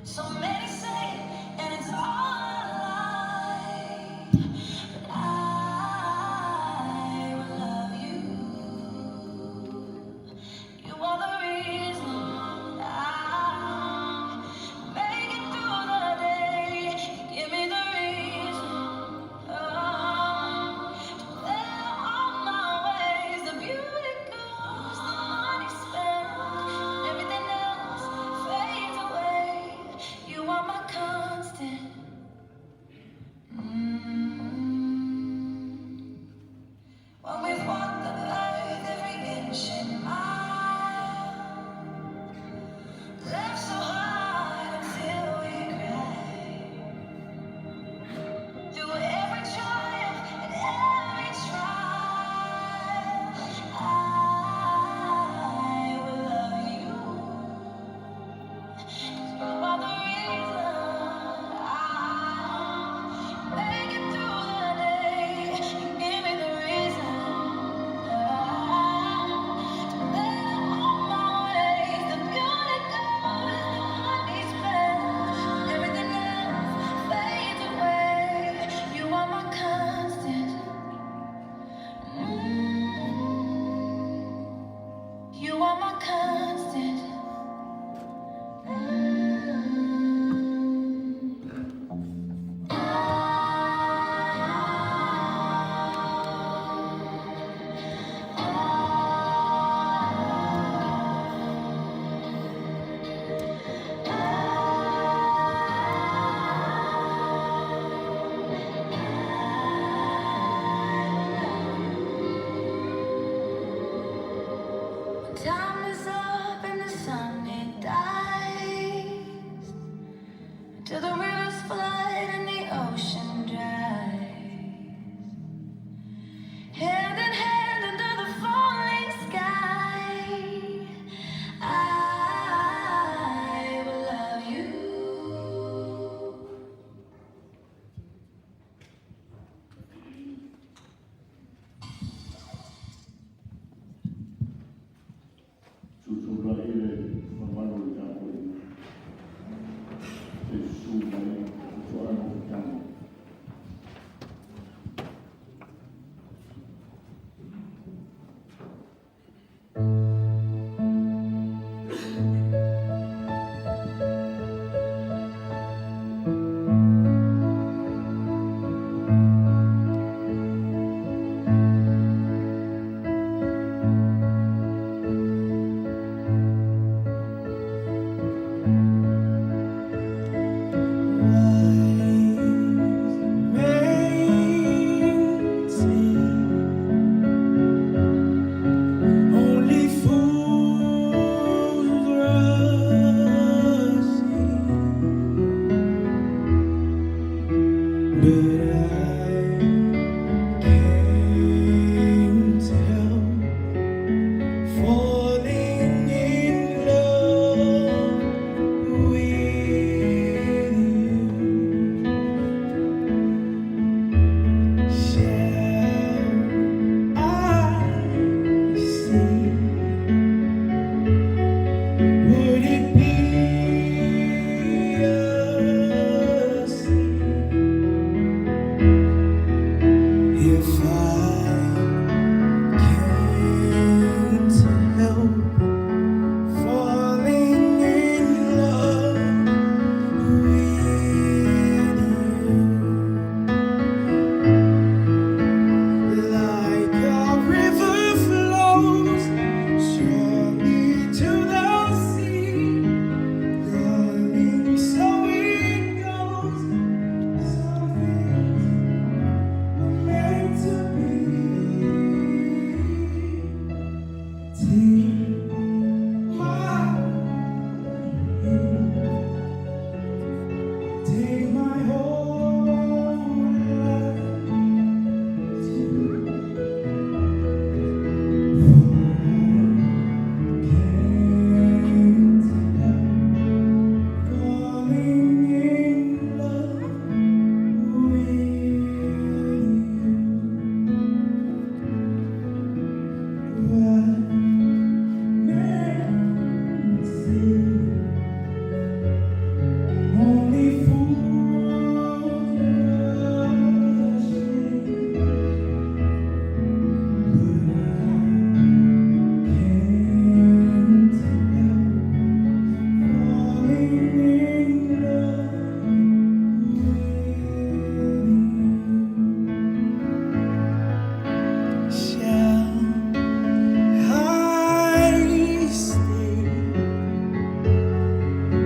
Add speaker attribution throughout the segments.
Speaker 1: So many say, and it's all a lie, but I will love you. You are the reason I make it through the day. Give me the reason to better all my ways. The beauty goes, the money spent, everything else fades away. You are my constant. When we've walked the earth every inch and mile, laughed so hard until we cried. Through every triumph and every trial, I will love you. You are the reason I make it through the day. You give me the reason to better all my ways. The beauty goes, the money spent, everything else fades away. You are my constant. You are my constant.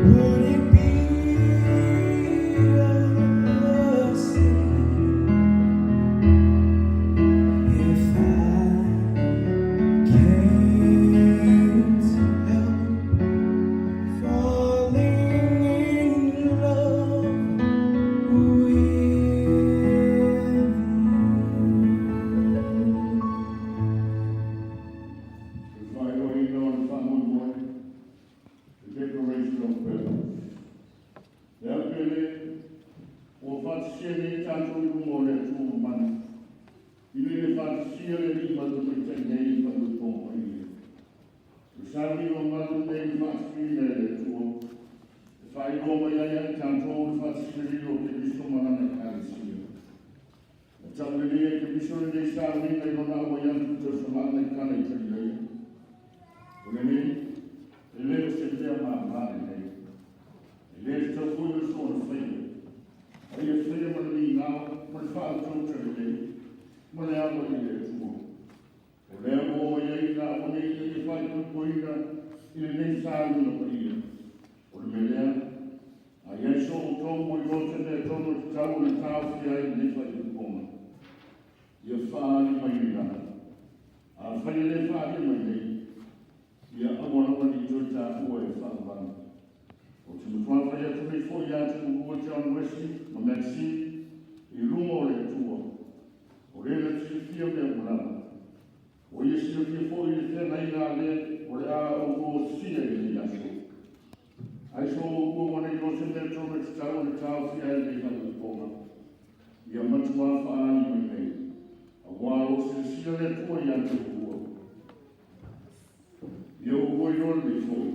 Speaker 2: Would it be a sin if I can't help falling in love with you?
Speaker 3: Le faailoaina o le faamoemoe, the declaration of purpose. Le au pele, ua faatasia nei tatou i luga o le Atua mamana, ina ia faatasia le alii ma le tamaitai nei i le faaipoipoga paia. O le sauniga mamalu lenei na faatuina e le Atua, e faailoa mai ai ia i tatou le faatasia o Keriso ma Lana Ekalesia. Na taulelei ai Keriso lenei sauniga i lona auai atu i tausamaaga i Kana i Kalilaia. O lenei, e le o se mea mamā lenei. E le tatau foi ona soona faia. A ia faia ma le migao, ma le faautauta lelei, ma le ava i le Atua. O lea ua omai ai ina ua nei ina ia faaipoipoina i lenei sauniga paia. O le mea lea, a i ai so outou ua iloa se mea tonu e tatau ona taofia ai lenei faaipoipoga, ia faaali mai nei lava. Afai e le faaali mai nei, ia aua lava ne i toe taua e le faavavau. Ou te matua fai atu nei foi ia te oulua John Wesley ma Maxine i luma o le Atua, o le na te silafia mea uma lava. Ua ia silafia foi le feagaiga a le o le a oulua osofia i lenei aso. Ai so oulua ua le iloa se mea tonu e tatau ona taofia ai lenei faaipoipoga, ia matua faaali mai nei, auā o lo o silasila le Atua ia te oulua. Ia oulua iloa lelei foi,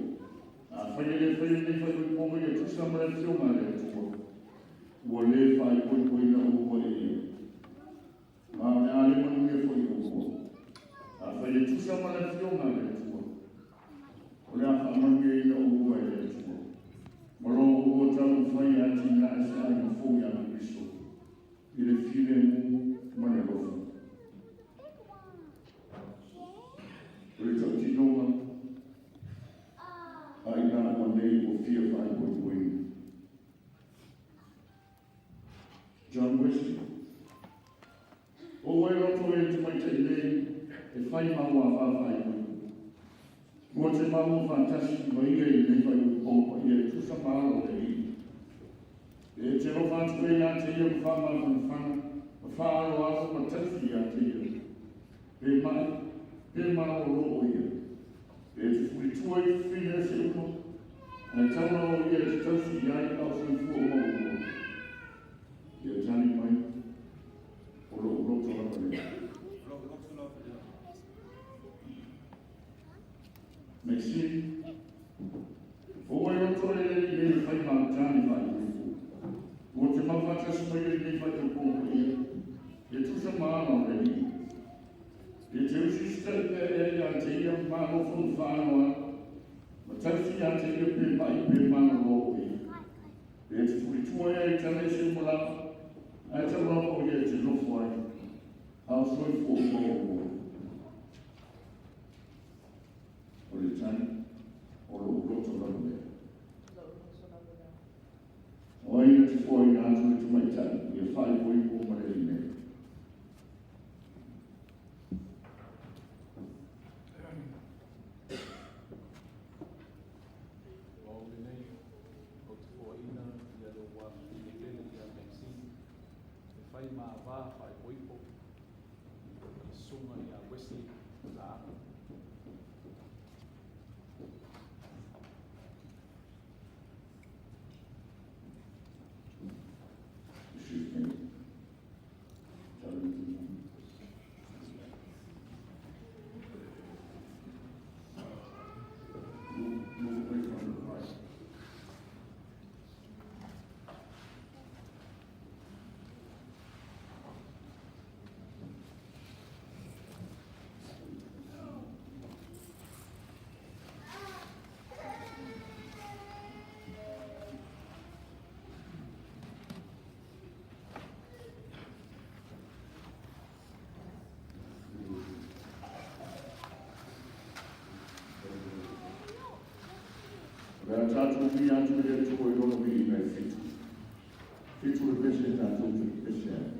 Speaker 3: afai e le faia lenei faaipoipoga ia tusa ma le afioga a le Atua, ua le faaipoipoina oulua e ia, ma o le a le manuia foi oulua. Afai e tusa ma le afioga a le Atua, o le a faamanuiaina oulua e le Atua, ma lo oulua taumafai e atinae se aiga fou ia Keriso, i le filemu ma le alofa. O le tautinoga a i laua nei ua fia faaipoipoina. John Wesley, O ua e loto e te tamaitai nei e fai ma ua faaipoipo. Ua te maua faatasi ma ia i lenei faaipoipoga paia e tusa ma ala o le Alii. E te alofa atu e ia te ia ma faamafanafana, ma faaaloalo ma tausi ia te ia. Pe mai, pe malolo o ia. E te fulitua i fafine ese uma, ae tau lava o ia e te tausi i ai a o soifua uma oulua. Ia tali mai, o lou loto lava lea. Maxine, o ua e loto e le alii nei e fai ma au tane faaipoipo. Ua te mau faatasi mai ai lenei faaipoipoga paia, e tusa ma ala o le Alii. E te usiusitai pea ea ia te ia ma alofa ma faaaloalo, ma tausi ia te ia pe mai pe malolo o ia. E te fulitua ea i tala ese uma lava, ae tau lava o ia e te nofo ai, a o soifua uma oulua. O le tali, o lou loto lava lea. O ai na te foaina atu le tamaitai ia faaipoipo ma le alii nei?
Speaker 4: O au lenei, ou te foaina ia lou afafine pele ia Maxine, e fai ma ava faaipoipo ma le susuga ia Wesley Laaga.
Speaker 3: Excuse me. Tali. Move, move away from the right. Le a tatou viia atu i le Atua i Lona viiga e fitu. Fitu le pese tatou te pepese ai.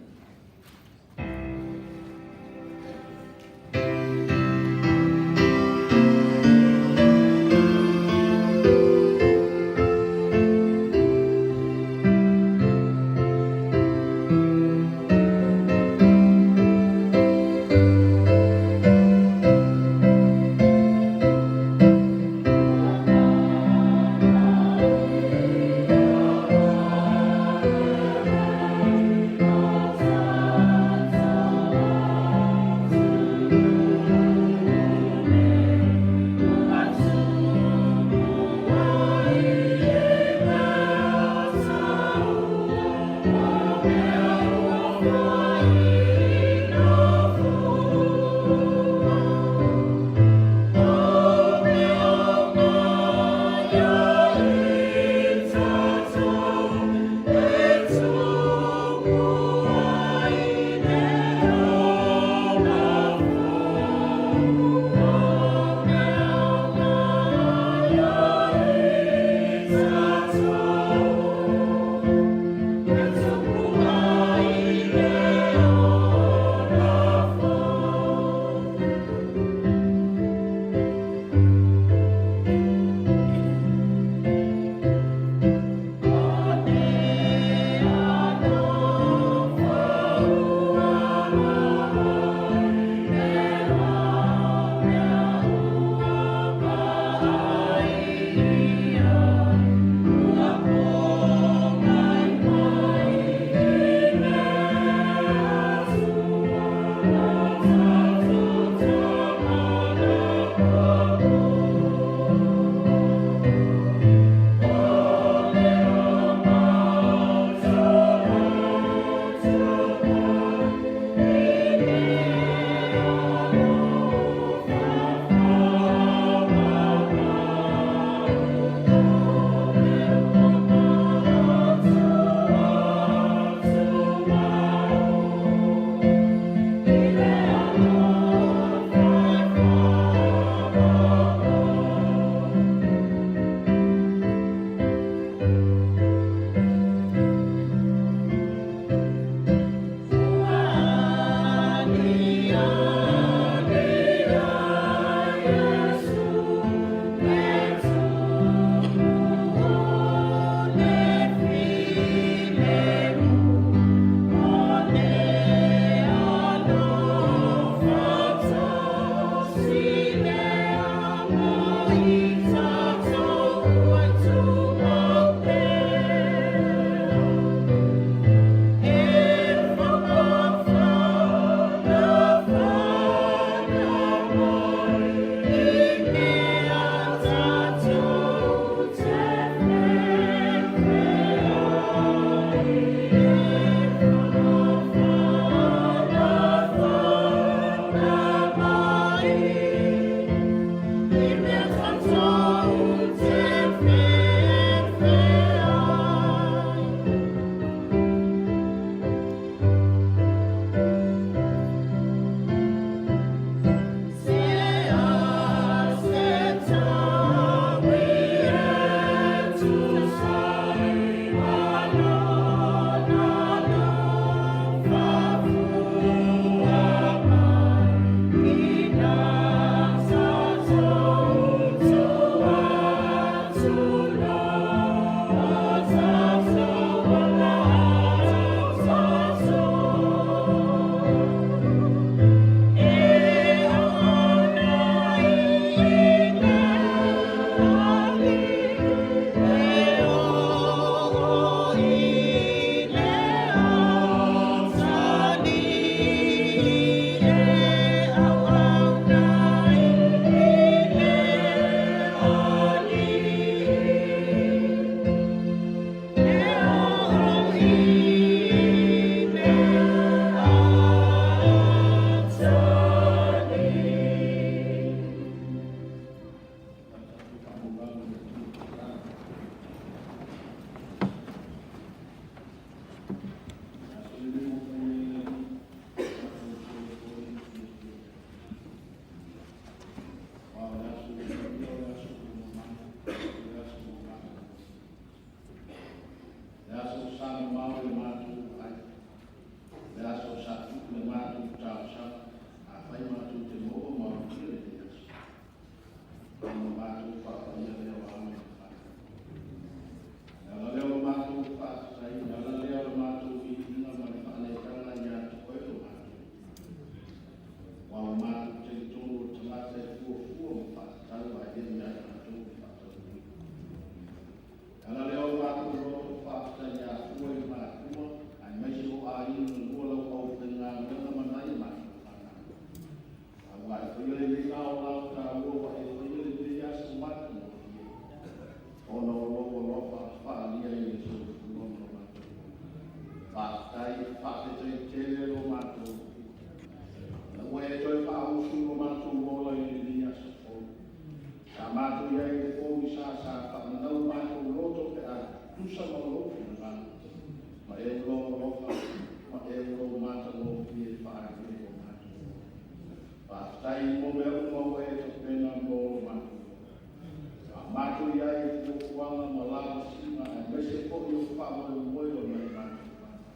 Speaker 3: faamoemoe o nai matou fanau.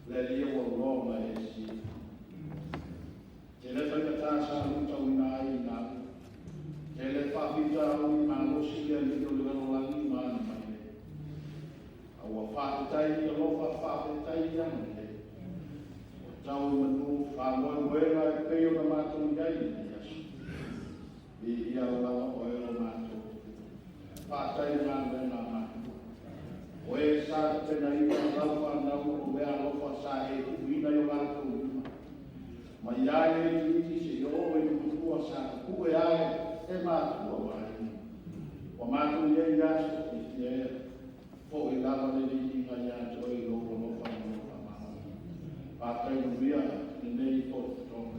Speaker 3: Le Alii ua loa ona e silafia. Tele faigata sa luitauina ai i galuega. Tele faafitauli malosi le Alii o le lalolagi ma ana mailei. A ua faafetai i alofa, faafetai i agalelei. Ua tau i manu faamoemoega e pei ona matou i ai i lenei aso. Viia lava oe o matou Atua. Faafetai i galuega a matou. O e sa tapenaina lau fanau o mea alofa sa e tuuina i o latou lima. Mai lava i le itiiti seia oo i le matua sa tapue ae e matua ma aiga. Ua matou i ai i aso fiafia ea. Foi lava le viiga ia te oe i lou alofa ma lou faamagalo. Faafetai manuia lenei potopotoga.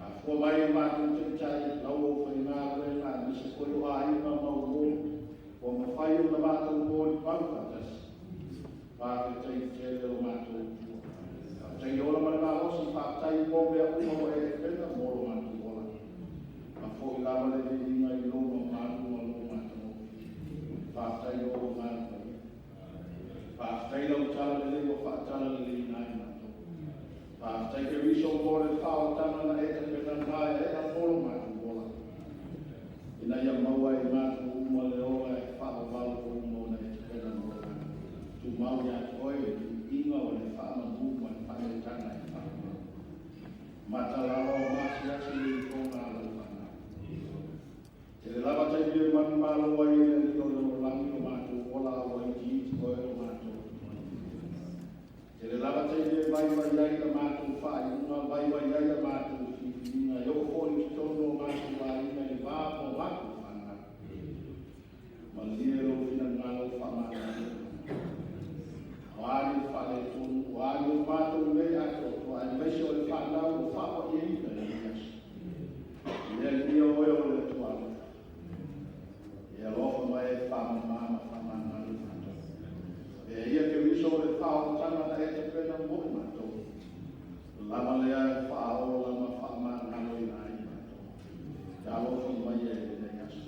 Speaker 3: Afua mai o matou taitai, lau aufaigaluega, aemaise foi o aiga ma uo, ua mafai ona matou molimau faatasi. Faafetai tele o matou Atua. Faafetai le ola ma le malosi, faafetai mo mea uma ua e tapena mo lo matou ola. Ma foi lava le viiga i lou mamalu ma lou matagofie. Faafetai lou Agaga Paia. Faafetai lau tala lelei ua faatala lelei ai matou. Faafetai Keriso mo le faaolataga na e tapena maeaea mo lo matou ola. Ina ia maua e matou uma le ola e faavavau uma ona e tapena mo matou. Tumau ia te oe le viiga o le faamanu ma le faaneetaga e faamau. Matalala o masiasi le ifoga a lau fanau. Tele lava taimi e manumalo ai e le Alii o le lalolagi lo matou ola a ua itiiti oe lo matou Atua. Tele lava taimi e vaivai ai la matou faaiuga, vaivai ai la matou filifiliga, e oo foi i totonu o matou aiga i le va ma o matou fanau. Malie lou finagalo faamagalo. O a ni faaletonu, o a ni o matou le atoatoa, aemaise o le fanau ua faapaiaina i lenei aso. Le Alii oe o le Atua alofa. E alofa mai e faamama ma faamagalo matou. E ia Keriso o le faaolataga na e tapena mo i matou. Lava lea e faaola ma faamagaloina ai matou. E alofa mai e lenei aso.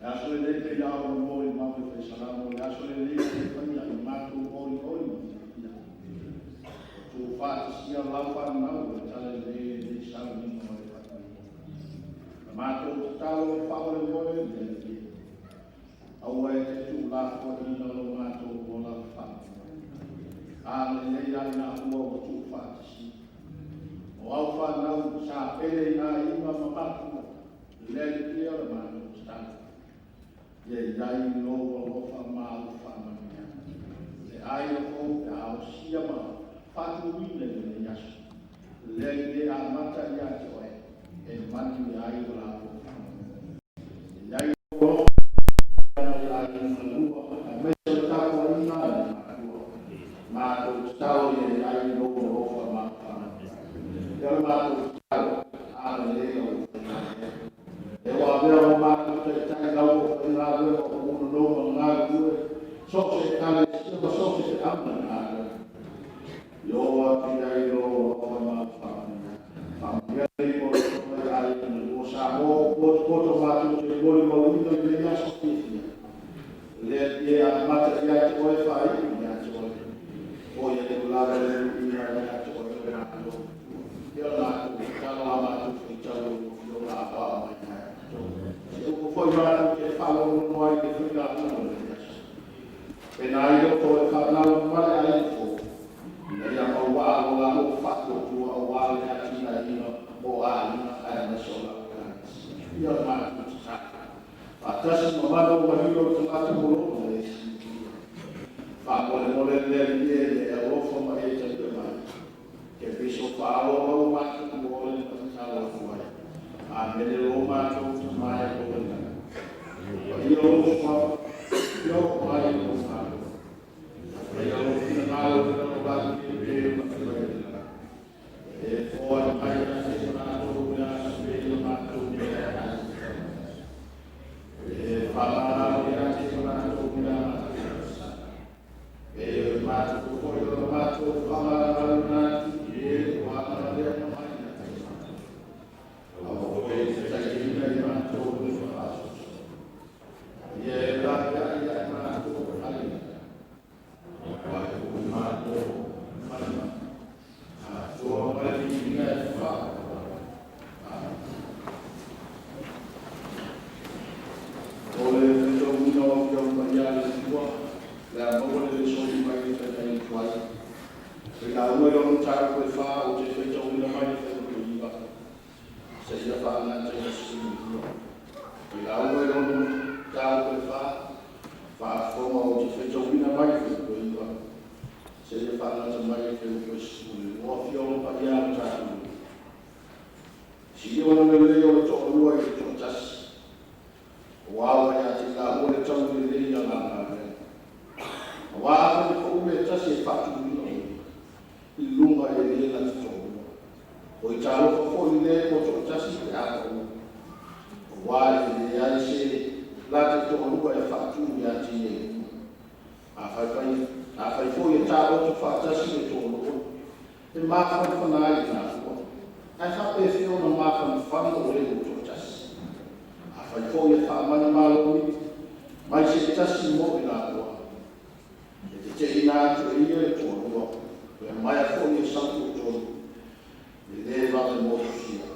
Speaker 3: Le aso lenei pei lava ona molimau le Fai Salamo, le aso lenei ua e faia i matou olioli ma fiafia. Ua tuufaatasia lau fanau o le talalelei lenei sauniga o le faatuina. Na matou tatalo faamolemole le Alii. Aua e te tuulafoaiina lo matou ola faamoemoe. Agalelei ai ua ua tuufaatasia. O au fanau sa pele i aiga ma matua, le Alii o le matou tatalo. Ia iai lou alofa ma au faamanuiaga. Le aiga fou pe a osia ma faatuina i lenei aso. Le Alii e amata ia te oe, e manuia ai o latou faamoemoe. Ia iai lou alofa i aiga na lua, aemaise o le tapuaiga a le matua. Matou tatalo ia iai lou alofa ma au faamanuiaga. Ia o le matou tatalo, agalelei lau aufaigaluega. E ua avea o matou taitai lau aufaigaluega o punonou ma galulue, so o se ekalesia ma so o se feauga i galuega. Ia oo atu i ai lou alofa ma au faamanuiaga. Faamanuia le potopoto i aiga na lua Samoa o potopoto matou te molimauina i lenei aso fiafia. Le Alii e amata ia te oe faaiu ia te oe. Foi atu lava le viiga ia te oe o matou Atua. Ia o matou tatalo a matou faitau i lou afioga a pa'a mai ia matou. Se upu foi matou te faalogologo ai i le faiga uma o lenei aso. Pena ai loto o le fanau ma le aiga fou. Ina ia maua lo latou faatuatua aua le atinaeina o aiga aemaise o lau Ekalesia. Ia o matou tatalo. Faatasi ma mana ua hilo o tagata mo lona le silafia. Faamolemole le Alii e e alofa ma e talia mai. Keriso faaloa ua matou ole ma tatalo atu ai. Amene lo matou tama e o le lagi. Paia lou suafa, ia oo mai lou Malo. Faia lou finagalo i le lalolagi e pei ona faia i le lagi. E foai mai ia te matou le aso e matou meaai o le aso. E faamagalo ia te matou mea matou faasala. E o matou foi o le matou faamagaloina atu i e ua agalea mai ia te matou. Aua foi e te taitaiina i matou i le faasoasoa. Ia e laveai ia matou.
Speaker 5: Le a maua le le soli mai le feagaiga tuai. Failauga i lona mataupu e 4, ou te faitauina mai le fuaiupu 9 seia faagata i le 12. Failauga i lona mataupu e 4, faafofoga, ou te faitauina mai le fuaiupu 9 seia faagata mai le fuaiupu 12. Afioga Paia a le tatou nuu. Sili ona lelei o le toalua i le toatasi, ua ua ia te i laua le taui lelei i ana galuega. Aua afai e pau le tasi e faatumuina oe, i luga e le na te toalua. O i talofa foi le ua toatasi pe a pau. Aua e leai se la te toalua e faatu ia te ia i luga. Afai foi e taoto faatasi le toalua, e mafanafana ai i gafua. Ae faapefea ona mafanafana o le ua toatasi? Afai foi e faamanumalo mai se tasi mo i laua, e teteina atu e ia le toalua, pe maea foi e sau toatolu, e le vave motusia.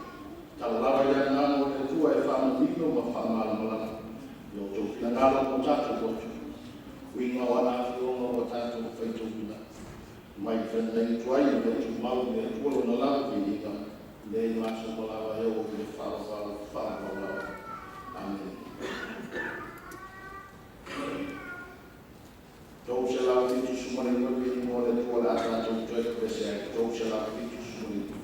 Speaker 5: Tala lava i le Agaga o le Atua e faamanino ma faamalamalama i o outou finagalo ma o tatou loto, uiga o ana Afioga ua tatou faitauina. Mai le feagaiga tuai i mea tumau i le Atua Lona lava viiga, nei ma aso uma lava e oo i le faavavau faavavau lava. Amene. 379 viiga o le Atua o le a tatou toe pepese ai. 379.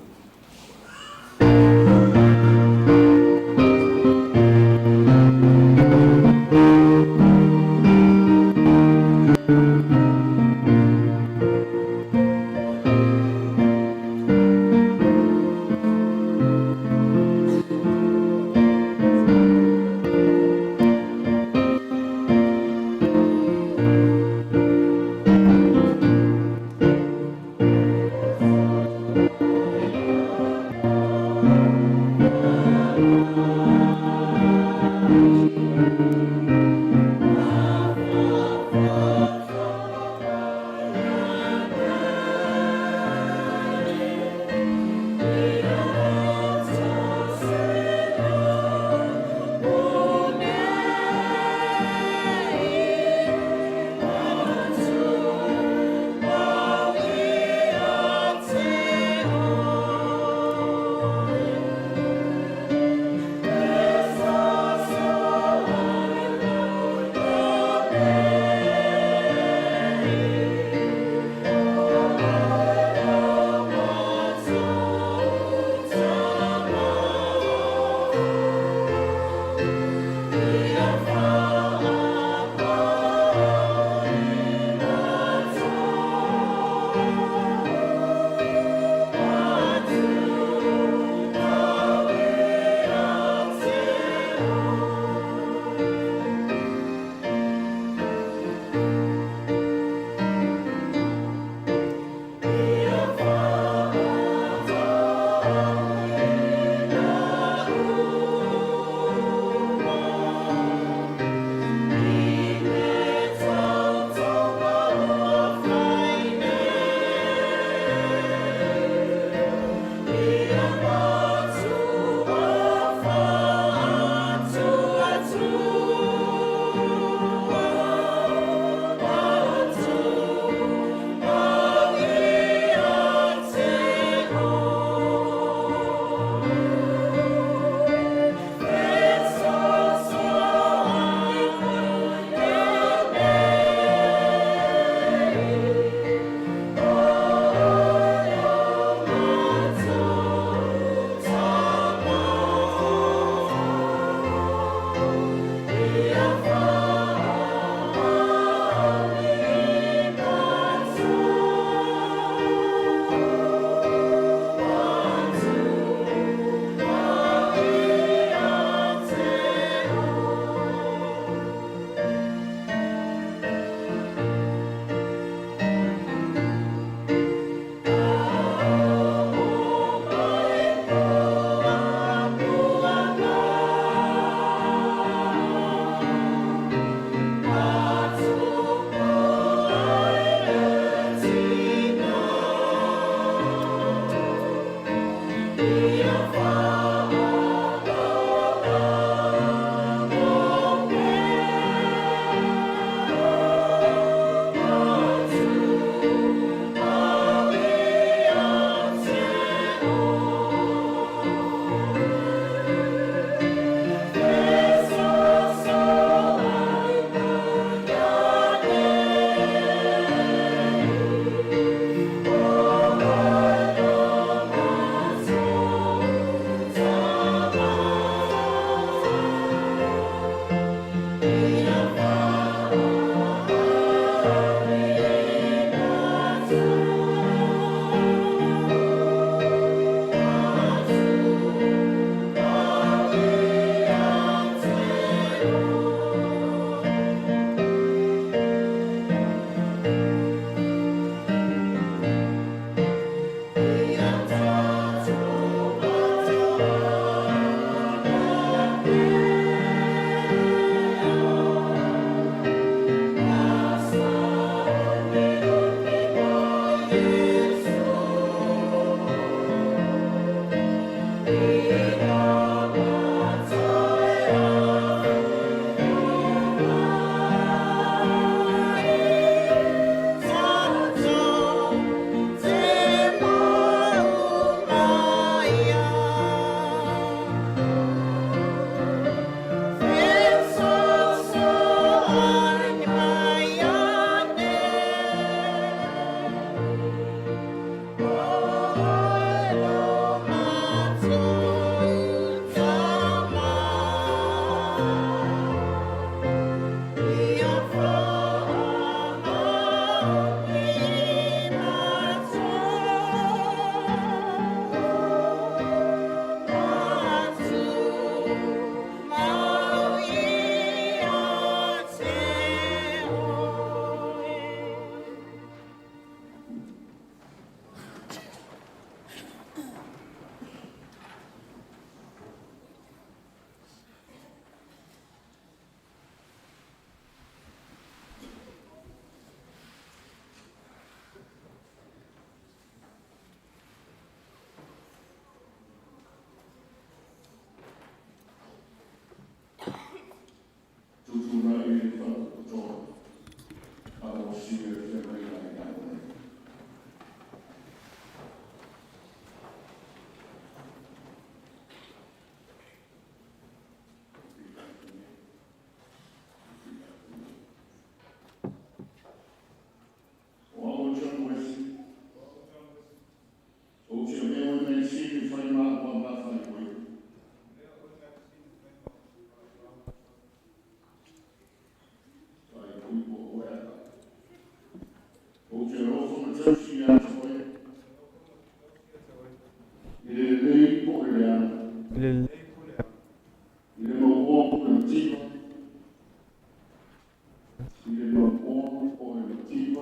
Speaker 3: mativa,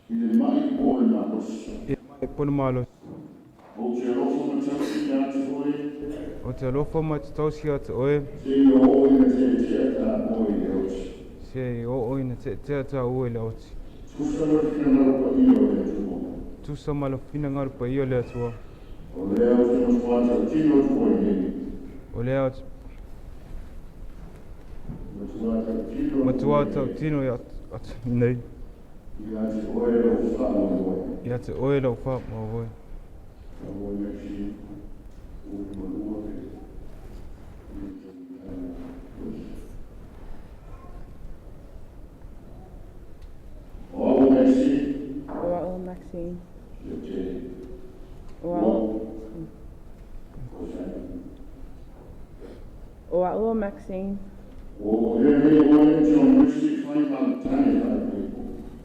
Speaker 3: i le mai po o le malosi.
Speaker 2: E po le malosi.
Speaker 3: Ou te alofa ma tausi ia te oe.
Speaker 2: Ou te alofa ma te tausi ia te oe.
Speaker 3: Seia oo ina teetea taua i le oti.
Speaker 2: Seia oo ina teetea taua i le oti.
Speaker 3: Tusa ma le finagalo paia o le Atua.
Speaker 2: Tusa ma le finagalo paia o le Atua.
Speaker 3: O lea ou te matuā tautino atu ai nei.
Speaker 2: O lea ou te
Speaker 3: Matuā tautino atu
Speaker 2: matuā
Speaker 3: ai nei.
Speaker 2: tautino atu nei.
Speaker 3: Ia te oe lou faamoemoe.
Speaker 2: Ia te oe lou faamoemoe.
Speaker 3: Ua Maxine, ua malua pe. O au Maxine.
Speaker 6: O au Maxine.
Speaker 3: Ia te.
Speaker 6: O au. O au Maxine.
Speaker 3: Ua avea nei oe John Wesley fai ma lou tane faaipoipo.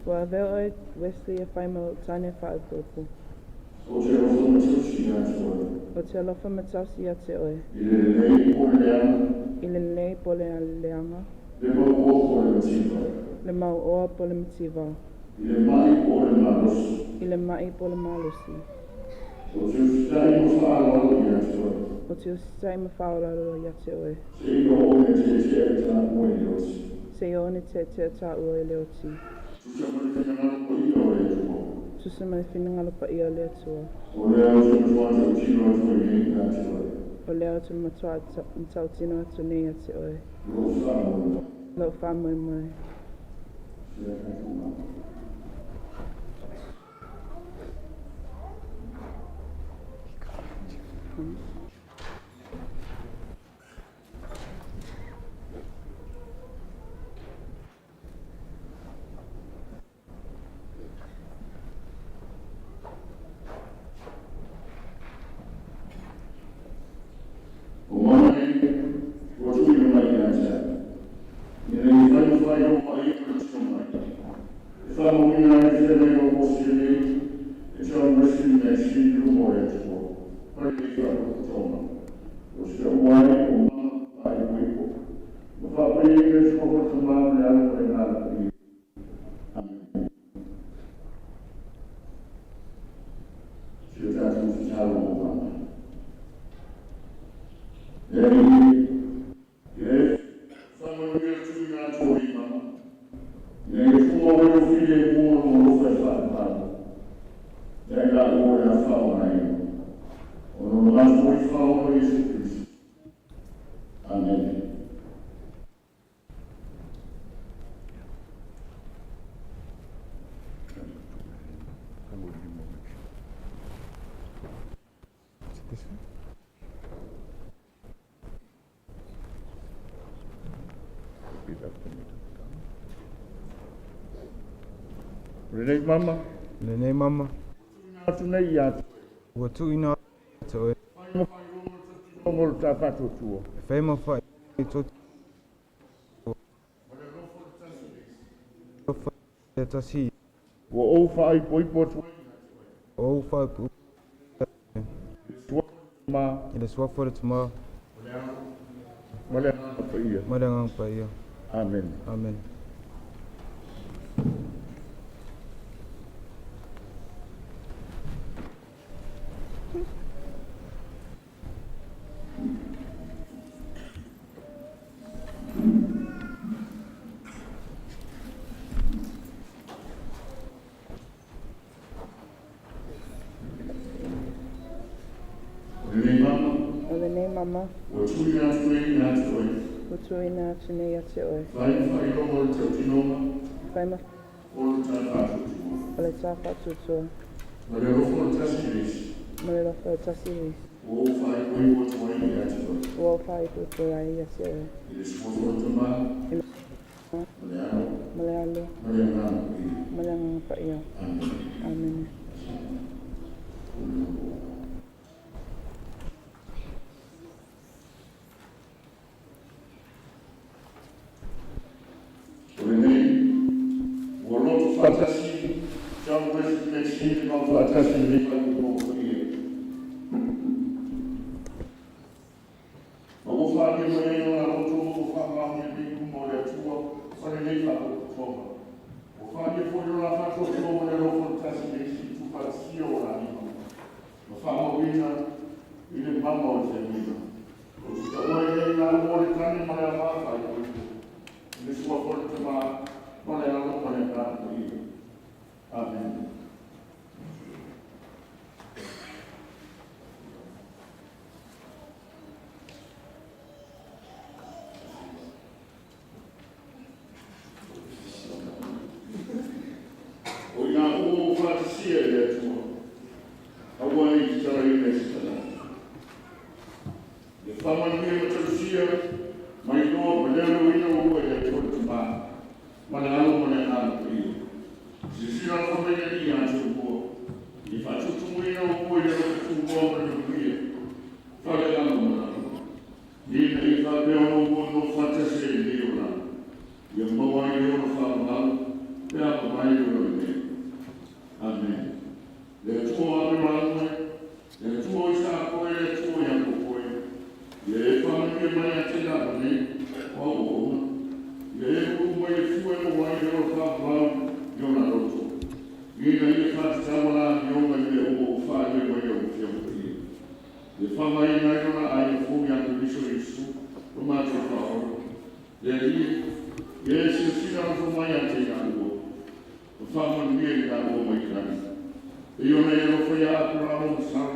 Speaker 6: Ua avea oe Wesley e fai ma lou tane faaipoipo.
Speaker 3: Ou te alofa ma tausi ia te oe.
Speaker 6: Ou te alofa ma tausi ia te oe.
Speaker 3: I le lelei po o le leaga.
Speaker 6: I le lelei po o le leaga.
Speaker 3: Le mauoa po o le mativa.
Speaker 6: Le mauoa po o le mativa.
Speaker 3: I le mai po o le malosi.
Speaker 6: I le mai po o le malosi.
Speaker 3: Ou te usitai ma faaaloalo ia te oe.
Speaker 6: Ou te usitai ma faaaloalo ia te oe.
Speaker 3: Seia oo ina teetea taua i le oti.
Speaker 6: Seia oo ina teetea taua i le oti.
Speaker 3: Tusa ma le finagalo paia o le Atua.
Speaker 6: Tusa ma le finagalo paia o le Atua.
Speaker 3: O lea ou te matuā tautino atu ai nei ia te oe.
Speaker 6: O lea ou te matuā tautino atu nei ia te oe.
Speaker 3: Lou faamoemoe.
Speaker 6: Lou faamoemoe.
Speaker 3: Sea tatou mama. O mana e, ua tuuina mai ia te au, ina ia fai ma faailoa paia o le tino mai. E faamauina ai le feagaiga o Mose nei e John Wesley Maxine i luma o le Atua, ma lenei faalapotopotoga. O se taua ai o mama faaipoipo, ma faapaiaina i le suafa o le Tama ma le Alo ma le Agaga Paia. Amene. Si o tatou tatalo mo mama. Le Alii e, faamanuia le tuuina atu o nei mama, ina ia tumau ai lou filemu ma lou alofa e faapapale ia i laua o le a faaaogaina, ona o le matou Faaola Iesu Keriso. Amene.
Speaker 2: Is it this one?
Speaker 3: Repeat after me. O lenei mama.
Speaker 2: Lenei mama.
Speaker 3: Atu nei ia te oe.
Speaker 2: Ua tuuina atu ia te oe.
Speaker 3: Fai ma faailoga o le tautinoga o le ta faatuatua.
Speaker 2: E fai ma faailoga o
Speaker 3: Ma le alofa o le tasi i le isi.
Speaker 2: Alofa le tasi i.
Speaker 3: Ua ou faaipoipo atu ai ia te oe.
Speaker 2: Ua ou faaipoipo atu ai ia te oe.
Speaker 3: I le suafa o le Tama.
Speaker 2: I le suafa o le Tama.
Speaker 3: Ma le Alo. Ma le Agaga Paia.
Speaker 2: Ma le Agaga Paia.
Speaker 3: Amene.
Speaker 2: Amene.
Speaker 3: O lenei mama.
Speaker 6: O lenei mama.
Speaker 3: Ua tuuina atu nei ia te oe.
Speaker 6: Ua tuuina atu nei ia te oe.
Speaker 3: Fai ma faailoga o le tautinoga.
Speaker 6: Fai ma.
Speaker 3: O le ta faatuatua.
Speaker 6: O le ta faatuatua.
Speaker 3: Ma le alofa o le tasi i le isi.
Speaker 6: Ma le alofa o le tasi i le isi.
Speaker 3: Ua ou faaipoipo atu ai ia te oe.
Speaker 6: Ua ou faaipoipo ai ia te oe.
Speaker 3: I le suafa o le Tama.
Speaker 6: I le Tama.
Speaker 3: Ma le Alo.
Speaker 6: Ma le Alo.
Speaker 3: Ma le Agaga Paia.
Speaker 6: Ma le Agaga Paia.
Speaker 3: Amene.
Speaker 6: Amene.
Speaker 3: O lenei, ua loto faatasi John Wesley Maxine ma faatasi i lenei faaipoipoga paia. Ma ua faaalia mai ai ona loto ua faamaonia nei i luma o le Atua ma lenei faalapotopotoga. Ina ia whātatawa la ni onga i le o o whae mai au whia o Le whangai nai rona ai o fōi a Keriso Isu, o mātou whaoro. Le ri, e se sina o mai a te ngā ua. O whaamanuia i ngā ua mai kani. E iona e rofo ia aku rā o masau.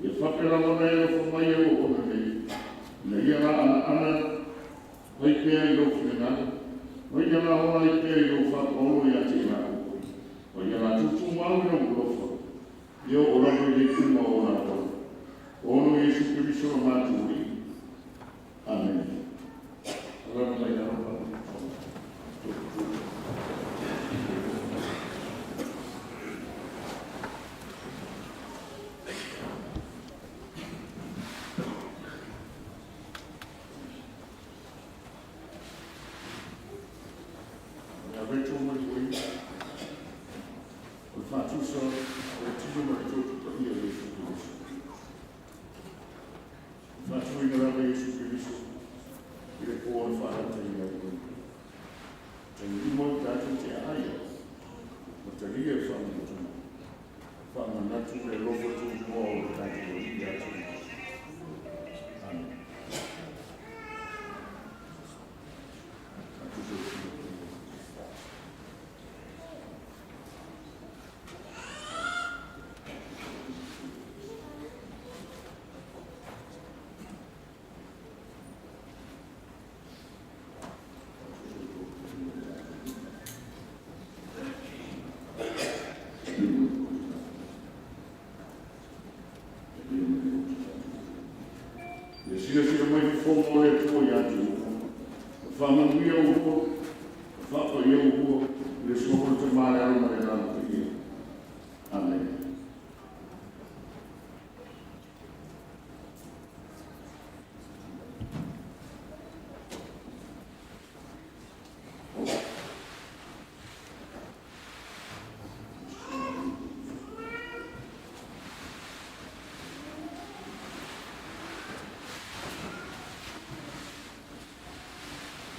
Speaker 3: Ia whapera ona e rofo mai e o ona nei. Ina ia rā ana ana, mai pea i rō whingaro. Mai ia rā ora i pea i rō whapaoro i a te ngā ua. O ia rā tūtū mau i rō rofa. Ia o raro i le kuma o rā ora. Ono Yesu Kristo o mātou i. Amen. Alana mai aro. Ia reto mai ui. O le whātusa o le tino ma le tōtu pa ia Yesu Kristo. Whātuinga rava Yesu Kristo i le pō o le whaarata i au ui. Te lima o tātou te aia, o te ria e whamanatu. Whamanatu le lofo tū moa o le tātou o i atu. Amen. Whātusa o tino ki Ia sila sila mai fo mo le tua ia te ua. O whaamanuia o hua, o whaapa ia o hua, le soho te maale alo ma le rano te ia. Amen.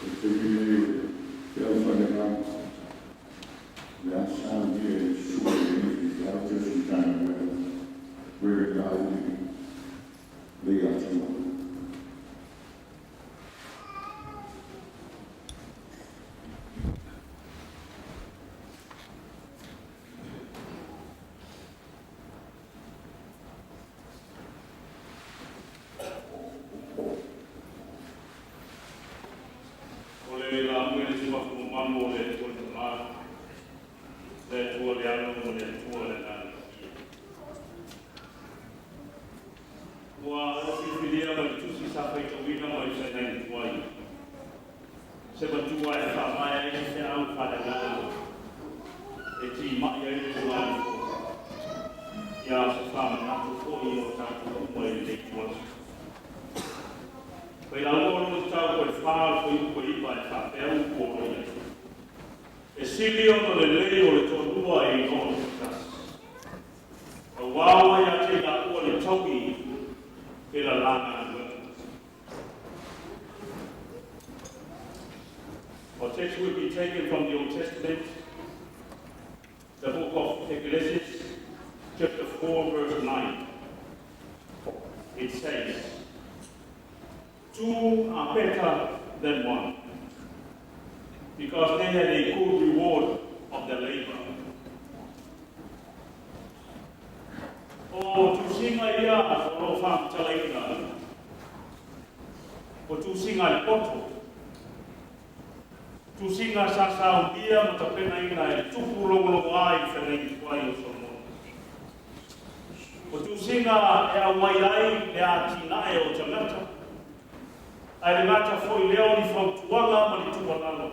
Speaker 3: O te mine te au whanega, le asa ni e sua e ni te au te sutana where where ngā uri le atua.
Speaker 7: O le la mui le sima fumalu o le Atua le Tamā, le Atua le Alo ma le Atua le Agaga Paia. Ua o filifilia ma le tusi sa faitauina mai feagai tuai. Se matua e faavae ai le feau faaleagaga e timai ai le tuaga ia se faamanatu foʻi o tatou uma i lenei tuaso. Pai lauga o lo tau ko le whā o ko iuku e ipa e whāpea upu o lo ia. E sili ona le lei o le toalua e i loa le tasi. A wau ia te la ua le taugi e la lana anua. Our text will be taken from the Old Testament, the book of Ecclesiastes, chapter 4, verse 9. It says, "Two are better than one, because they have a good reward of their labor." O tusiga ia o lo faamatalaina. O tusiga le poto. Tusiga sa saunia ma tapenaina e tupu logologo ai i feagaiga o Solomona. O tusiga e aumai ai le atinae o tagata. Ae le gata foʻi lea o ni fautuaga ma ni tuualalo.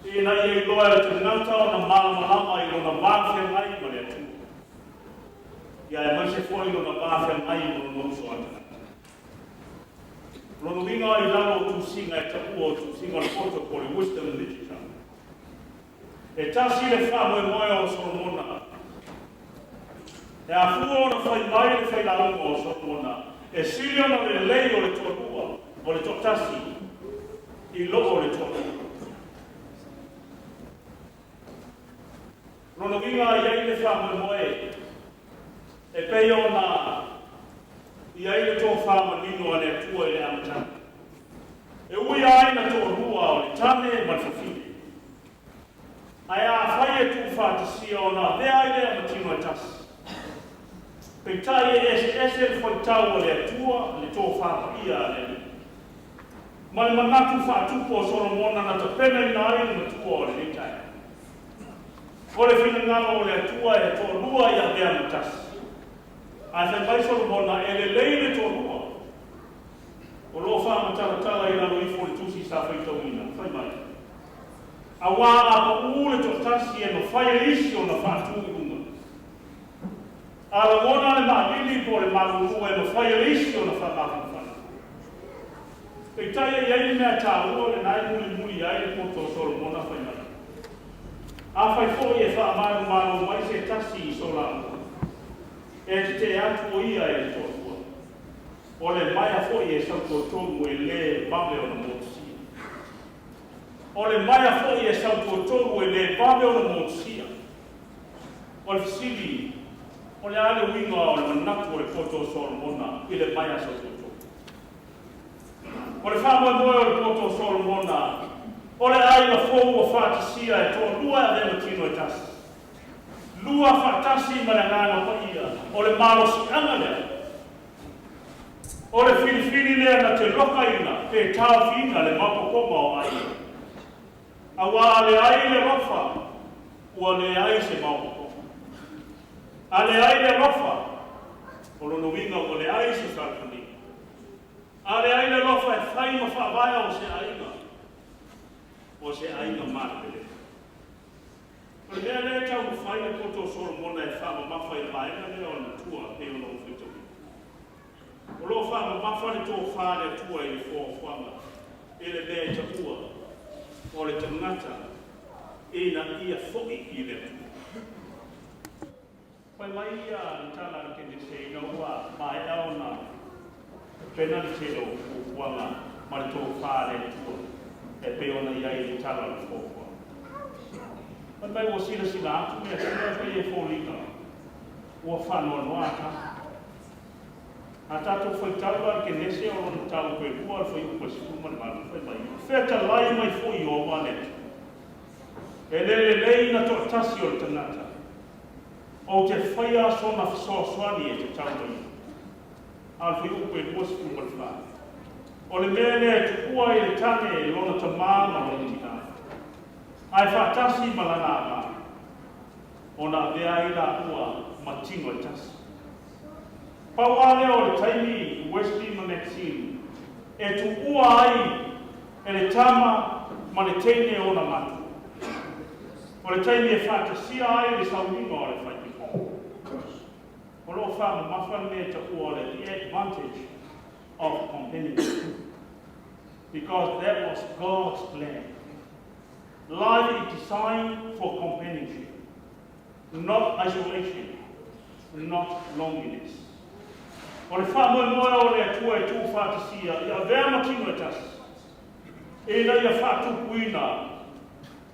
Speaker 7: Ina ia iloa e le tagata ona malamalama i lona vafeagai ma le Atua. Ia aemaise foʻi lona vafeagai ma lona uso a tagata. Lona uiga i lalo o tusiga e taua o tusiga o le poto po o le wisdom literature. E tasi le faamoemoe o Solomona. E afua ona fai mai le failauga o Solomona. E sili ona lelei o le toalua o le toatasi i loo o le toalua. lona uiga e i ai le faamoemoe e pei ona i ai le tofā manino a le Atua i le amataga. E ui ai na toalua o le tane ma le fafine. Ae afai e tuufaatasia ona avea ai lea ma tino e tasi. Peitai e eseese le faitau a le Atua le tofā paia a le Alii. Ma le manatu faatupu o Solomona na tapenaina ai le matua o lenei taeao. O le finagalo o le Atua e toalua i avea ma tasi. Ae fai mai Solomona e lelei le toalua. O lo o faamatalatala i lalo ifo o le tusi sa faitauina, fai mai, Auā a paʻū le toatasi e mafai e isi ona faatū i luga. A lagona le maʻalili po o le malulu e mafai e le isi ona faamafanafana. Peitai e i ai le mea taua lena e mulimuli ai le poto o Solomona fai mai, Afai foi e faamalumalu mai se tasi i so laua, e tetee atu o ia e le toalua. O le maea foi e sautuatonu e lē vave ona motusia. O le maea foi e sautuatonu e lē vave ona motusia. O le fesili, o le a le uiga o le manatu o le poto o Solomona i le maea sautuatonu? O le faamoemoe o le poto o Solomona, o le aiga fou ua faatasia e toalua e avea ma tino e tasi. Lua faatasi ma le Agaga Paia, o le malosiaga lea. O le filifili lea na te lokaina pe taofiina le maopoopoga o aiga. Auā a leai le alofa, ua leai se maopoopoga. A leai le alofa, o lona uiga ua leai se fealofaniga. A leai le alofa e fai ma faavae o se aiga, o se aiga malepelepe. O le mea lea e taumafai le poto o Solomona e faamamafa i le vaega lea o le matua pei ona ou faitauina. O lo o faamamafa le tofā a le Atua i le foafoaga i le mea e taua o le tagata ina ia foi i le Atua. Fai mai ia le tala a le Kenese ina ua maea ona tapena le tele o fuafuaga ma le tofā a le Atua e pei ona i ai le tala o le foafoaga. Fai mai ua silasila atu le Atua e pei e foliga ua faanoanoa tatou. A tatou faitau la i le Kenese o lona mataupu e lua o le fuaiupu e 18, fai mai, Fetalai mai foi Ieova le Atua, E le lelei na toatasi o le tagata, ou te faia sona fesoasoani e tatau ma ia. A o le fuaiupu e 24, O le mea lea e tuua ai le tane e lona tamā ma lona tinā, ae faatasi ma lana ava, ona avea ai laua ma tino e tasi. Pau lava lea o le taimi Wesley ma Maxine e tuua ai e le tama ma le teine ona matua. O le taimi e faatasia ai le sauniga o le faipipoo. O lo o faamamafa le mea e taua o le the advantage of companionship because that was God's plan. Life is designed for companionship, not isolation, not loneliness. O le faamoemoe o le Atua e tuufaatasia ia avea ma tino e tasi, ina ia faatupuina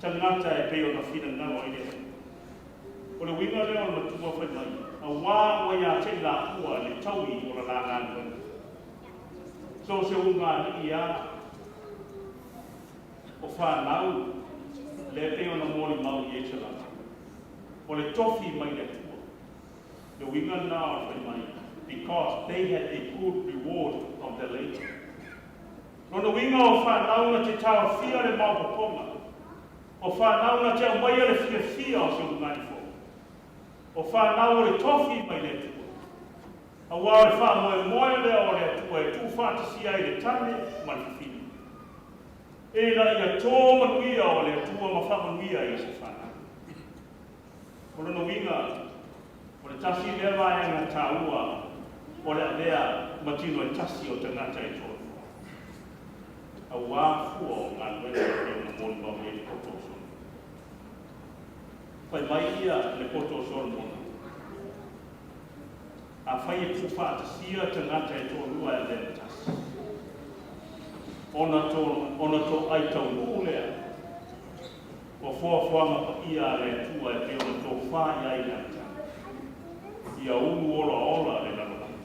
Speaker 7: tagata e pei ona finagalo ai le Atua. O le uiga lea o le matua fai mai, auā ua ia te i laua le taui o la la galuega. So se ugali'i a o fanau lea e pei ona molimau i ai se latou. O le tofi mai le Atua. Le uiga lena o le fai mai, because they had a good reward of their labour. Lona uiga o fanau na te taofia le maopoopoga, o fanau na te aumaia le fiafia o se ulugalifou, o fanau o le tofi mai le Atua. Auā o le faamoemoe lea o le Atua e tuufaatasia ai le tane ma le fafine, ina ia tō manuia o le Atua ma faamanuia i se fanau. O lona uiga, o le tasi lea vaega taua o le avea ma tino e tasi o tagata e toalua, auā fua o galuega e pei ona molimau i ai le poto o Solomona. Fai mai ia le poto o Solomona, Afai e tuufaatasia tagata e toalua e avea ma tasi, ona to, ona toai taunuu lea. O foafoaga paia a le Atua e pei ona tofā i ai i le amataga, ia ulu olaola le lalolagi.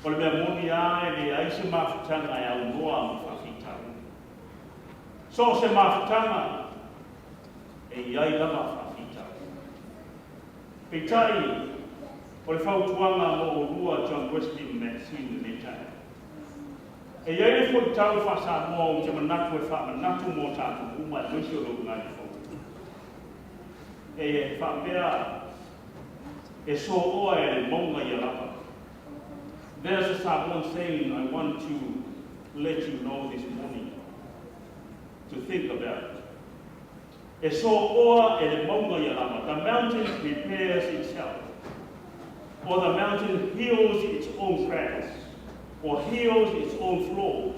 Speaker 7: O le mea moni lava e leai se mafutaga e aunoa ma faafitauli. So o se mafutaga e i ai lava faafitauli. Peitai, o le fautuaga mo oulua John Wesley ma Maxine lenei taeao. E i ai le fuaitau faa-Samoa ou te manatu e faamanatu mo tatou uma aemaise o le ulugalii fou. E faapea e soa e le mauga ia lava. There's a Samoan saying I want to let you know this morning to think about. E soa e le mauga ia lava. The mountain repairs itself. Or the mountain heals its own cracks. Or heals its own flaws.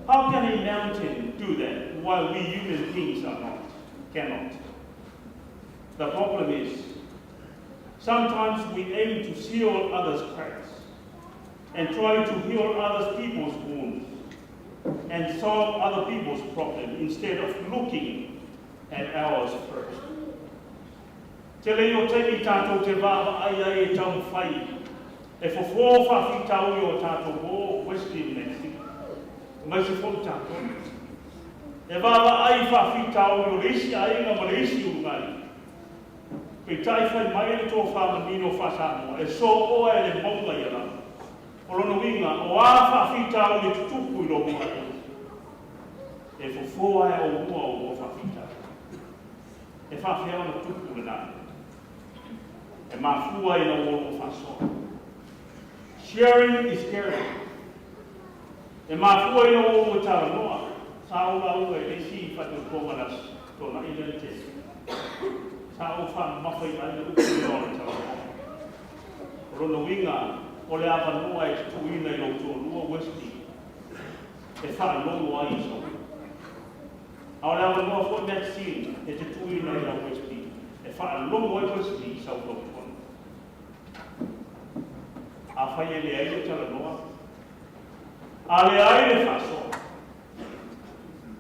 Speaker 7: How can a mountain do that while we human beings are not, cannot? The problem is, sometimes we aim to seal others' cracks and try to heal other people's wounds and solve other people's problems instead of looking at ours first. Tele o taimi tātou te vaavaai ai e taumafai e fofo faafitauli o tatou uo Wesley Maxine, aemaise foi tatou. E vaavaai faafitauli o le isi aiga ma le isi ulugalii. Peitai fai mai le tofa manino faa-Samoa, e soa e le mauga ia lava. O lona uiga, o a faafitauli e tutupu i lou aiga, e fofo ai oulua o ua faafitauli. E faafefea ona tupu lena. E mafua ina ua oulua faasoa. Sharing is caring. E mafua ina ua oulua talanoa. Sa ou lauga i le isi faatautoga le Aso Toonai lea na tea. Sa ou faamamafa i aiga upu lea o le talanoa. O lona uiga, o le avanoa e tutuina i lou toalua Wesley e faalogo ai i sau. A o le avanoa foi Maxine e te tuuina i lau Wesley e faalogo ai Wesley i sau fautuaga. Afai e leai le talanoa, a leai le faasoa,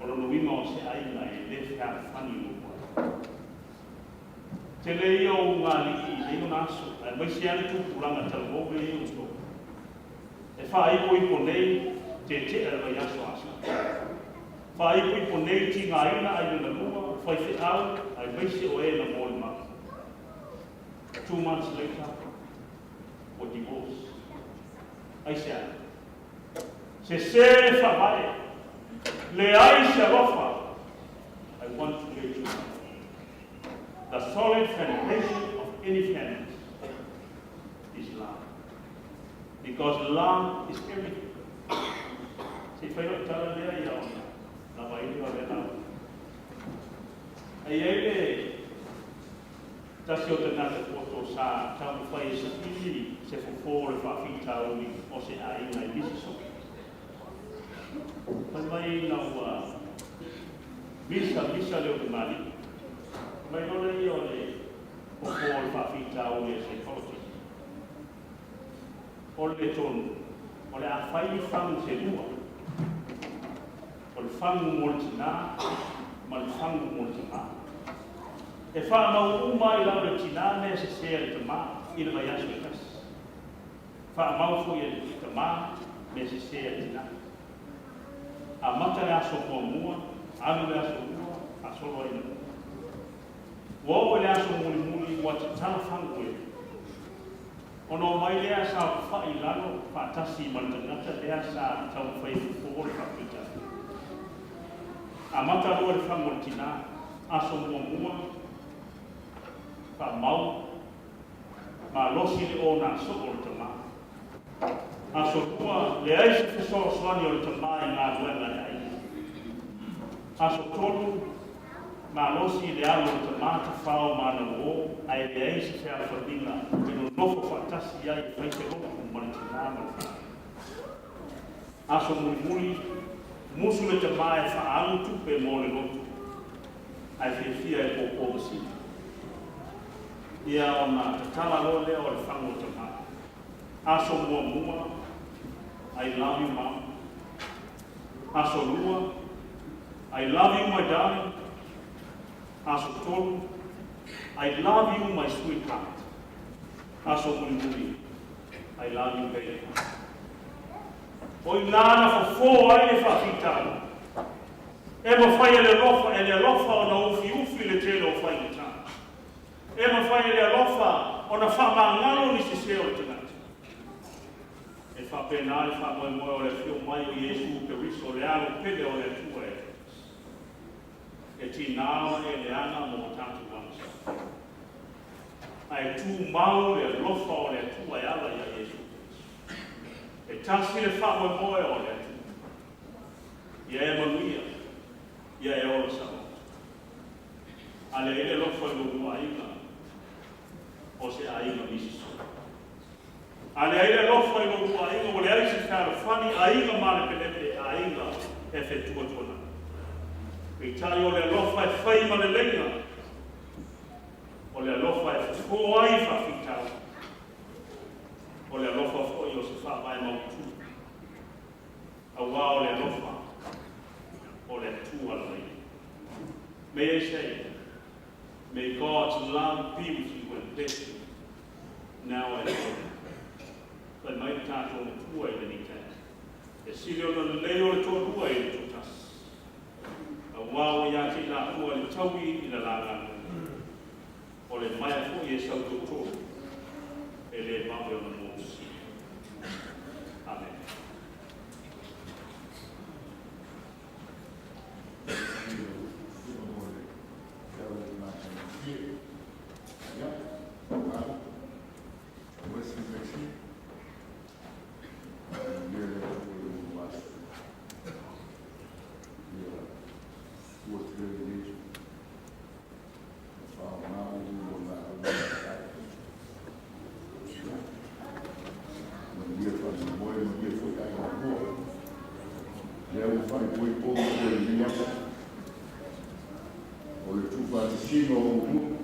Speaker 7: o lona uiga o se aiga e le fealofani muamua. Tele ia o ulugalii i nei ona aso, aemaise lava le tupulaga talavou lea e i outou. E faaipoipo nei tetea le vaiaso asa. Faaipoipo nei tigaina aiga na lua, faifeau, aemaise o e na molimau. 2 months later, ua divorce. Aisea? Sese le faavae, leai se alofa. I want to let you know. The solid foundation of any family is love. Because love is everything. Se i fai lou tala lea ia ona lava ai lea o lea lauga. E i ai le tasi o tagata poto sa taumafai e saili se fofo o le faafitauli o se aiga i Mississauga. Fai mai ina ua misa misa le ulugalii. Mai loa lea o le fofo o le faafitauli a psychologist. O le tonu, o le a fai fagu se lua. O le fagu mo le tinā ma le fagu mo le tamā. E faamau uma i lalo le tinā mea sese a le tamā i le vaiaso e tasi. Faamau foi e le tamā mea sese a le tinā. Amata le aso muamua, alu le aso lua, faasolo ai na. Ua oo i le aso mulimuli ua tatala fagu e. Ona omai lea sa fa'i i lalo faatasi ma le tagata lea sa taumafai e fofo le faafitauli. Amata loa le fagu o le tinā, aso muamua, faamau, malosi le ona soo o le tamā. Aso lua, leai se fesoasoani o le tamā i galuega a le aiga. Aso tolu, malosi le alu o le tamā tafao ma ana uō, ae leai se fealofaniga e nonofo faatasi ai e fai se lotu ma le tinā ma le fanau. Aso mulimuli, musu le tamā e faaalu tupe mo le lotu, ae fiafia e pōpō masini. Ia ona tatala loa lea o le fagu o tamā. Aso muamua, I love you, Mom. Aso lua, I I love you, my darling. Aso tolu, I love you, my sweetheart. Aso mulimuli, I love you, baby. O i ina na fofo ai le faafitauli. E mafai e le alofa, e le alofa ona ufiufi le tele o faigata. E mafai e le alofa ona faamagalo ni sese o le tagata. E faapena le faamoemoe o le afio mai o Iesu Keriso le alo pele o le Atua e. E tiga ona e leaga mo o tatou agasala. Ae tumau le alofa o le Atua e ala ia Iesu Keriso. E tasi le faamoemoe o le Atua. Ia e manuia, ia e ola saoloto. A leai le alofa i lou aiga, o se aiga misisoa. A leai le alofa i lou aiga, ua leai se fealofani, aiga malepelepe, aiga e fetuatuanai. Peitai o le alofa e fai ma leleiga, o le alofa e fofo ai faafitauli, o le alofa foi o se faavae mautu, auā o le alofa o le Atua lava ia. May I say, may God's love be with you and bless you now and forever. Fai mai le tatou Matua i lenei taeao. E sili ona lelei o le toalua i le toatasi. Auā ua ia te i latou le taui i le la galuega. O le maea foi e sau toatolu, e le vave ona motusia. Amen.
Speaker 3: Lea ua faaipoipo o lenei aso. O le tuufaatasiga o outou,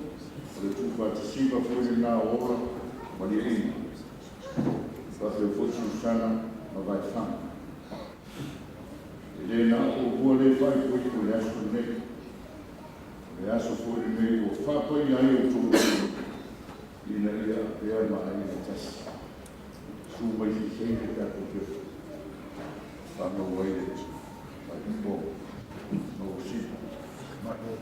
Speaker 3: o le tuufaatasiga foi lena o Ola ma Liaina. Faapea foi Susana ma Vaifana. E le na o oulua lea faaipoipo i le aso lenei. O le aso foi lenei ua faapaia ai outou ina ia avea ma aiga tasi. Susu mai se i saini le tatou pepa. Faamau ai le faaipoipoga. Maua sili. Malo.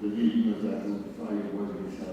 Speaker 3: Le viiga tatou te fai ai i le sa.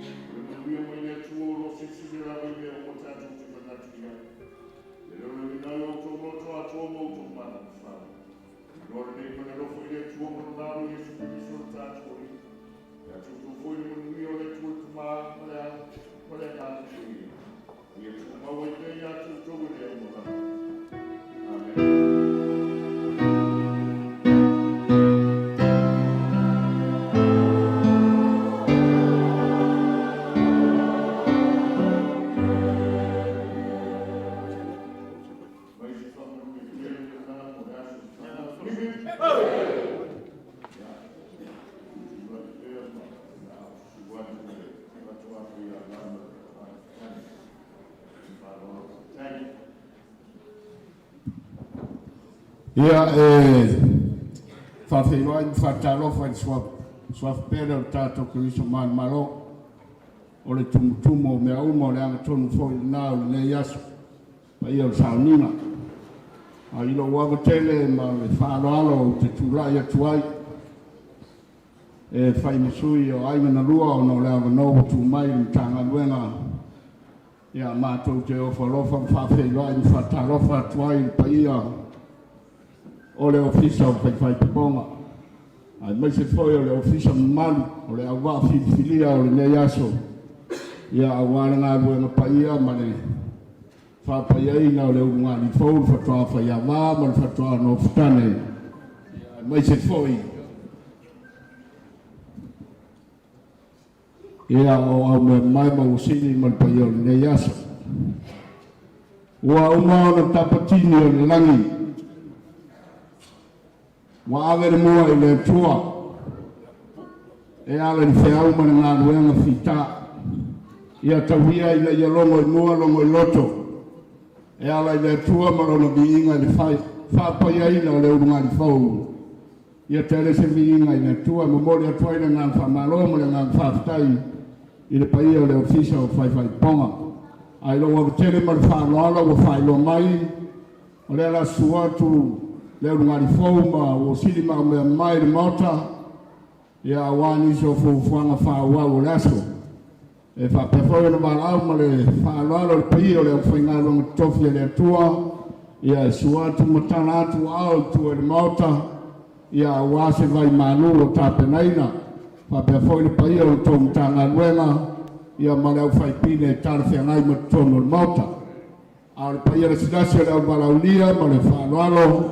Speaker 3: O le manuia mai le Atua o lo o silisili lava i mea uma tatou te manatu i ai, e leoleoina ai outou loto atoa ma outou mafaufau. Iloa lenei ma le alofa i le Atua ma Lona Alo Iesu Keriso lo tatou Alii. Ia te outou foi le manuia o le Atua le Tama ma le Alo ma le Agaga Paia, a ia tumau ai pea ia te outou e le aumalama. Amene. Mai se faamanuia tele lena mo le aso ma fanau. Ia, tulai pea ma susu atu le avatu ia lama le Malo faafetai.
Speaker 8: Ia, e faafeiloai ma faatalofa i le suafa pele o le tatou Keriso manumalo, o le tumutumu o mea uma, o le agatonu foi lena o lenei aso, paia o le sauniga. A i lou ava tele ma le faaaloalo ou te tulai atu ai e fai ma sui o Aiga na Lua ona o le avanoa ua tuu mai i le Matagaluega. Ia, matou te ofo alofa ma faafeiloai ma faatalofa atu ai i le paia o le Ofisa o Faifaipopoga, aemaise foi o le Ofisa mamalu o le auvaa filifilia o lenei aso, ia aua le galuega paia ma le Faapaiaina o le ulugalii fou, le faatoa faiava ma le faatoa nofotane, aemaise foi ia o aumeamamae ma ua sili ma le paia o lenei aso. Ua uma ona tapatini o le lagi, ua ave le mua i le Atua e ala i le feau ma le galuega fita. Ia tauia ina ia logo i mua logo i loto e ala i le Atua ma Lona viiga i le faapaiaina o le ulugalii fou. Ia tele se viiga i le Atua. E momoli atu ai le agaga faamalo ma le agaga faafetai i le paia o le Ofisa o Faifaipoga. Ae i lou ava tele ma le faaaloalo ua faailoa mai, o le ala susu atu le ulugalii fou ma ua sili ma aumeamamae i le Maota, ia aua nisi o fuafuaga faaauau o le aso. E faapea foi ona valaau ma le faaaloalo i le paia o le aufaigaluega totofi a le Atua, ia e sua atu ma tala atu aao i tua i le Maota, ia aua se vai malu o tapenaina. Faapea foi le paia o le tou Matagaluega, ia ma le aufaipine e talafeagai ma totonu o le Maota. A o le paia lasilasi o le auvalaaulia ma le faaaloalo,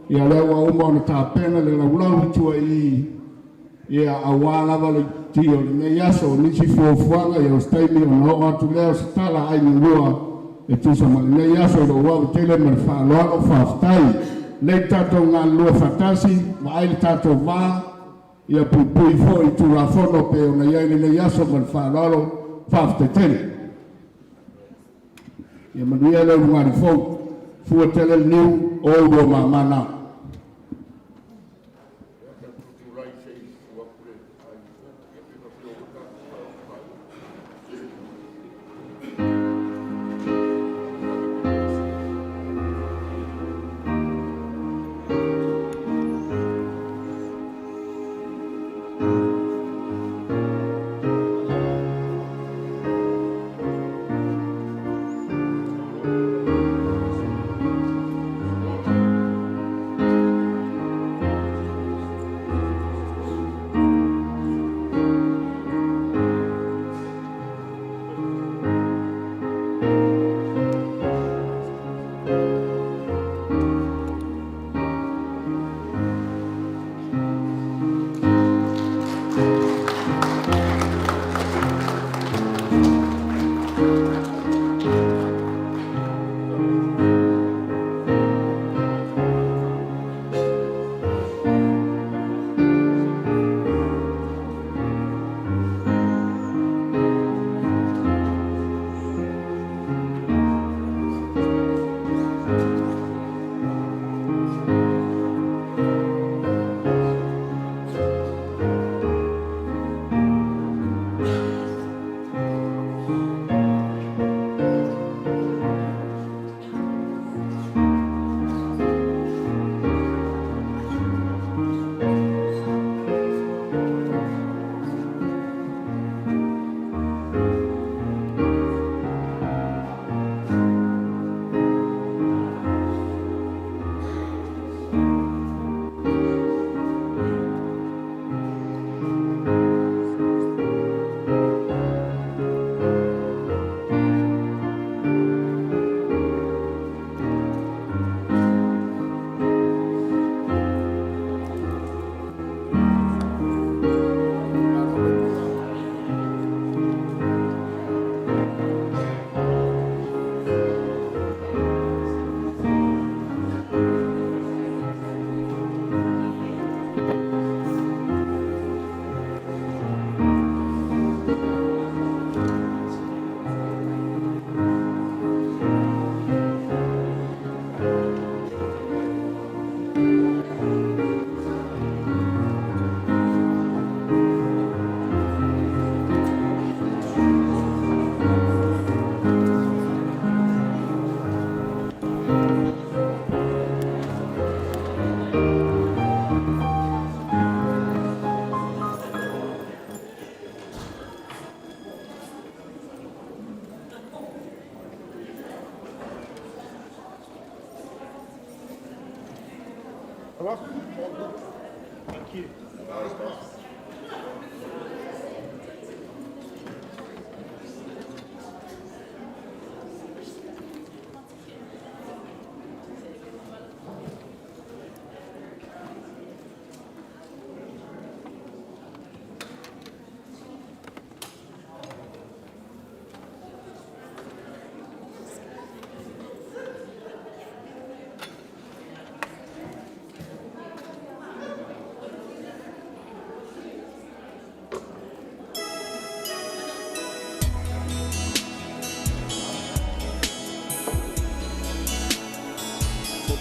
Speaker 8: ia lea ua uma ona tapena le laulau i tua i i, ia aua lava le iti o lenei aso. O nisi fuafuaga, ia o se taimi ona oo atu lea o se tala ai lua e tusa ma lenei aso i lou ava tele ma le faaaloalo. Faafetai. Lei tatou galulue faatasi, vaai le tatou va, ia puipui foi i Tulafono pei ona i ai lenei aso ma le faaaloalo. Faafetai tele. Ia manuia le ulugalii fou. Fua tele le niu o oulua mama na.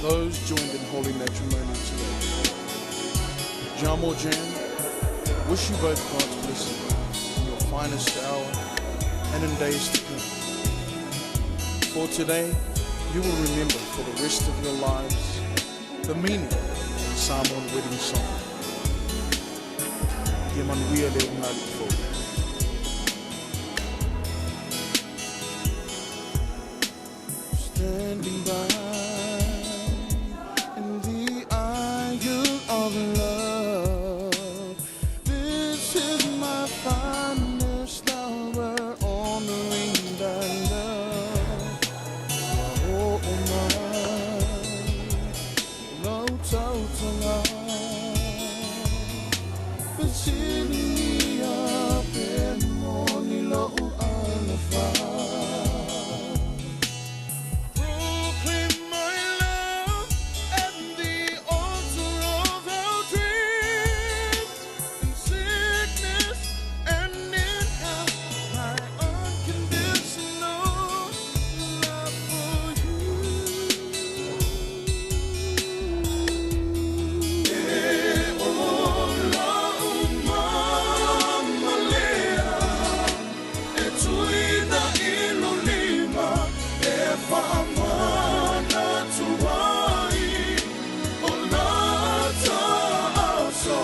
Speaker 9: Those joined in holy matrimony today. Jamo Jam, wish you both God's blessing in your finest hour and in days to come. For today, you will remember for the rest of your lives the meaning of the Samoan wedding song. Ia manuia le ugalii fou. Standing by in the aisle of love, this is my finest hour, honoring thy love. Oh, oh my, lau tautoga, fesiligia pe moni lou alofa. Proclaim my love at the altar of our dreams. In sickness and in health, my unconditional love for you. E ola umamalea, e tuina ilo lima, e faamana tuai, o lata aso,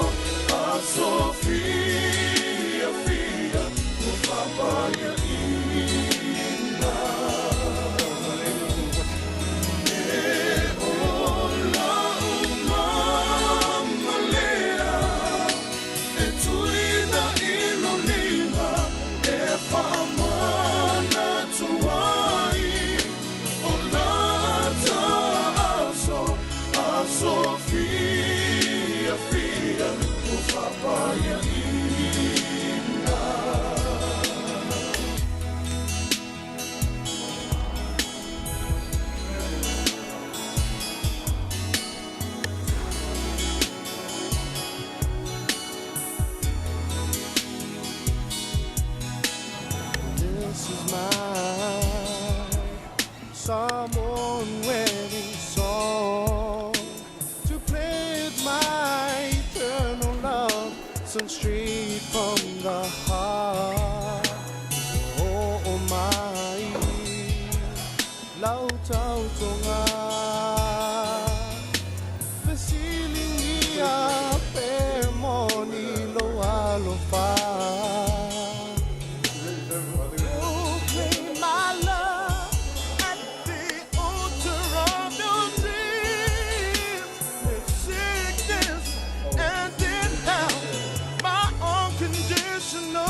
Speaker 9: aso fia fia, o papaia ina. E ola umamalea, e tuina ilo lima, e faamana tuai, o lata aso, aso fia fia, o papaia ina. This is my Samoan wedding song to pledge my eternal love, sung straight from the heart. Oh, oh my, lau tautoga, fesiligia pe moni lo alofa. Proclaim my love at the altar of your dreams. In sickness and in health, my unconditional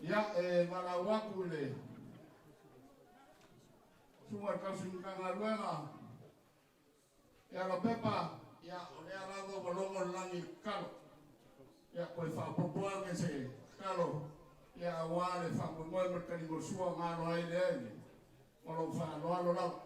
Speaker 8: Ia, e valaau atu i le susuga i le tausi Matagaluega e Alapepa, ia, o lea lava ua logo le lagi i le tatalo. Ia, toe faaopoopo ane se tatalo, ia, aua le faamoemoe ma le taligasua na alo ai lea i le ma lou faaaloalo lava.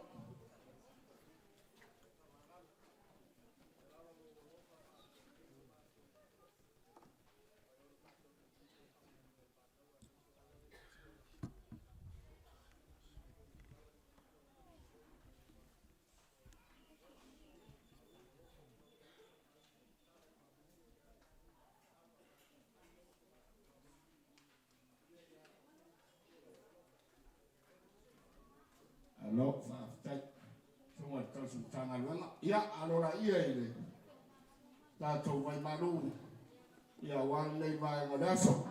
Speaker 8: Malo faafetai susuga i le tausi Matagaluega. Ia alo laia i le tatou vaimalu ia aua lenei vaega o le aso.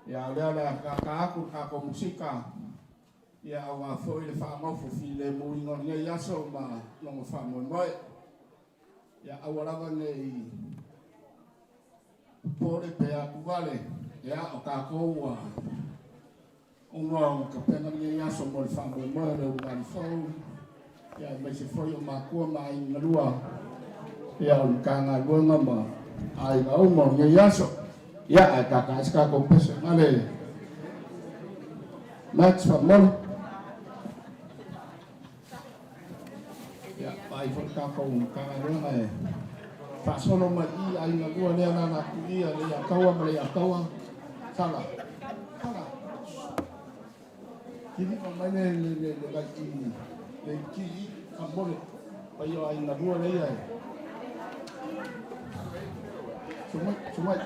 Speaker 8: Ia a o lea o le a tata atu le tatou musika ia aua foi le faanofo filemuina o lenei aso ma lona faamoemoe. Ia aua lava ne i popole pe atuvale, ia o tatou ua uma ona tapena lenei aso mo le faamoemoe o le ulugali fou, ia aemaise foi o matua ma aiga galua, ia o le Matagaluega ma aiga uma o lenei aso. Ia ae tata ai se tatou pese ma le Max faamomoli. Ia, vaai foi le tatou Matagaluega e faasolo mai i aiga lua lea lala atu i a Leiataua ma Leiataua. Sala. Sala. Kiliva mai le le le le vai i le iti i faamomoli. Pai o aiga lua lea e. Sumai, sumai.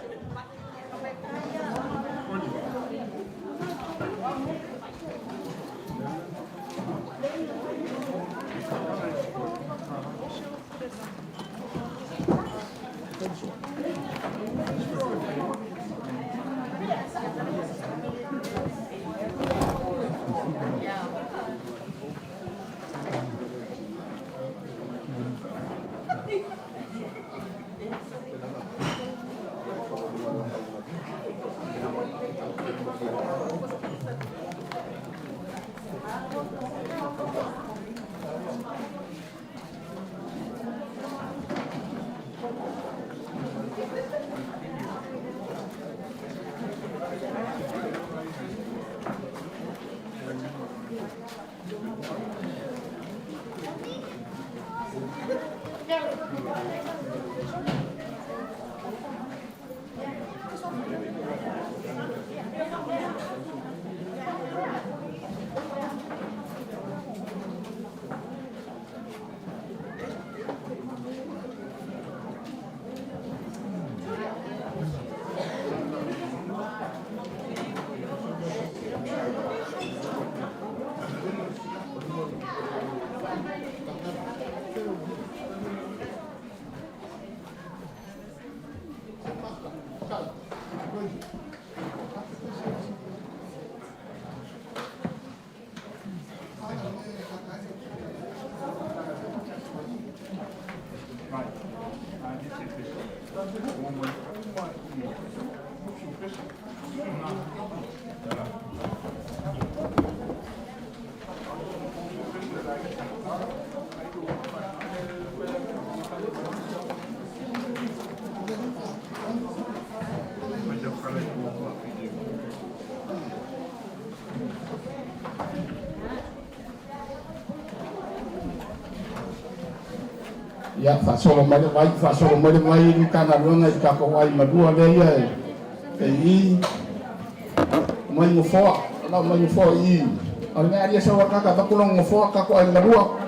Speaker 8: Ia, faasolo mai le vai, faasolo mai le vai i le Matagaluega i le tatou ai malua lea ia e i mai nofoa, lau mai nofoa i i. O le mea alia sau akaka avatu lona nofoa tatou ai malua.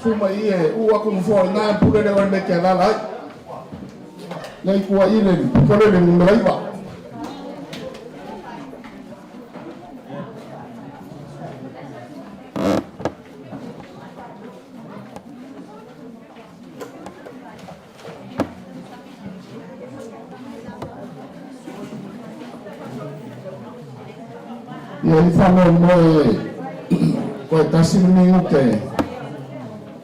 Speaker 8: Su mai i e uu atu nofoa i na e pule le oe me te alala ai. Nei tua i le pito le numera 9. Ia i faamoemoe koe tasi le minute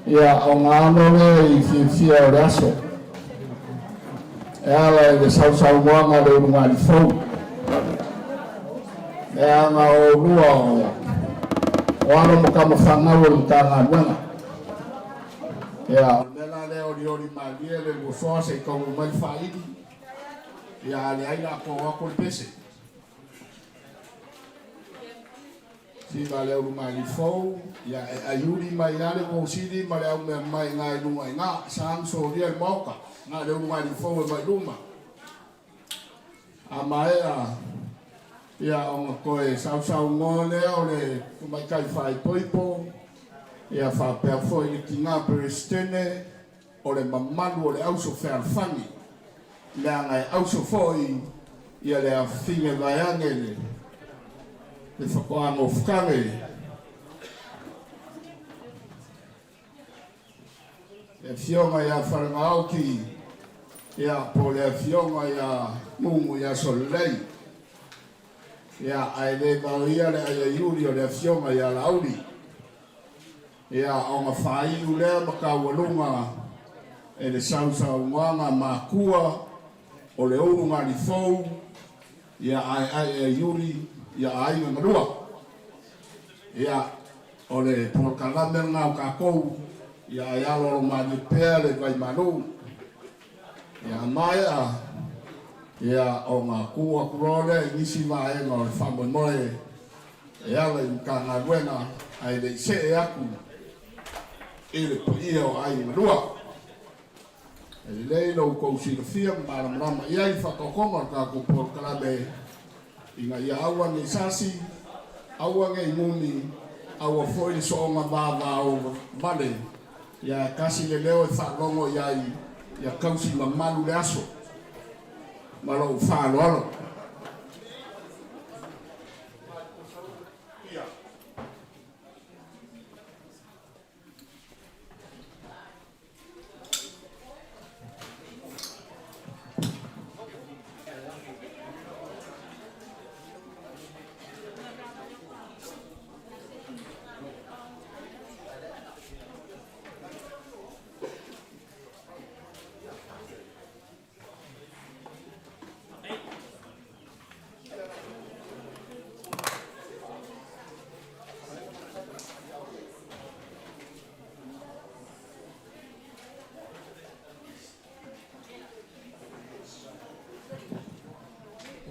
Speaker 8: ia o ngā alo lea i fiafia o le aso e ala i le sausaunoaga a le ulugali fou leaga o lua o alo ma tama fanau o le Matagaluega. Ia, o le mea la lea olioli malie le luasoa se i taunuu mai le faaili, ia a leai la to atu le pese. Siva le ulugali fou, ia e aiuli mai lava le vosili ma le au mea mai ngā i lunga i ngā, sa solia le maoka, ngā le ulugali fou e mai luma. A maea ia ona toe sausaunoa lea o le tamaitai faaipoipo, ia faapea foi le tina Peresetene o le mamalu o le auso fealofani, leaga e auso foi ia le afafine vaeane le faatoa nofotale. Le Afioga ia Falegaoki, ia, po o le Afioga ia Mumu ia Solelei, ia, ae le vaoia le aiaiuli o le Afioga ia Laauli. Ia, ona faaiu lea ma taualuga e le sausaunoaga makua o le ulugalifou, ia aeae aiuli ia aiga na lua. Ia, o le polokalame lena o tatou, ia ae aloalo malie pea le vaimalu. Ia maea, ia ona tuu atu loa lea i nisi vaega o le faamoemoe e ala i Matagaluega ae le i see atu i le paia o aiga na lua. E lelei lo outou silafia ma malamalama i ai faatoatoga o le tatou polokalame ina ia aua nei sasi, aua nei mumi, aua foi le soona vavao vale, ia e tasi le leo e faalogo i ai, ia tausi mamalu le aso. Ma lou faaaloalo.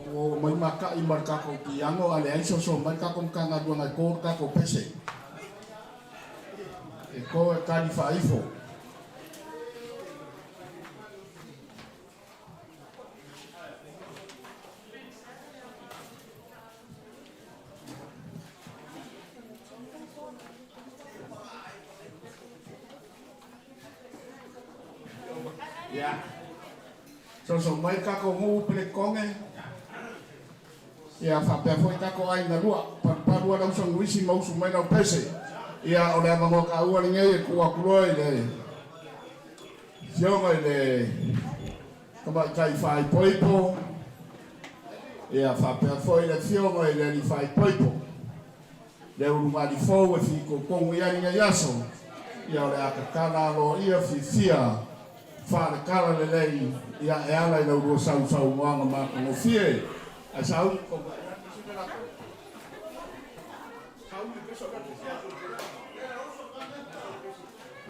Speaker 8: Ua oo mai maka'i ma le tatou piano a leai soso mai le tatou Matagaluega e to le tatou pese. E to e tali faaifo. Ia. Soso mai le tatou nuu Pelekoge. Ia faapea foi tatou aiga lua. Palupalu ala uso nuisi ma usu mai lau pese. Ia o le avanoa taua lenei e tuu atu loa i le Afioga i le Tamaitai Faaipoipo. Ia faapea foi le Afioga i le Alii Faaipoipo. Le ulugali fou e fitoitonu i ai lenei aso, ia o le a tatala aloaia fiafia faaletala lelei ia e ala i la ulua sausaunoaga matagofie. Ae sauni tou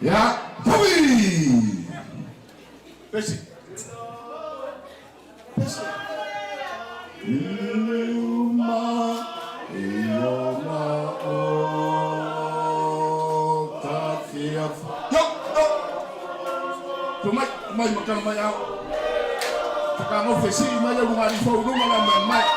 Speaker 8: Ia, hui! Pesi. Pesi. Iluma ioma o ta fia Yo, yo. Tu mai, tu mai makala mai ao. Whakanofe sii mai au ngā rifo urunga la mai mai.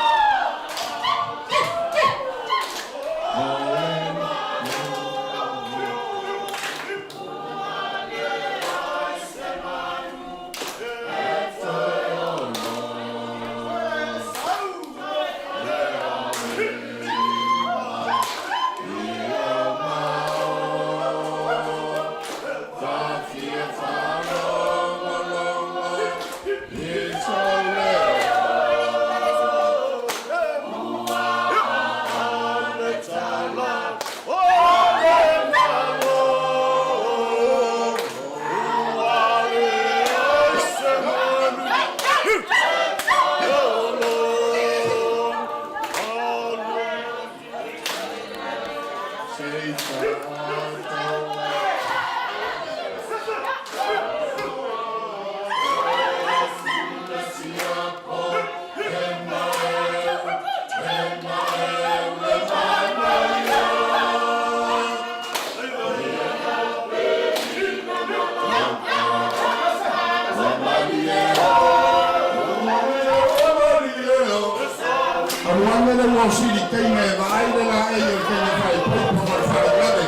Speaker 8: Alu ane le ua sili teine e vaai le laei o le teine faaipoipo ma le faalavelave.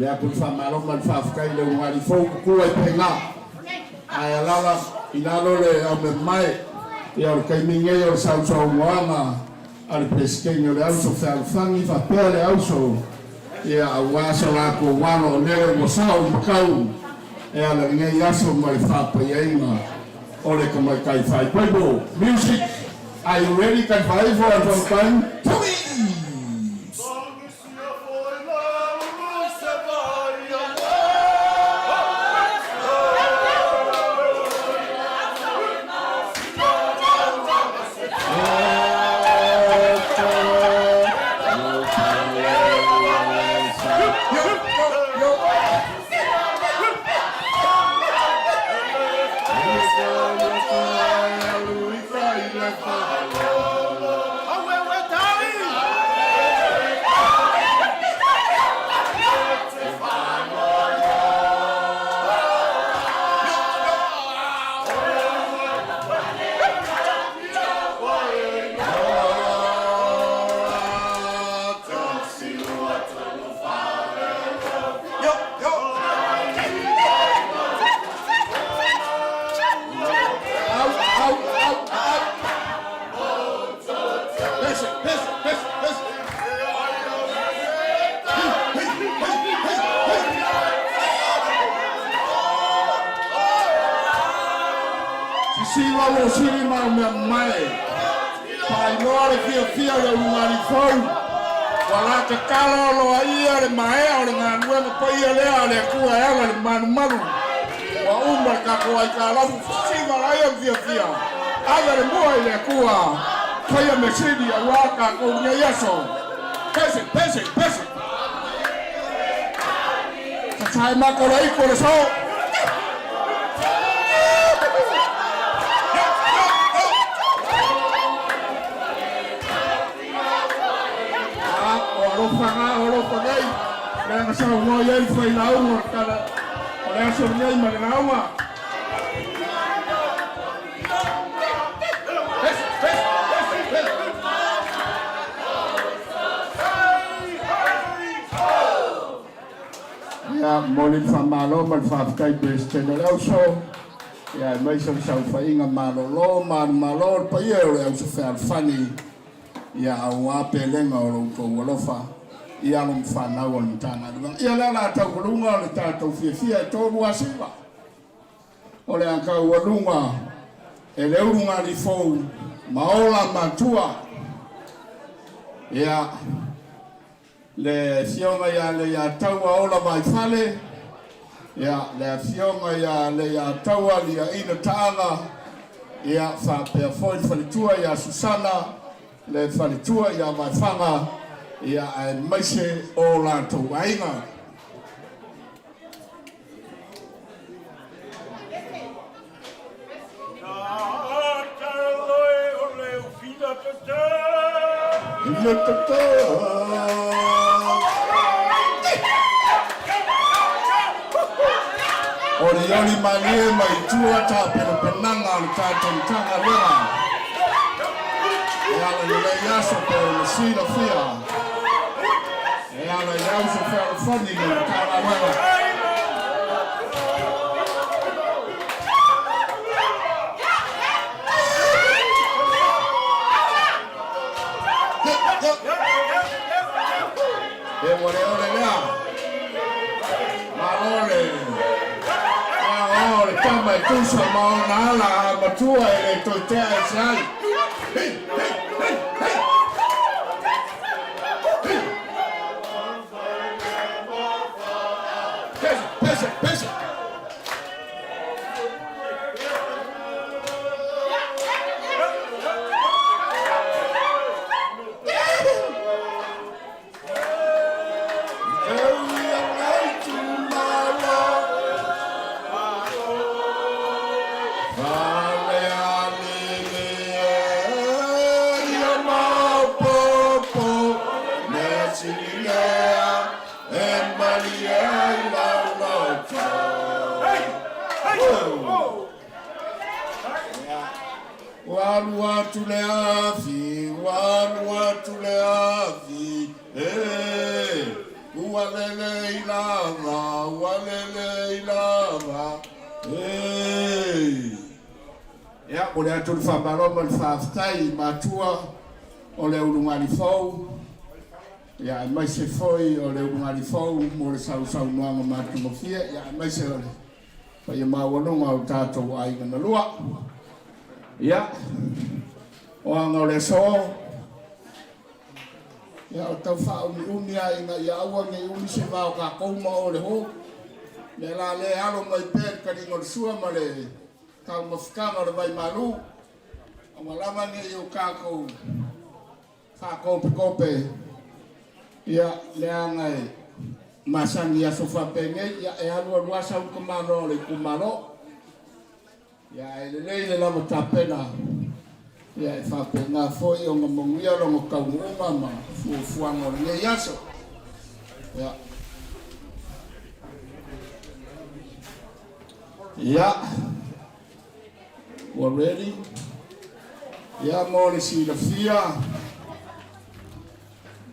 Speaker 8: Momoli atu le faamalo ma le faafetai i le ulugalii fou ua tu ai pea i ina. Ae alaala i lalo le aumemae, ia o le taimi lenei o le sausaunoaga a le Peresetene o le Auso Fealofani faapea le Auso ia aua so latou alo o lele ua sao i matau e ala i lenei aso ma le faapaiaina o le tamaitai faaipoipo. Music, are you ready Talifaifo and Fountain? Tui! Sisila lo sili ma o mea mamae. Faailoa le fiafia o le ulugalii fou, ua la tatalo aloaia le maea o le galuega paia lea a le Atua e ala i le malumalu. Ua uma le tatou aitalafu, sisiva laia le fiafia, ave le mua i le Atua, faia mea sili aua tatou i lenei aso. Pese, pese, pese. Sasae mako le ipu o le so. A, o alofa na, o alofa nei. Leaga saunoa i ai le failauga o le tala o le aso lenei ma le lauga. Ia, momoli le faamalo ma le faafetai i Peresetene o le Auso, ia aemaise o le saofaiga malolo ma alu malo o le paia o le Auso Fealofani, ia aua pelega o lo outou alofa i alo ma fanau a le Matagaluega. Ia lea o le a taualuga le tatou fiafia e 3 asiva. O le a taualuga e le ulugalii fou ma ola matua. Ia, le Afioga ia Leiataua Ola Vaifale, ia, le Afioga ia Leiataua Liaina Taaga, ia, faapea foi le faletua ia Susana, le faletua ia Vaefaga, ia, aemaise o latou aiga. Olioli malie mai tua tapenapenaga o le tatou Matagaluega e ala i lenei aso pei ona silafia e ala i le auso fealofani i le Matagaluega. E ua le ole lea. Malo le aoao o le tama e tusa ma ona ala a matua e le toe tea ese ai. Hei, hei, hei, hei. Pese, pese, pese. Ua alu atu le afi, ua alu atu le afi, e. Ua lelei lava, ua lelei lava, e. Ia, momoli atu le faamalo ma le faafetai i matua o le ulugali fou, ia aemaise foi o le ulugali fou mo le sausaunoaga matagofie, ia aemaise o le paia maualuga o tatou aiga na lua. Ia, o aga o le aso, ia o tau faaumiumi lava ina ia aua ne i umi se va o tatou ma o le ho. Mea la lea alo mai pea le taliga o le sua ma le taumafataga o le vai malu, aua lava ne i o tatou faakopekope, ia leaga e masani i aso faapenei, ia e alu alu lava sau le tamaloa o le itumalo. Ia ae lelei le lava tapena, ia e faapena foi ona manuia lona taunuuga ma fuafuaga o lenei aso. Ia. Ia. Ua ready? Ia mo le silafia,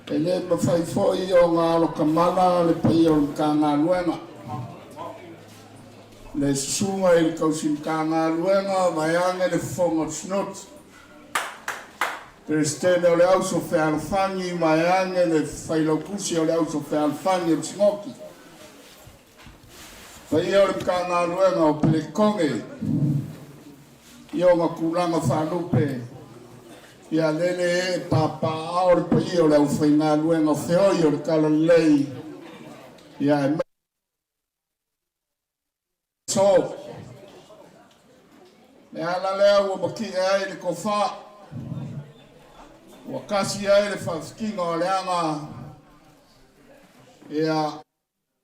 Speaker 8: e le mafai foi ona alotamala le paia o le Matagaluega. Le susuga i le tausi Matagaluega vaeane le fofoga o le Sinoti. Peresetene o le Auso Fealofani vaeane le Failautusi o le Auso Fealofani o le Sinoti. Paia o le Matagaluega o Pelekone i ona tulaga faalupe, ia lele ee papaaao le paia o le aufaigaluega feoi o le Talalelei, ia aso. Le ala lea ua matie ai le tofa, ua kasi ai le faafitiga o le aga, ia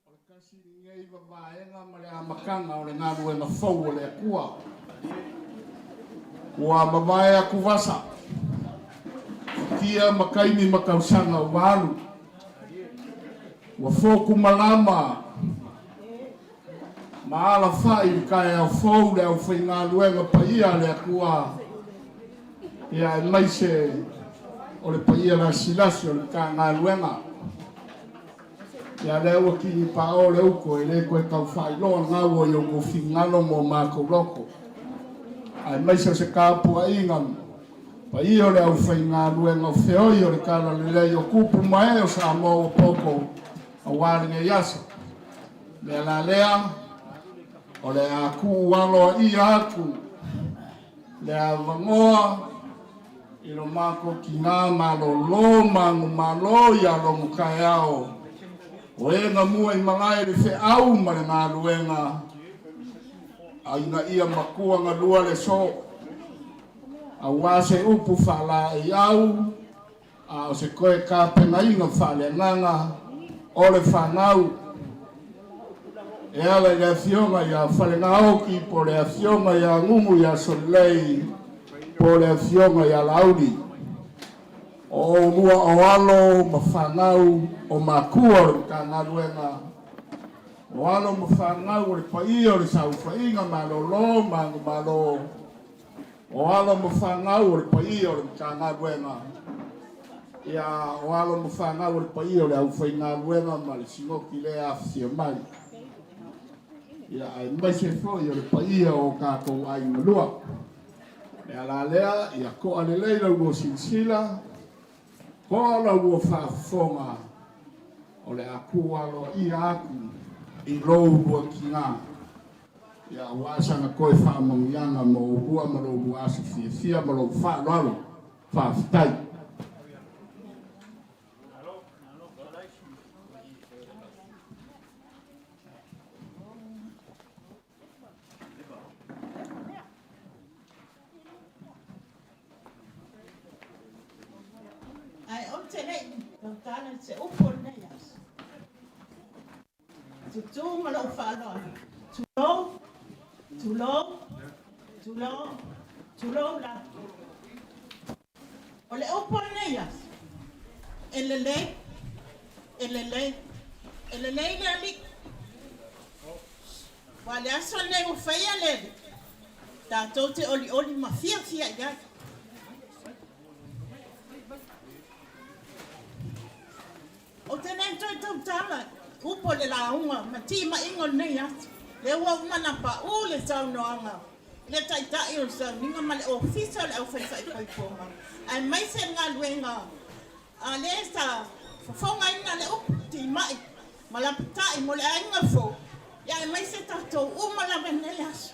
Speaker 8: O le tasi lenei vavaega ma le amataga o le galuega fou a le Atua. Ua mavae atu vasa, futia ma taimi ma tausaga ua alu. Ua fotu malama ma alafai i le taeao fou le aufaigaluega paia a le Atua, ia aemaise o le paia lasilasi o le Matagaluega. Ia lea ua kinipaʻo le uto e le toe tau faailoa gau o i outou finagalo mo matou loto, aemaise o se tapuaiga paia o le aufaigaluega o feoi o le Talalelei o tupu ma ee o Samoa ua poto aua lenei aso. Mea la lea, o le a tuu aloaia atu le avanoa i lo matou tina malolo manumalo ia Logo Taeao, o e na mua i malae le feau ma le galuega, a ina ia matua galua le so, aua se upu faalaeiau, a o se toe tapenaina faaleagaga o le fanau. E ala i le afioga ia Falegaoki po o le afioga ia Gugu ia Solelei po o le afioga ia Laauli. O oulua o alo ma fanau o makua o le Matagaluega, o alo ma fanau o le paia o le saofaiga malolo ma agomalo, O alo ma fanau o le paia o le Matagaluega, ia, o alo ma fanau o le paia o le aufaigaluega ma le Sinoti lea e afifio mai, ia, aemaise foi o le paia o tatou aiga lua. Le ala lea, ia to'a lelei la ulua silasila, to'a la ulua faafofoga, o le a tuu aloaia atu i lo ulua tina. Ia aua sana toe faamanuiaga mo oulua ma lo oulua aso fiafia ma lou faaaloalo. Faafetai.
Speaker 10: Ae ou te le i tautala i se upu o lenei aso. Tutu ma lou faaaloalo. Tulou, tulou, tulou, tulou lava. O le upu o lenei aso, e lelei, e lelei, e lelei le Alii. Aua o le aso lenei ua faia le Alii, tatou te olioli ma fiafia i ai. Ou te le toe tautala upu o le lauga ma timaiga o lenei aso. Lea ua uma ona pau le saunoaga i le Taitai o le Sauniga ma le Ofisa o le Aufai Faaipoipoga, aemaise le galuega a le sa fofogaina le upu timai ma lapatai mo le aiga fou, ia aemaise tatou uma lava i lenei aso.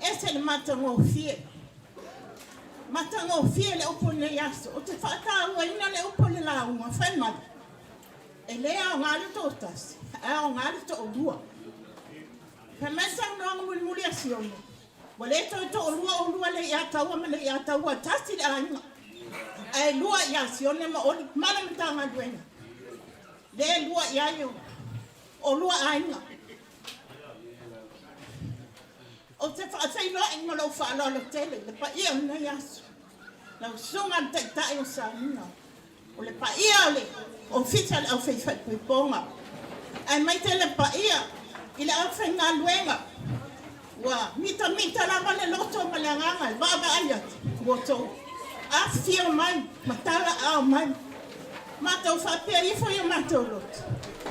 Speaker 10: Ese le matagofie. Matagofie le upu i lenei aso. Ou te faatauaina le upu o le lauga, fai mai, e le aoga le toatasi, ae aoga le toalua. Fai mai le saunoaga mulimuli a Sione, ua le toe toalua oulua Leiataua ma Leiataua, tasi le aiga, ae lua ia Sione ma Oli ma le Matagaluega. Le lua i ai oulua aiga. Ou te faafeiloai ma lou faaaloalo tele i le paia o lenei aso, lau Susuga i le Taitai o Sauniga, o le paia o le Ofisa o le Aufaifaaipoipoga, aemaise le paia i le aufaigaluega ua mitamita lava le loto ma le agaga e vaavaai atu ua outou afifio mai ma talaao mai. Matou faapea ifo i o matou loto,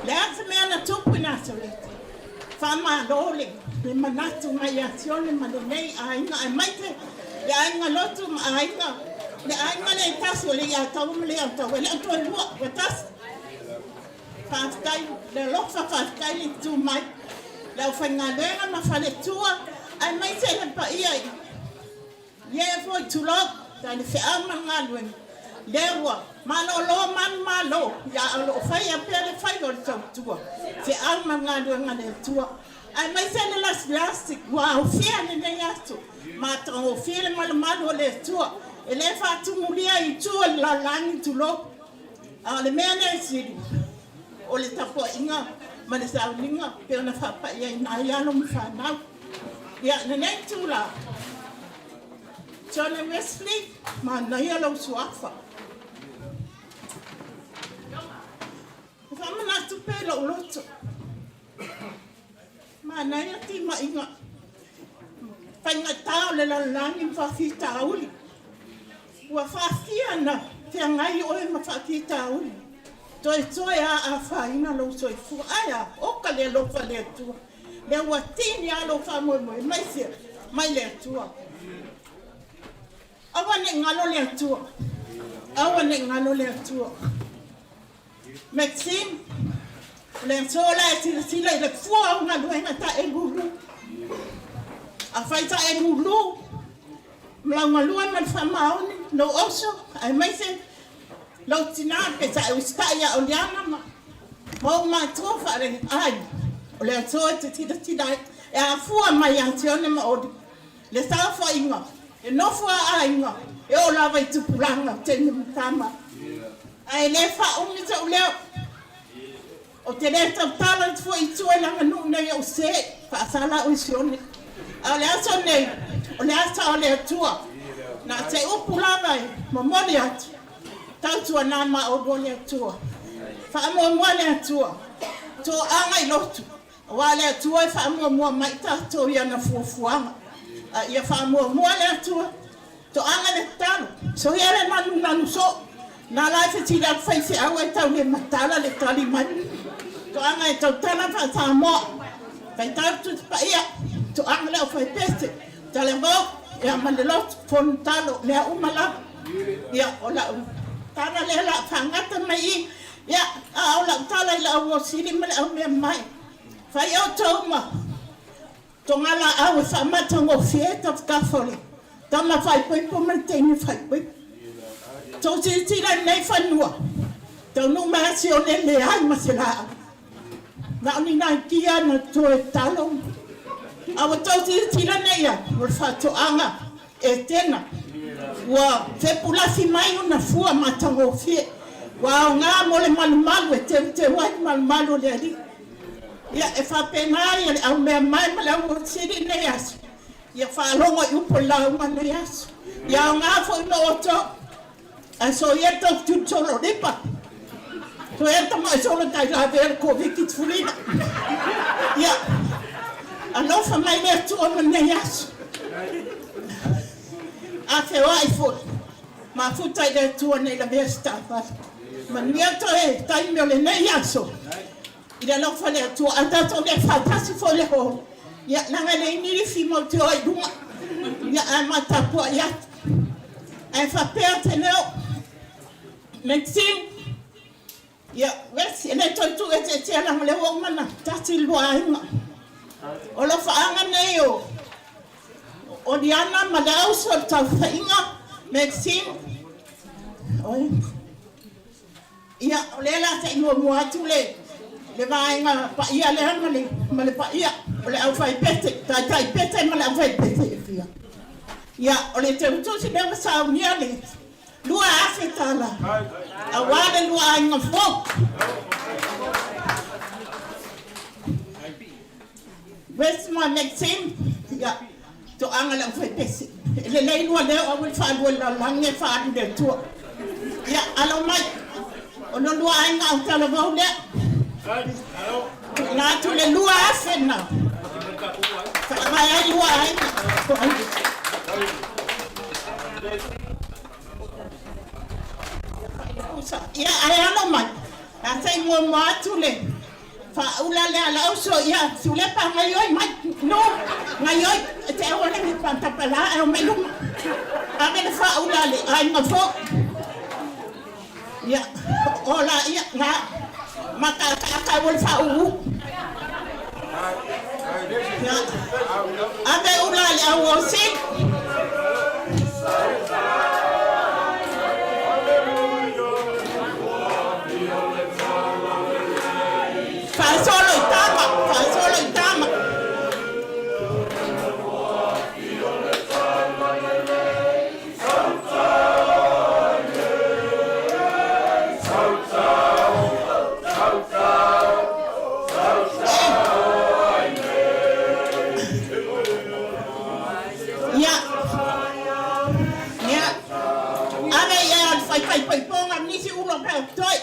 Speaker 10: le a se mea na tupu i Nasaleta? Faamalo le manatu mai ia Sione ma lenei aiga, aemaise le aiga lotu ma aiga, le aiga le tasi o Leiataua ma Leiataua, e le o toe lua, ua tasi. Faafetai le alofa, faafetai le tu mai, le aufaigaluega ma faletua, aemaise le paia i Ie foi tulou, tai le feau ma le galuega, lea ua malolo manumalo, ia a o lo o faia pea le faiva o le tautua, feau ma le galuega a le Atua. Aemaise le lasilasi ua aofia lenei aso, matagofie le malumalu o le Atua, e le faatumulia i itu o le lalolagi tulou. A o le mea lea e sili, o le tapuaiga ma le sauniga pei ona faapaiaina ai alo ma fanau. Ia, lenei itula, Johnny Wesley, manaia lou suafa. E faamanatu pea i lou loto. Manaia timaiga faigata o le lalolagi ma faafitauli. Ua faafia na feagai oe ma faafitauli, toetoe a afaina lou soifua. Ae a, oka le alofa o le Atua. Lea ua tini lava lou faamoemoe mai fea? Mai le Atua. Aua ne i galo le Atua. Aua ne i galo le Atua. Maxine, o le aso la e silasila i le fua o galuega ta e lulu. Afai ta e lulu, ma lau galue ma le faamaoni, lou oso, aemaise lou tina pe sa e usitai ia Oliana ma ou matua faale aiga, o le aso e te silasila ai, e afua mai ia Sione ma Oli, le saofaiga, e nofo a aiga, e oo lava i tupulaga o teine ma tama. Ae le faaumi sou leo. Ou te le tautala atu foi i tua i le aganuu nei ou se, faasala au i Sione. A o le aso nei, o le asa o le Atua, na o se upu lava e momoli atu, tautuana ma oulua le Atua. Faamuamua le Atua, toaga i lotu, aua le Atua e faamuamua mai tatou i ana fuafuaga. A ia faamuamua le Atua, Toaga le tatalo, soia le manumanu soo. Na la e fesili atu faifeau ai tau le matala le tali mai. Toaga e tautala faa-Samoa, faitau le Tusi Paia, toaga le aufaipese, talavou, ia ma le lotu, fono talo, mea uma lava. Ia, o lau tala lea la faagata mai i, ia, a o lau tala i le au osili ma le au mea mai. Fai outou ma Togalaau e faamatagofie ai tafatafa o le tama faaipoipo ma le teine faaipoipo. Tou silasila i lenei fanua, taunuu mai lava Sione leai ma se laau. Na o ni nai kia na toe talo. A ua tou silasila nei i ai, o le faatoaga Etena, ua fepulafi mai ona fua matagofie, ua aoga mo le malumalu e teuteu ai le malumalu o le Alii. Ia, e faapena ia le aumeamai ma le auosili i lenei aso, ia faalogo i upu o le lauga i lenei aso. Ia aoga foi mo outou, ae soia le tou fetuli solo lipa. Soia le tama'i solo tai lavea le Koviti-19. Ia, alofa mai le Atua ma lenei aso. A feoai foi, mafuta i le Atua nei lavea se taavale. Manuia toe taimi o lenei aso i le alofa o le Atua. A tatou le faatasi foi i le hall, ia leaga e leai ni lifi matou te o ai i luga, ia ae ma tapuai atu. Ae faapea se leo, Maxine, ia Wes, e le toe tuueseesea leaga o lea ua uma ona tasi le lua aiga. O alofaaga nei o Oliana ma le auso o le saofaiga, Maxine, oi. Ia, o lea o le a se i muamua atu le le vaega paia lea ma le ma le paia o le aufaipese, taitai pese ma le aufaipese e fia. Ia, o le teutusi lea ua saunia le $2,000 aua le lua aiga fou. Wes ma Maxine, ia, toaga le aufaipese. E lelei lua leo aua le faalua i le lalolagi ae faaalu i le Atua. Ia, alo mai, o lo lua aiga autalavou lea. Tuuina atu le 2,000 na faavae ai lua aiga. Ia, ae alo mai, a se i muamua atu le faaula lea a le auso, ia, Siulepa, gaioi mai, no, gaioi, e te aua le patapala ae o mai luma. Ave le faaula a le aiga fou. Ia, o la ia, na, mataataata aua le faauu. Ia, ave ula a le au osi. Faasolo i tama, faasolo i tama. Ia, ia, ave ia le faifaipoipoga ma nisi ulo pea toi.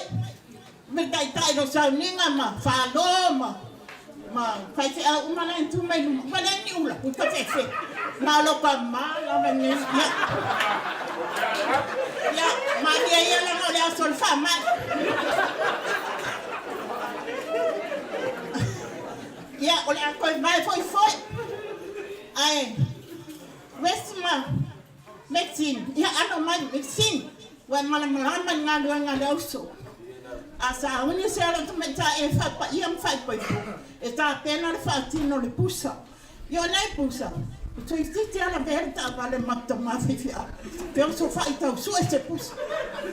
Speaker 10: Me taitai lo sauniga ma falo ma ma faifeau uma la e tu mai luma. Ua leai ni ula, ua tafefe. Na o lo ka ma lava nei. Ia, ia, malie ia leaga o le aso o le faamai. Ia, o le a toe vae foi foi. Ae, Wes ma Maxine, ia alo mai Maxine, ua e malamalama i le galuega a le auso. A sauni se alo tamaitai e faapaia ma faaipoipo, e tapena le faatino o le pusa. Ia o nei pusa, ua toeitiiti lava lavea le taavale ma tama faifeau, pe osofai tau sue se pusa.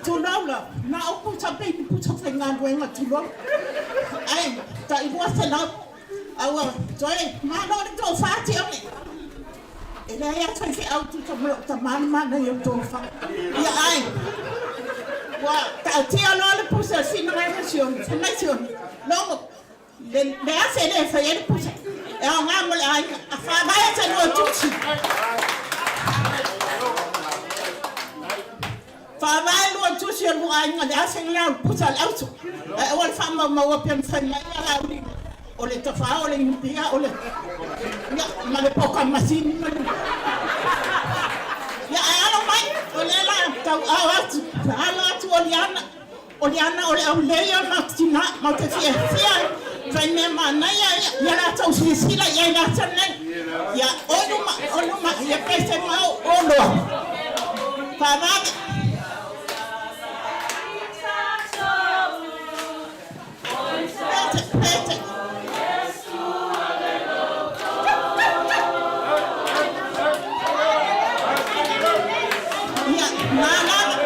Speaker 10: Tulou lava, na o pusa pei ni pusa faigaluega tulou. Ae tai 200, a ua toe malo le tofa Tione. E leai lava se faifeau tusa ma lou tama le manaia o le tofa. Ia ae, ua taatia loa le pusa i le finagalo o Sione, fai mai Sione, Logo, le, le afe lea e fai ai le pusa, e aoga mo le aiga, a faavae se lua tusi. Faavae lua tusi o lua aiga, le afe lena o le pusa a le auso. Ae aua le faamaumaua pea na fai mai a Laauli, o le tafao, o le inupia, o le, ia, ma le poka masini ma le, ia, ae alo mai, o lea la tauao atu, alo atu o Liana, o Liana o le aulei o le matou tina, matou te fiafia ai, fai mea manaia ia, ia latou silasila i ai i le aso lenei. Ia, o luma, o luma, ia pese mau o loa. Faavave. Pese, pese. Ia, nā lava.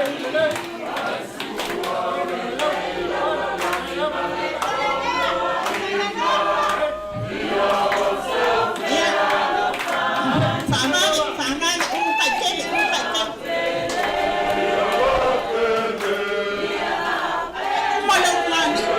Speaker 10: Ia, faavave, faavave, ulu taitele, ulu taitele. Uma le ulugalii.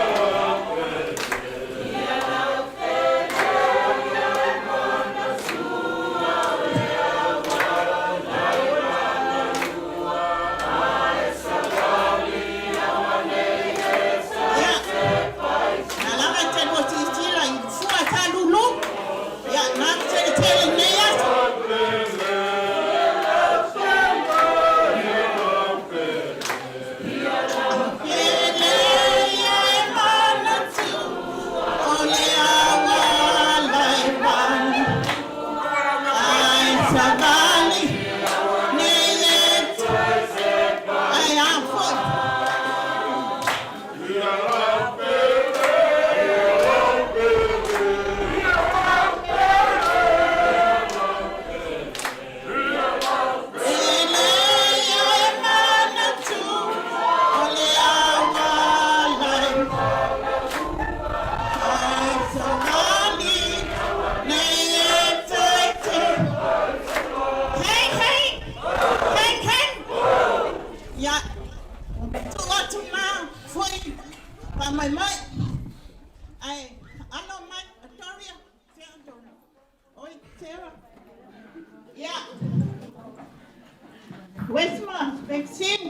Speaker 10: ma Maxine.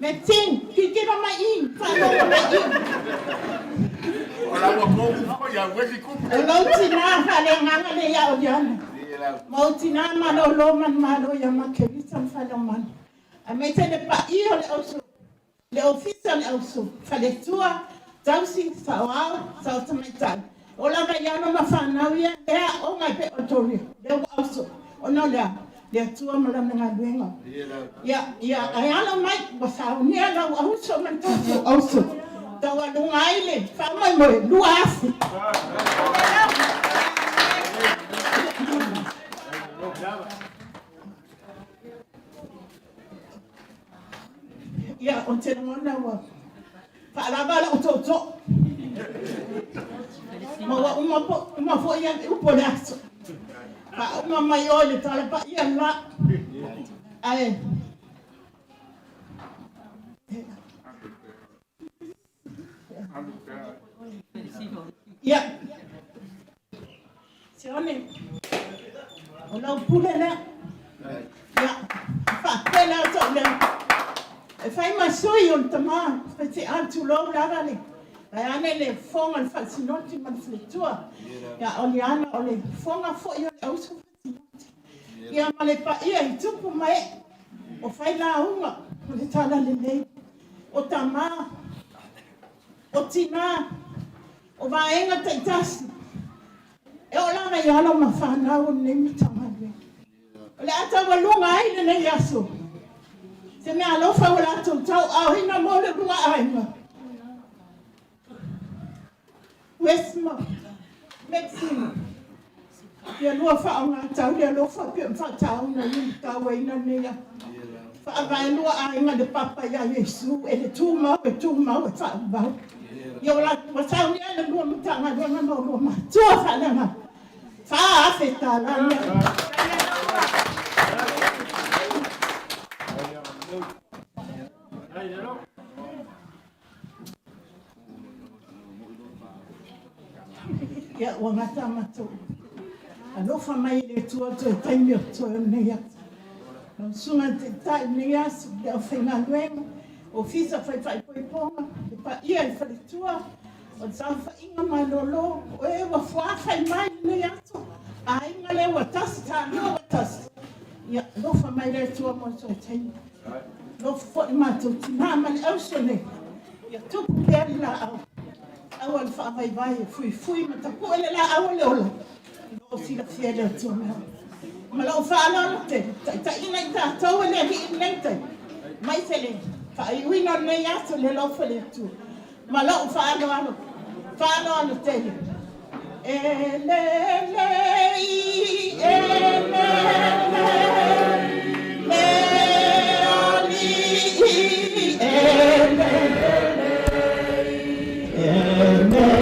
Speaker 10: Maxine, tilotilo mai i i, faalogo mai i i.
Speaker 8: O lau kopu foi, a uesi kupu.
Speaker 10: O lou tinā faaleagaga lea ia Oliana. Ma ou tinā malōlō manumalo ia Makerita ma Faleomano. Aemaise le paia o le auso, le ofisa o le auso, faletua, tausi, saoao, sao tamaitai. O lava i alo ma fanau ia lea aoga e pei o Toria, lea ua auso, ona o le a? Le Atua ma Lana galuega. Ia, ia, ae alo mai, ua saunia lau auso ma le tatou auso. Taualuga ai le faamoemoe 2000. Ia, ou te lagona ua faalava lau tootoo. Ma ua uma, po, uma foi upu o le aso. Faauma mai oe le tala paia le la. Ae Ia, Sione, o lau pule lea. Ia, faapea lea sou leo. E fai ma sui o le tamā, fai te a tulou lava le Ae ane le fofoga o le faasinoti ma le faletua. Ia, o Liana o le fofoga foi o le auso faasinoti. Ia, ma le paia i tupu ma ee o fai lauga o le Talalelei, o tamā, o tinā, o vaega taitasi, e oo lava i alo ma fanau o lenei Matagaluega. O le a taualuga ai lenei aso, se mea alofa ua latou tauaaoina mo le uluga aiga. Wesma, Maxine, ia lua faaaoga tau le alofa pei ona faatauna i le tauaina lenei aso. Faavae lua aiga le papa ia Iesu e le tumau e tumau e faavavau. Ia ua saunia le lua Matagaluega ma lua matua faaleagaga. $4,000 lea. Ia, ua gata a matou. Alofa mai e le Atua toe taimi o toe o lenei aso. Lau Susuga i le Taitai o lenei aso, le aufaigaluega, Ofisa Fai Faaipoipoga, le paia i faletua, o le saofaiga malolo, o e ua fuafai mai lenei aso, aiga lea ua tasi, tālua ua tasi. Ia, alofa mai le Atua mo le toe taimi. Alofa foi matou tinā ma le auso nei. Ia tupu pea le laau. Aua le faavaivai e fuifui ma tapue le laau o le ola. O lo o silafia e le Atua mea uma. Ma lou faaaloalo tele, taitaiina i tatou e le Alii i lenei taimi, aemaise le faaiuina o lenei aso i le alofa o le Atua. Ma lou faaaloalo, faaaloalo tele. E lelei, e lelei, le Alii, e lelei, e lelei.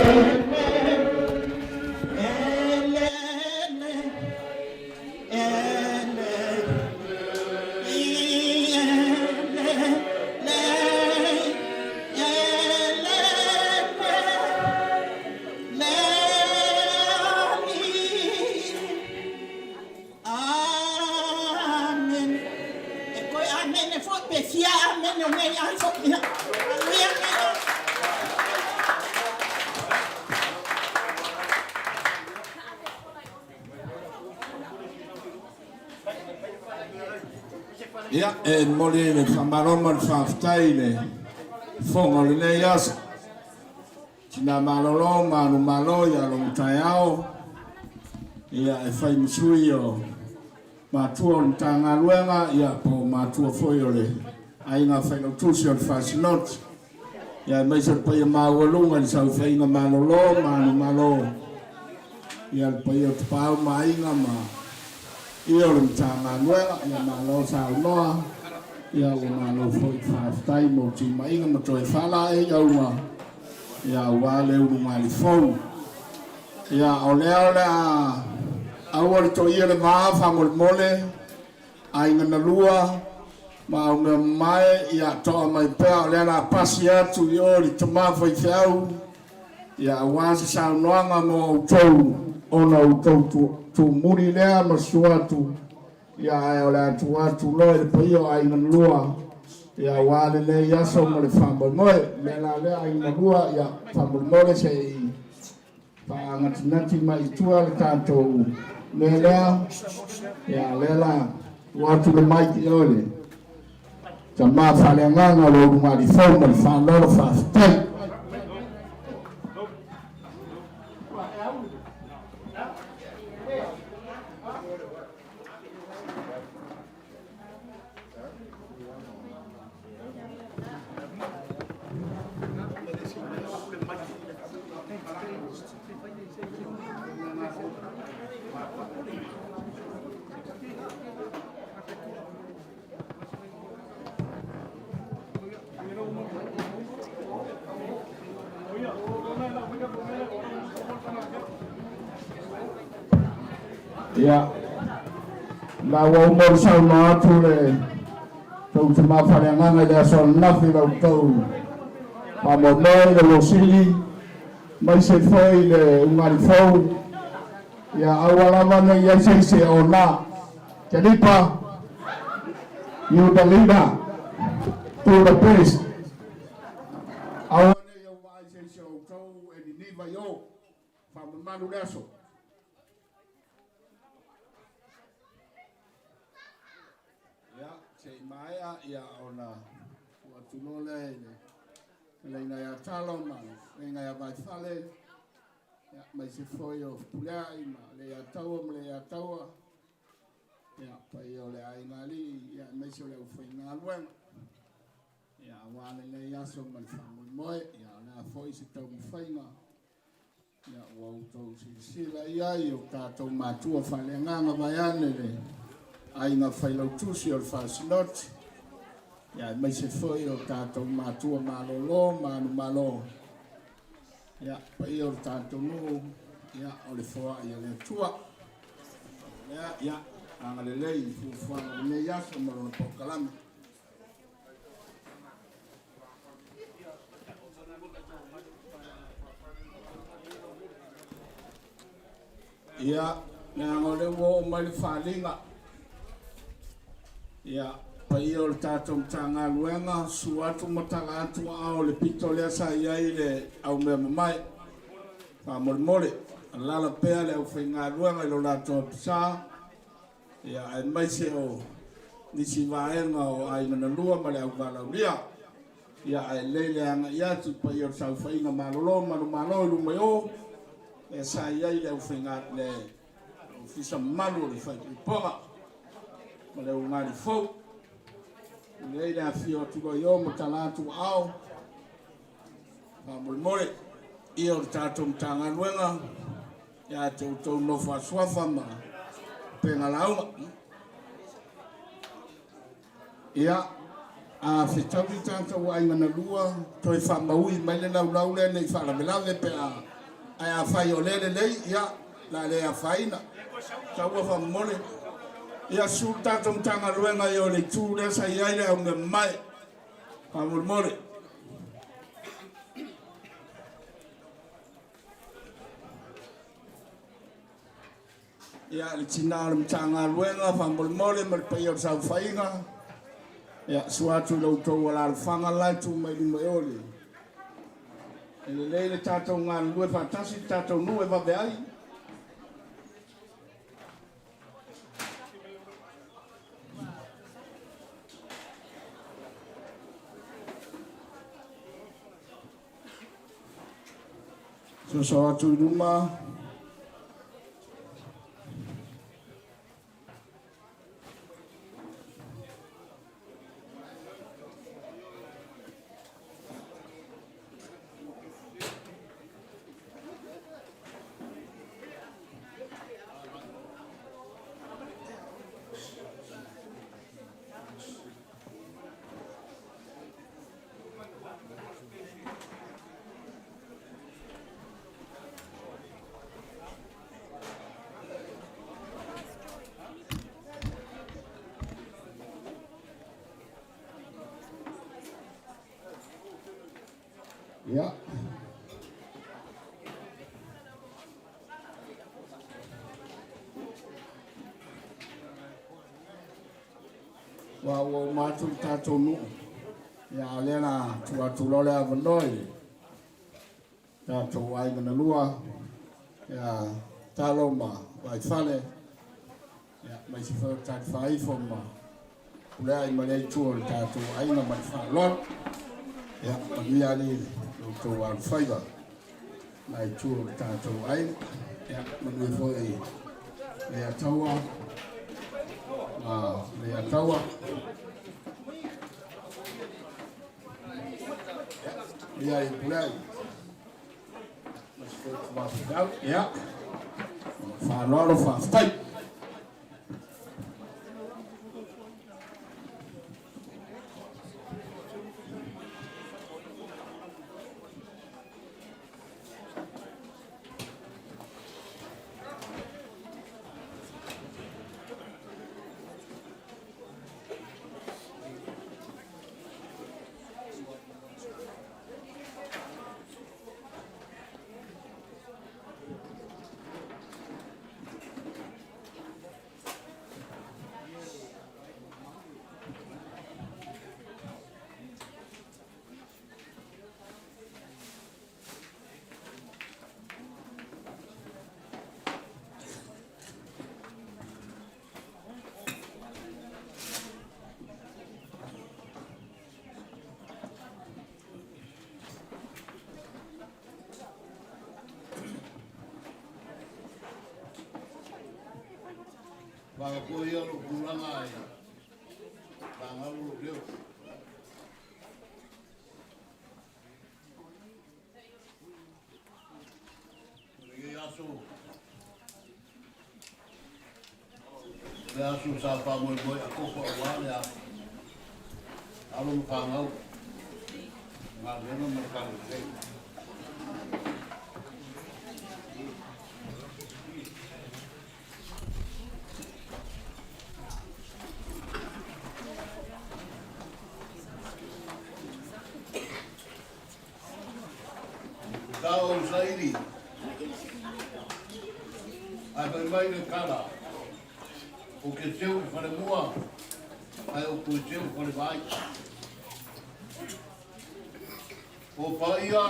Speaker 10: Amene foi pe fia amene o nei aso. Ia, manuia nei aso.
Speaker 8: Ia, e momoli le faamalo ma le faafetai i le fofoga o lenei aso. Tina malolo ma alu malo ia logo taeao, ia e fai ma sui o matua o le Matagaluega, ia po o matua foi o le aiga failautusi o le Fasinoti. Ia aemaise o le paia maualuga i le saofaiga malolo ma alu malo, ia le paia o Tapaau ma Aiga ma ia o le Matagaluega, ia malo saunoa, ia ua malo foi faafetai mo timaiga ma toe faalaei auga, ia aua le ulugali fou. Ia o lea o le a aua le toia le va faamolemole, aiga na lua ma au mea mamae, ia toa mai pea o lea la pasi atu i o i le tama faifeau, ia aua se saunoaga mo outou ona outou tumuli lea ma susu atu. Ia ae o le a tuu atu loa i le paia o aiga na lua, ia aua lenei aso ma le faamoemoe. O le mea la lea aiga na lua, ia faamolemole se i faanatinati mai i tua le tatou mea lea. Ia o lea la tuu atu le mic i oe le tama faaleagaga o le ulugalifou ma le faaaloalo faafetai. Ia, la ua uma ona saunoa atu le tou tama faaleagaga i le aso ananafi i la outou faamoemoe i le Losili, maise foi i le Ugalifou, ia aua lava ne i i ai se isi e ona. Kelipa, you the leader, do the best. Aua ne i ou vaai se isi o outou e niniva i o. Faamamalu le aso. Ia, se i maea ia ona tuu atu loa lea i le fetalaiga ia Talo ma le fetalaiga ia Vaifale, ia, aemaise foi o Fepuleai ma Leiataua ma Leiataua, ia, paia o le aiga alii, ia, aemaise o le aufaigaluega. Ia, aua lenei aso ma le faamoemoe, ia, o le a foi se taumafaiga Ia, ua outou silasila i ai o tatou matua faaleagaga vaeane le aiga failautusi o le Faasinoti, ia, aemaise foi o tatou matua malolo ma manumalo, ia, paia o le tatou nuu, ia, o le foai a le Atua. Lea, ia, agalelei i fuafuaga o lenei aso ma lona polokalame. Ia, leaga o lea ua oo mai le faaaliga. Ia, paia o le tatou Matagaluega, susu atu ma tala atu aao i le pito lea sa i ai le aumea mamae. Faamolemole, alaala pea le aufaigaluega i lo latou apisa. Ia, aemaise o nisi vaega o Aiga na Lua ma le Auvalaulia. Ia, ae lelei le agai atu i paia o le saofaiga malolo ma manumalo i luma i o, lea sa i ai le aufaiga, le ofisa mamalu o le faaipoipoga ma le ulugali fou. Lelei le afio atu loa i o ma tala atu aao. Faamolemole, ia o le tatou Matagaluega, ia te outou nofo a suafa ma upega lauga. Ia, a fetaui tatou aiga na lua, toe faamaui mai le laulau lea ne i faalavelave pe a, ae afai o lea lelei, ia, o le a le afaina. Taua faamomole. Ia, susu le tatou Matagaluega i o le itu lea sa i ai le aumea mamae. Faamolemole. Ia, le tina o le Matagaluega, faamolemole ma le paia o le saofaiga. Ia, sua atu i lo outou alaalafaga la e tu mai luma i o le. E lelei le tatou galulue faatasi, le tatou nuu e vave ai. Soso atu i luma. Ia. Aua ua uma atu le tatou nuu, ia a o lea o le a tuu atu loa le avanoa i le tatou aiga na lua, ia Talo ma Vaifale, ia aemaise foi o Talifaifo ma Puleai ma lea itu o le tatou aiga ma le faaaloalo. Ia, manuia alii lo outou alofaiva la itu o le tatou aiga. Ia, manuia foi Leiataua ma Leiataua. Ia, ia Puleai. Ia, faaaloalo faafetai.
Speaker 11: Whakakoia ia lou tulaga e fagalo lou leo. O lenei aso, o le aso sa faamoemoe akofa aua le alo ma fanau, galuega ma le fagalelei. Sa ou saili, ae fai mai le tala, Ou te teu i falemua, ae ou toe teu i falevaai. O paia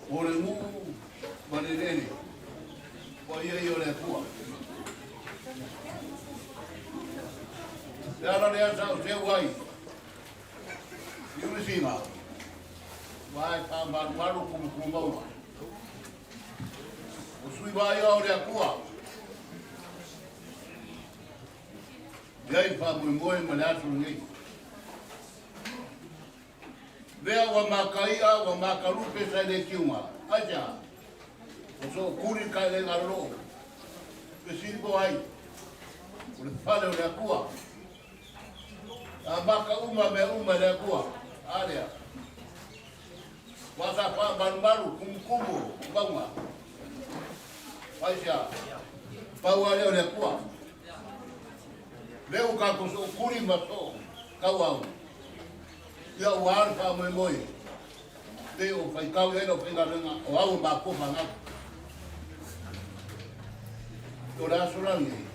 Speaker 11: o le nuu ma le eleele, paia ia o le Atua. Le ala lea sa ou seu ai i Ulisina, ua e faamalumalu kumukumauga. O sui vaia o le Atua, i ai faamoemoe ma le aso lenei. Lea ua makaia ua makalupe sa le tiuga. Aisea? O sookuli ka le ngaloo. Fesili po ai. O le fale o le Atua. A maka uma mea uma e le Atua. A lea. Ua sa faamalumalu kumukumu o mauga. Aisea? Pau a lea o le Atua. Lea ua tatou sookuli ma soo tauau. Ia ua alu faamoemoe pei o faitau i ai lau faigaluega o au o matua fanau. O le aso la lenei,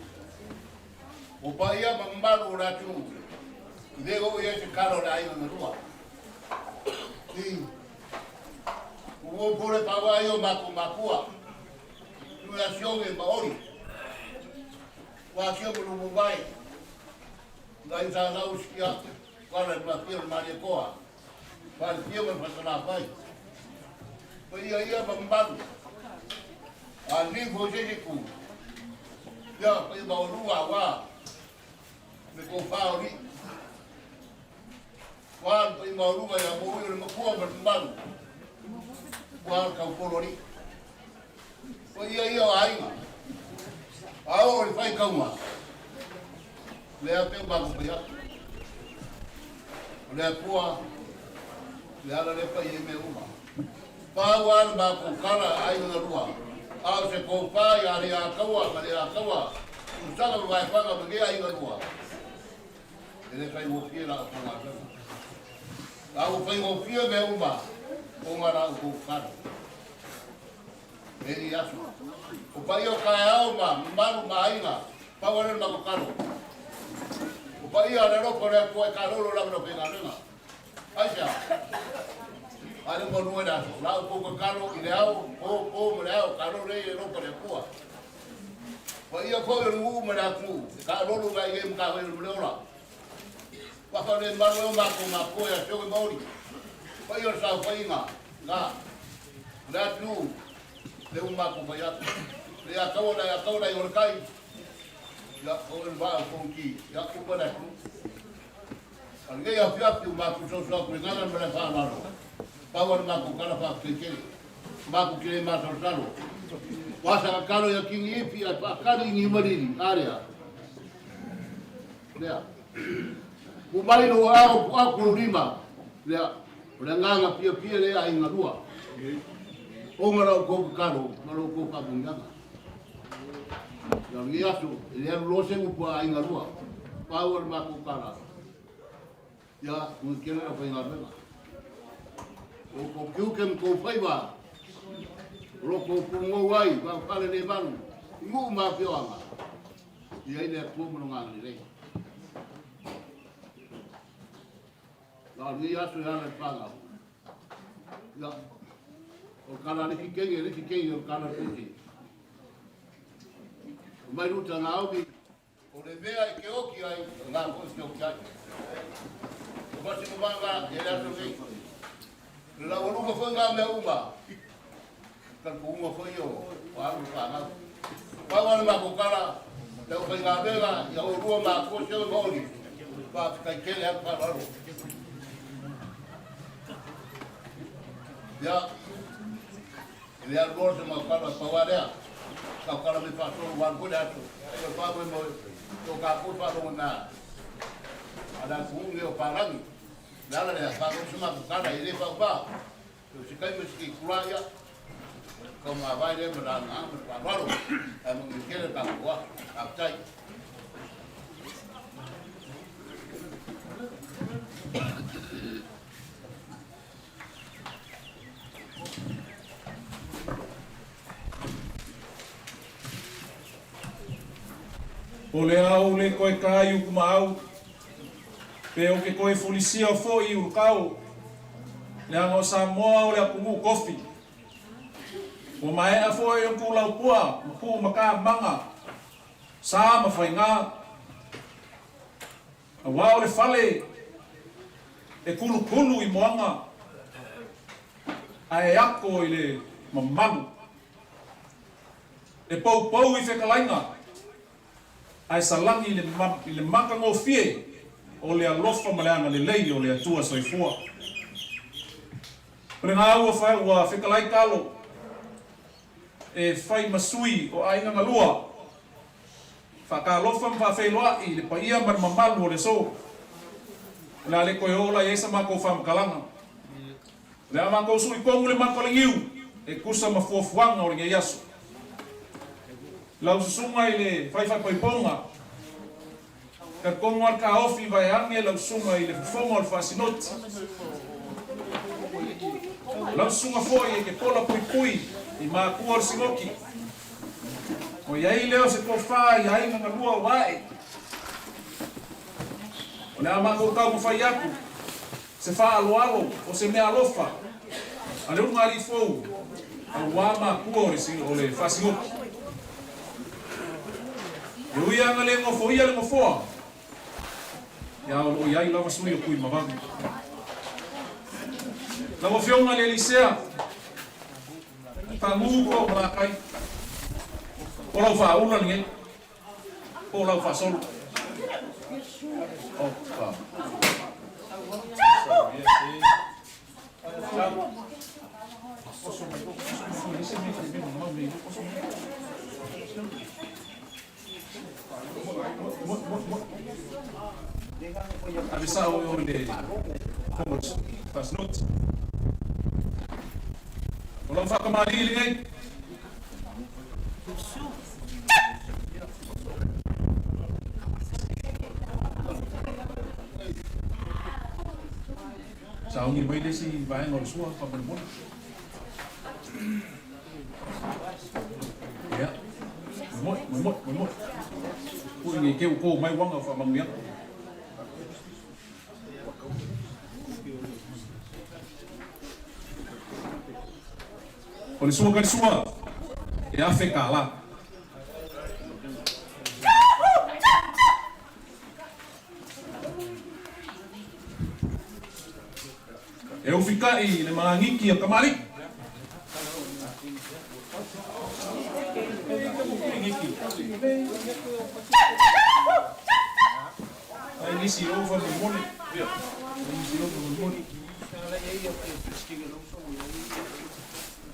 Speaker 11: o paia ma mamalu o le atunuu, i le oo i ai se tala o le aiga na lua. I ua pule paua ai o matou makua, nui asioge ma oli, ua asio ma lumu mai, nai sa lau sikia. Kuala le Mafia o le Malietoa, Falefia ma le Fasalafai. Paia ia ma mamalu. A ni foi se isi itu, ia paia maualuga aua le tofa o alii. Ua le paia maualuga ia Moui o le matua ma le mamalu, ua le tautolo alii. Paia ia o aiga, a oo i le faitauga, lea pei o matou fai atu. O le Atua, le ala lea pai ai mea uma. Pau lava le matou tala aiga na lua, a o se tofa ia Leiataua ma Leiataua, Tusaga ma Vaefaga ma nei aiga lua, e le faigofie la outou galuega. A ua faigofie mea uma ona la outou tala. E i aso. O paia o taeao ma mamalu ma aiga, pau lava lea o le matou talo. paia o le alofa o le Atua e kalolo lava lau faigaluega. Aisea? A le malu e le aso, la outou tatalo i le ao, po, po ma le ao, kalolo ai le alofa o le Atua. Paia foi o le nuu ma le atunuu, e kaalolo mai i nei Matagaluega o le Ola. Wafa le malu e o mākou mapua ia te oe maoli. Paia o le saofaiga, la, o le atunuu, le u mākou fai atu. Le ia taua la ia taua la i ole kai, ia o le vaa o kouti, ia kupa le atunuu. A lenei afiafi o mākou soso atu le ngana ma le whaalalo. Pau le mākou kala whaafetai tele. Mākou ki le māsalosalo. Wasa ka kalo ia kingi ipi ai whaakari i ni mariri. Area. Lea. Pu mai lo ao pu aku lo lima. Lea. O le nganga pia pia le ai ngalua. O ngā rau kou kalo, ma rau kou whamungianga. Ia ngi aso, e le alu loa se upu a aiga lua. Pau o le matou kala. Ia, ngi kena na whaingaluega. O ko kiuke ma kou whaiwa, o lo kou pungou ai, wa whale le malu, i ngu ma whioanga. Ia i le atua mo ngā lelei. La ngi aso e ala i whangau. Ia, o kala liki kenge, liki kenge o kala tuti. O mai ruta ngā omi, o le mea e ke oki ai, o ngā koe ke oki ai. O masi mo manga, e le aso nei. Le lau aluga foi ngā mea uma. Ka kuunga foi o, o alu whangau. Pau ana mā kala, te o whai ngā mea, ia o rua mā koe se o maoli. Wā whikai kele hau whāraro. Ia, e le alu loa se mau kala pau a lea. Kau kala me whaasolo wānu koe le aso. Ai o whāmoe moe, tō kā koe whaalongo nā. A la kuungi o pārangi. Le ala lea, whāmoe se māku kala, e le whau pā. O se kai me se kei kura ia. Kau ngā vai lea ma rā ngā ma te whāraro. Ai mo ngi kere ka kua. Ka tai.
Speaker 4: O le ao le koe kai uku maau, pe o ke koe fulisia fo'i i ulukau, leaga o Samoa o le atunuu kofi. Ua maea fo'i o Kulaupua ma Pū Makamaga, sa ma faigā. Auā o le fale e kulukulu i moaga, ae ako i le mamalu. E poupou i fekalaiga, ae salagi i le matagofie o le alofa ma le agalelei o le Atua Soifua. O le gā ua fekalai kalo e fai ma sui o aiga galua. Faatalofa ma faafeiloai i le paia ma le mamalu o le aso. O le a le toe oo la i ai sa matou faamatalaga. O le a matou sui tonu le mata o le niu e tusa ma fuafuaga o lenei aso. Lau susuga i le fai faaipoipoga, talitonu lava le taofi vaeane lau susuga i le fofoga o le faasinoti. Lau susuga foi e te pola puipui i matua o le sinoti. Oi ai lea o se tofa i aiga galua ua ae. O le a matou taumafai atu se faaaloalo o se mea alofa a le ulugalii fou auā matua o le faasinoti. E ui lava ina le nofoia le nofoa, ia o lo o i ai lava sui o Tuimavave. Lau Afioga i le Elisea, Pagū ko Malakai. O lau faaula lenei. Po o lau faasolo. Opa. Ave sao i le faasinoti. O lau faatamalii lenei. Sauni mai le isi vaega o le sua faamolemole. Ia. Moemoe, moemoe, moemoe. Pui nei te u kou mai wanga o faamanuiaga. O le sua kalisua, e $1,000. E ufika'i i le magagiki a kamali'i. Ai nisi o faamolemole. Ai nisi o faamolemole.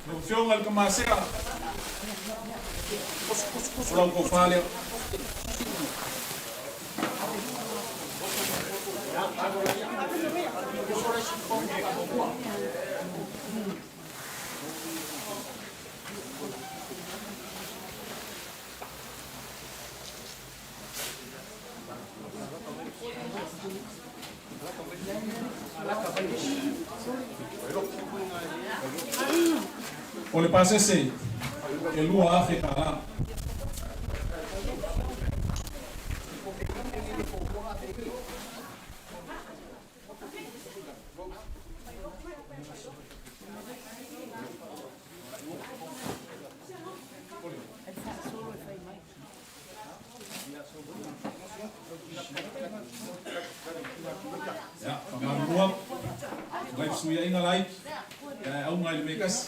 Speaker 4: Lau Afioga i le Kamasea, o lau tofa lea. O le pasese e $2,000. Ia, faamalulua, nai fesuiaiga laiti, ia e auga i le mea e tasi.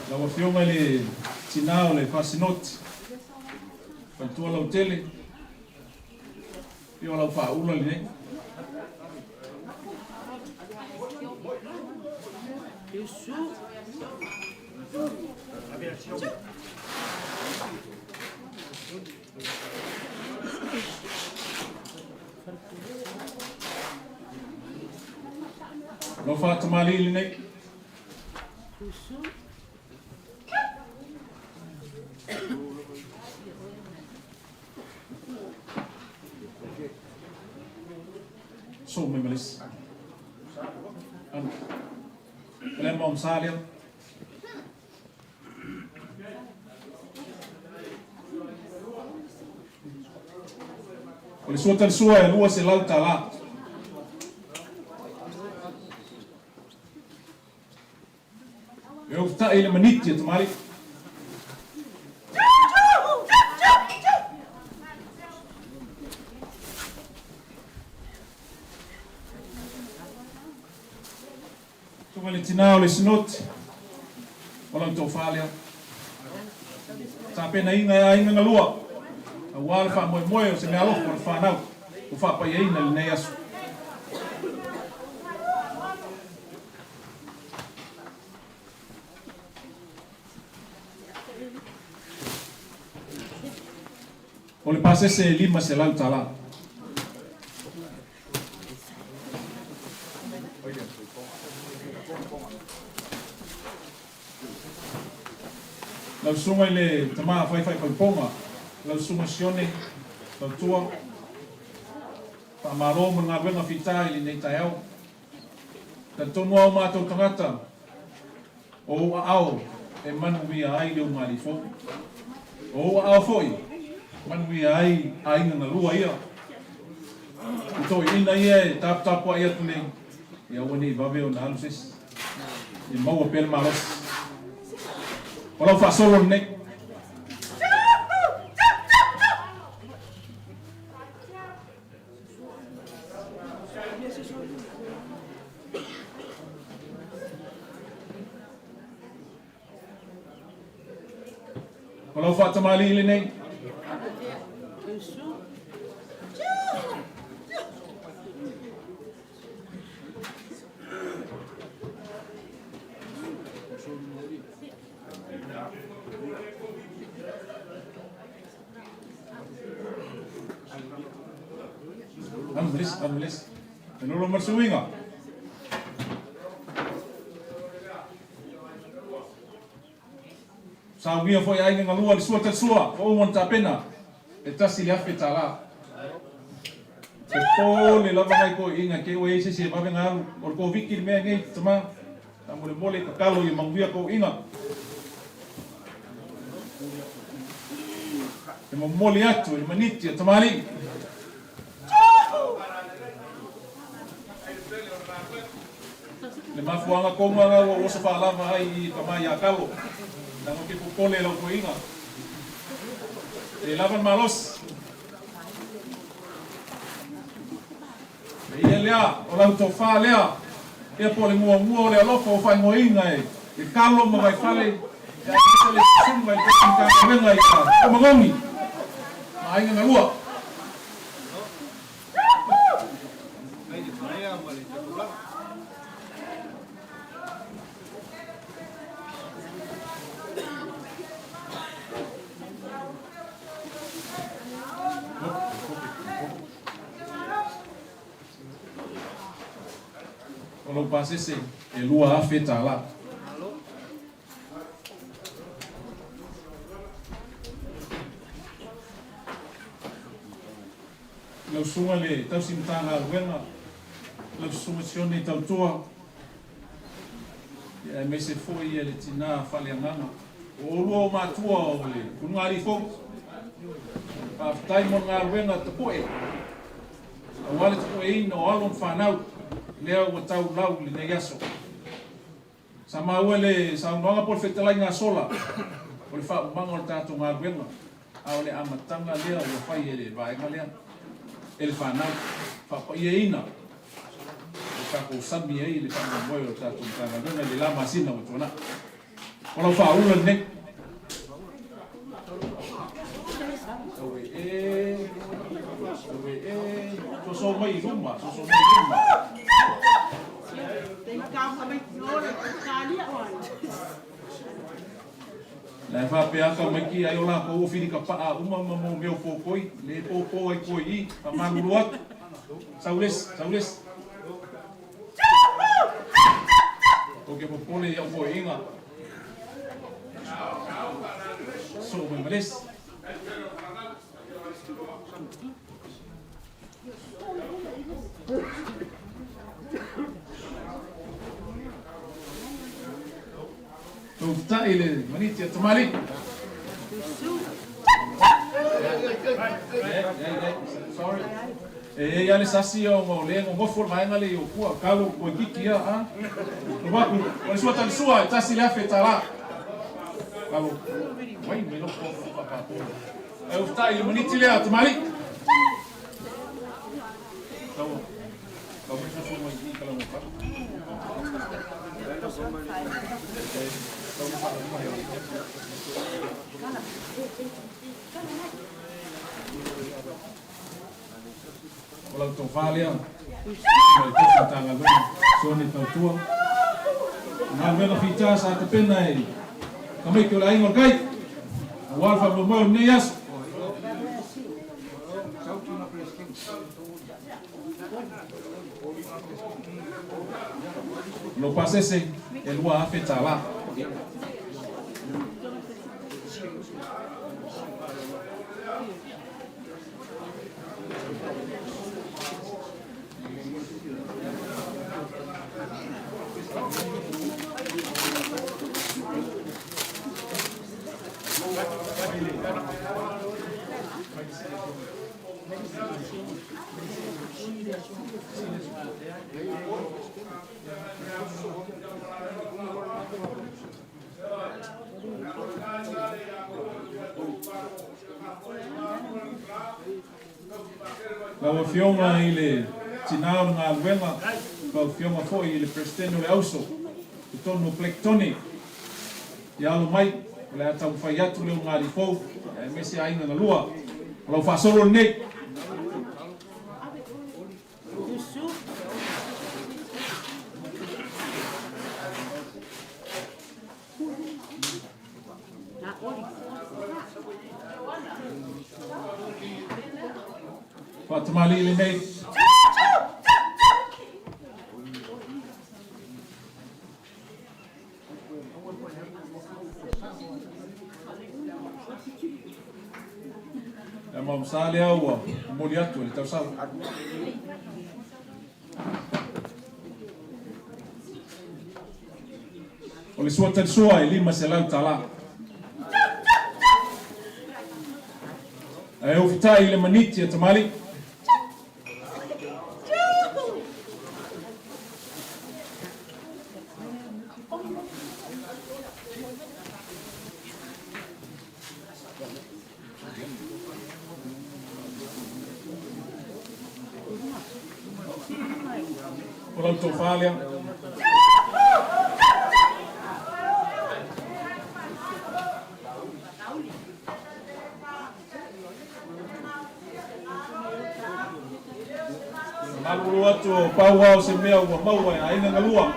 Speaker 4: Lau Afioga i le Tina o le Fasinoti, Faletua Lautele, Ia o lau faaula lenei. Lau faatamalii lenei. So mai ma le isi. Anu. O le ma sa lea. O le sua talisua e $200. E ofutai i le maniti a tamalii. Suka le tinā o le Sinoti, o lau tofa lea. Tapenaina e aiga na lua, aua le faamoemoe o se meaalofa o le fanau ua faapaiaina i lenei aso. O le pasese e $500. Lau susuga i le tama faifaifaipoma, lau susuga Sione Tautua, faamalo mo le galuega fita i lenei taeao. Talitonu lava o matou tagata o ou aao e manuia ai le ugalifono. O ou aao foi e manuia ai aiga galua ia. I toeaiina ia e taputapuai atu nei, ia aua ne i vave ona alu se isi. Ia maua pea le malosi. O lau faasolo lenei. O lau faatamalii lenei. Anu melesi, anu melesi. E lolo ma le suiga. Saunia foi aiga galua le sua tali sua, ua uma ona tapena e $1,000. Popole lava nai toeaiina te i ua i ai se isi e vave ona alu. O le Koviti le mea nei, tama. Faamolemole tatalo ia manuia toeaiina. E momoli atu e le maniti a tamalii. Le mafuaaga tonu lava ua ou oso faalava ai i tama ia Kalo, leaga ou te popole i lau toeaina. E lava le malosi. E ia lea, o lau tofa lea, ia po o le muamua o le alofa ua faaigoaina e e Kalo ma Vaifale, ia aemaise le susuga i le Matagaluega ia Tomagogi ma Aiga na Lua. O lou pasese e $2,000. Lau susuga i le tausi Matagaluega, lau susuga Sione Tautoa, aemaise foi le tina faaleagaga. O oulua o matua o le ulugalii fou. Faafetai mo le galuega tapu'e, aua le tapu'eina o alo ma fanau, lea ua tau lau i lenei aso. Sa maua i le saunoaga po o le fetalaiga a Sola, o le faaumaga o le tatou galuega, a o le amataga lea ua fai e le vaega lea, e le fanau, faapaiaina ua tatou sami ai le faamoemoe o le tatou Matagaluega i le la masina ua tuanai. O lau faaula lenei. Tau e e, tau e e, soso mai i luma, soso mai i luma. La e faapea aka mai ki ai o lakou o whirika pa'a uma ma mo mea o pōkoi, le pōpō ai koe i, faamalulu atu. Sau le isi, sau le isi. Ou te popole i au toeaiina. Soo mai ma le isi. Tautai le maniti a tamalii. Sorry. E i ai lava le sasi ona o lea e nonofo le vaega lea i ou tua, kalo toeitiiti ia a. Lovaku, o le sua talisua e $1,000. Kalo, wai mai lou tofa faapapolo. E ufitai i le maniti lea tamalii. Tau, tau mai soso mai i kala mo kalo. Tau mai O lau tofa lea, ma le tofi Matagaluega, Sione Tautua. O galuega fita sa tapena e tamaiti o le aiga o le kai, aua le faamoemoe o lenei aso. O lou pasese e $2,000. Lau Afioga i le Tina o le Galuega, lau Afioga foi i le Peresetene o le Auso, totonu o Black Tony, ia alo mai, o le a taumafai atu le ulugalii fou, aemaise aiga na lua. O lau faasolo lenei. Faatamalii lenei. Le maumasa lea ua momoli atu e le tausaga. O le sua talisoa e $500. Ae ofitai i le maniti a tamalii. O lau tofa lea. Malulu atu o pau lava o se mea ua maua e aiga galua,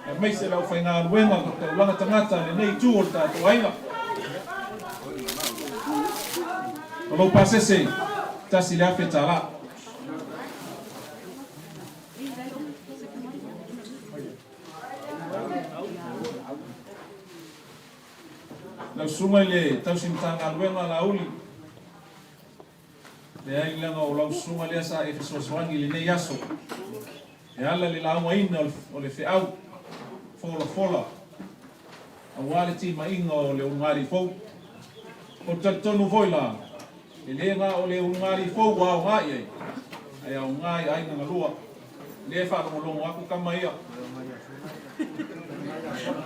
Speaker 4: aemaise le aufaigaluega o taulaga tagata a lenei itu o le tatou aiga. O lou pasese, $1,000. Lau susuga i le tausi Matagaluega Laauli, leai leaga o lau susuga lea sa e fesoasoani i lenei aso e ala i le laugaina o le feau folafola aua le timaiga o le ulugalii fou. Ou te talitonu foi la, e le na o le ulugalii fou ua aoga i ai, ae aoga i aiga galua. Lea e faalogologo atu tama ia.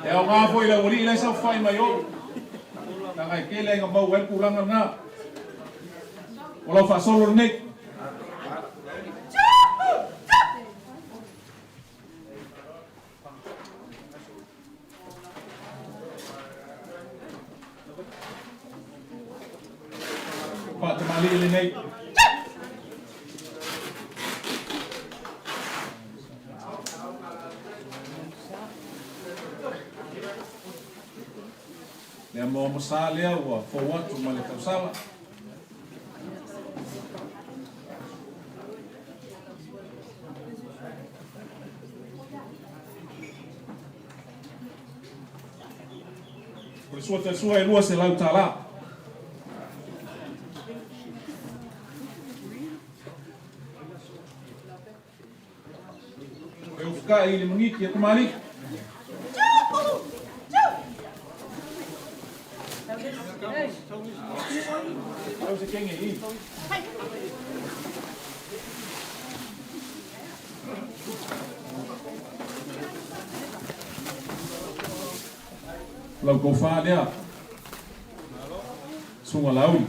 Speaker 4: E aoga foi i le aualii la e saofai mai o. Leaga e tele aiga maua ai le tulaga lena. O lau faasolo lenei. Faatamalii lenei. Le amoamosa lea ua fou atu ma le tausala. O le sua talisua e $200. E ufukai i le magiti a tamalii. Tau se kenge i. Lau tofa lea, Susuga Laauli.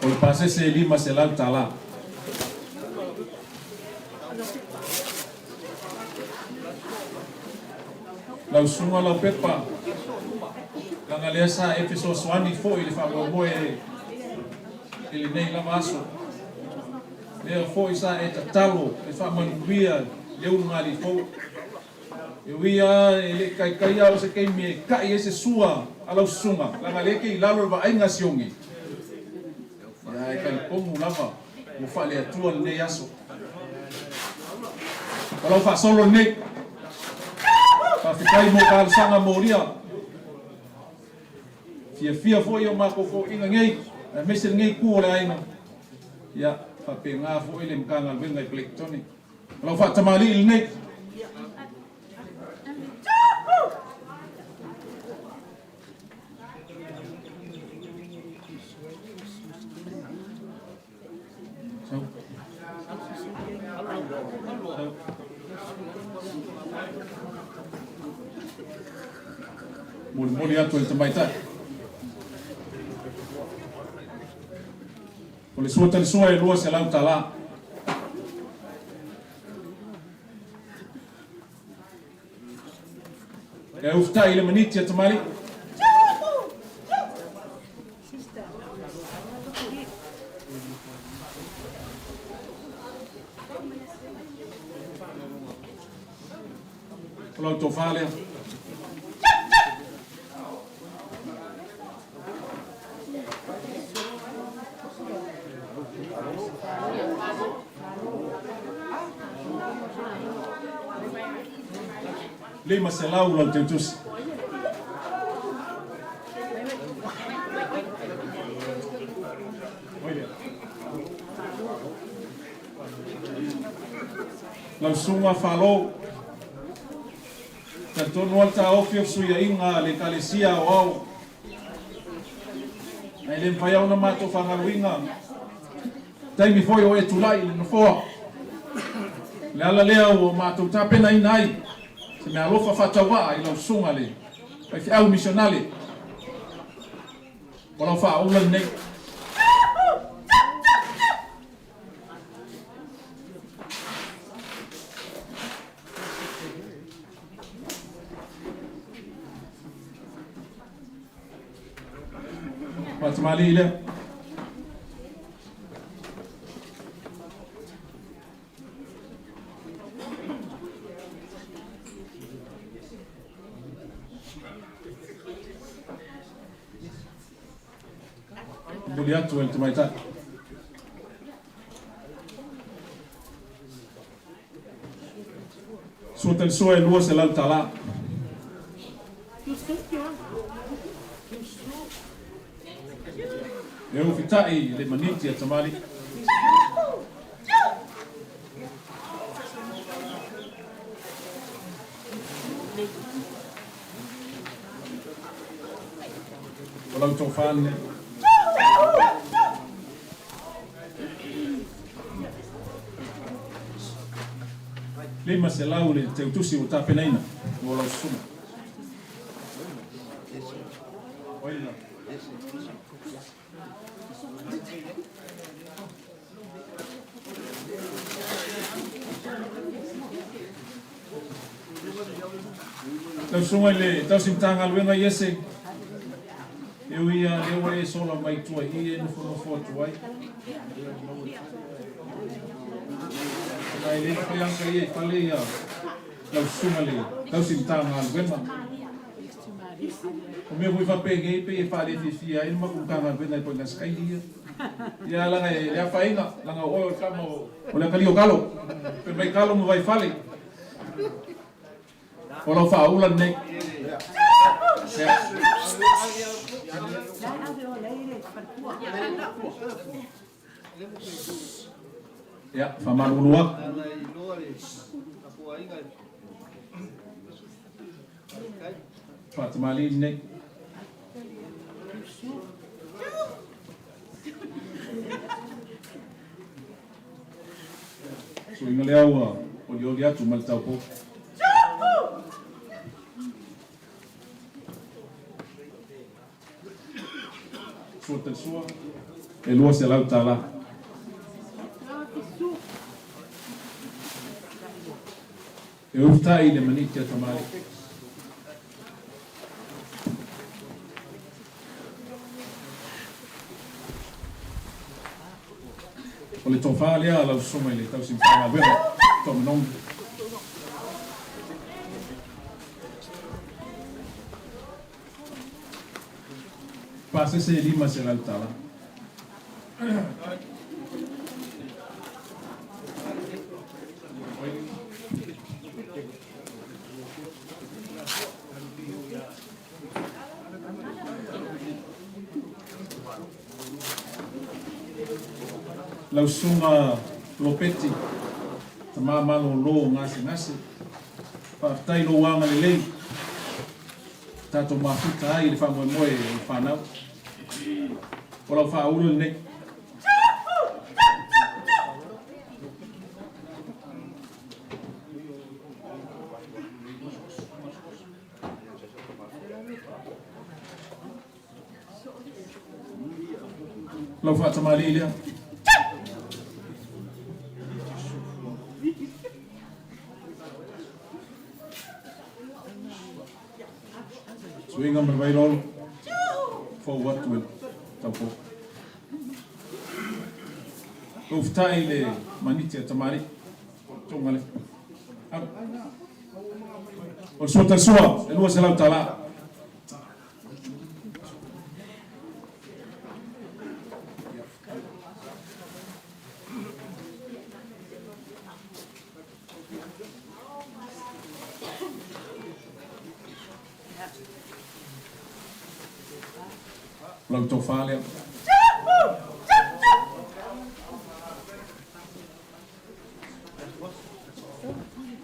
Speaker 4: O le pasese e $500. Lau susuga Laupepa, leaga lea sa e fesoasoani foi i le faamoemoe i lenei lava aso. Lea foi sa e tatalo e faamanuia le ulugalii fou. E ui lava e le i taitai lava o se taimi e kai ai se sua a lau susuga, leaga lea e te i lalo i le vaaiga a Siogi. Ia, e talitonu lava ua faale-Atua lenei aso. O lau faasolo lenei. Faafetai mo talosaga molia. Fiafia foi o matou foaiga nei, aemaise lenei itu o le aiga. Ia, faapena foi le Matagaluega i Peleitetone. O lau faatamalii lenei. Sau. Sau. Molimoli atu e le tamaitai. O le sua talisua e $200. E ufutai i le maniti a tamalii. O lau tofa lea. 500 lau teutusi. Oi lea. Lau Susuga Falo, talitonu lava le taofi o fesuiaiga a le Ekalesia Aoao, ae le mafai lava ona matou faagaloina taimi foi o e tulai i le Nofoa. O le ala lea ua matou tapenaina ai se meaalofa faatauvaa i lau Susuga le Faifeau Misionale. O lau faaula lenei. Faatamalii lea. Momoli atu e le tamaitai. Sua talisoa e 200 tala. E ufitai le maniti a tamalii. O lau tofa lenei. 500 le teutusi ua tapenaina mo lau susuga. Lau Susuga i le Tausi Matagaluega Iese, e ui lava lea ua e sola mai tua i i e nofonofo atu ai. Ona e le mafai lava ona taia i fale ia lau Susuga i le Tausi Matagaluega. O mea foi faapenei pei e faalefiafia ai le matou Matagaluega i Poigasikaili ia. Ia leaga e le afaina, leaga o oe o le tama o le atalii o Kalo. Fai mai Kalo ma Vaifale. O lau faaula lenei. Ia, faamalulu atu. Faatamalii lenei. Suiga lea ua olioli atu ma le taupou. Sua talisua, e 200 tala. E ufitai le maniti a tamalii. O le tofa lea a lau susuga i le tausi Matagaluega, Toamanogi. Pasese e 500 tala. Lau Susuga Lopeti, tama malolo o gasegase, faafetai i lou agalelei tatou mafuta ai i le faamoemoe o le fanau. O lau faaulu lenei. Lau faatamalii lea. Suiga ma le Vailolo, fou atu e taupou. Uftai le maniti a tamalii, tonga le. O le sua talisua, e 200 tala. O lau tofa lea.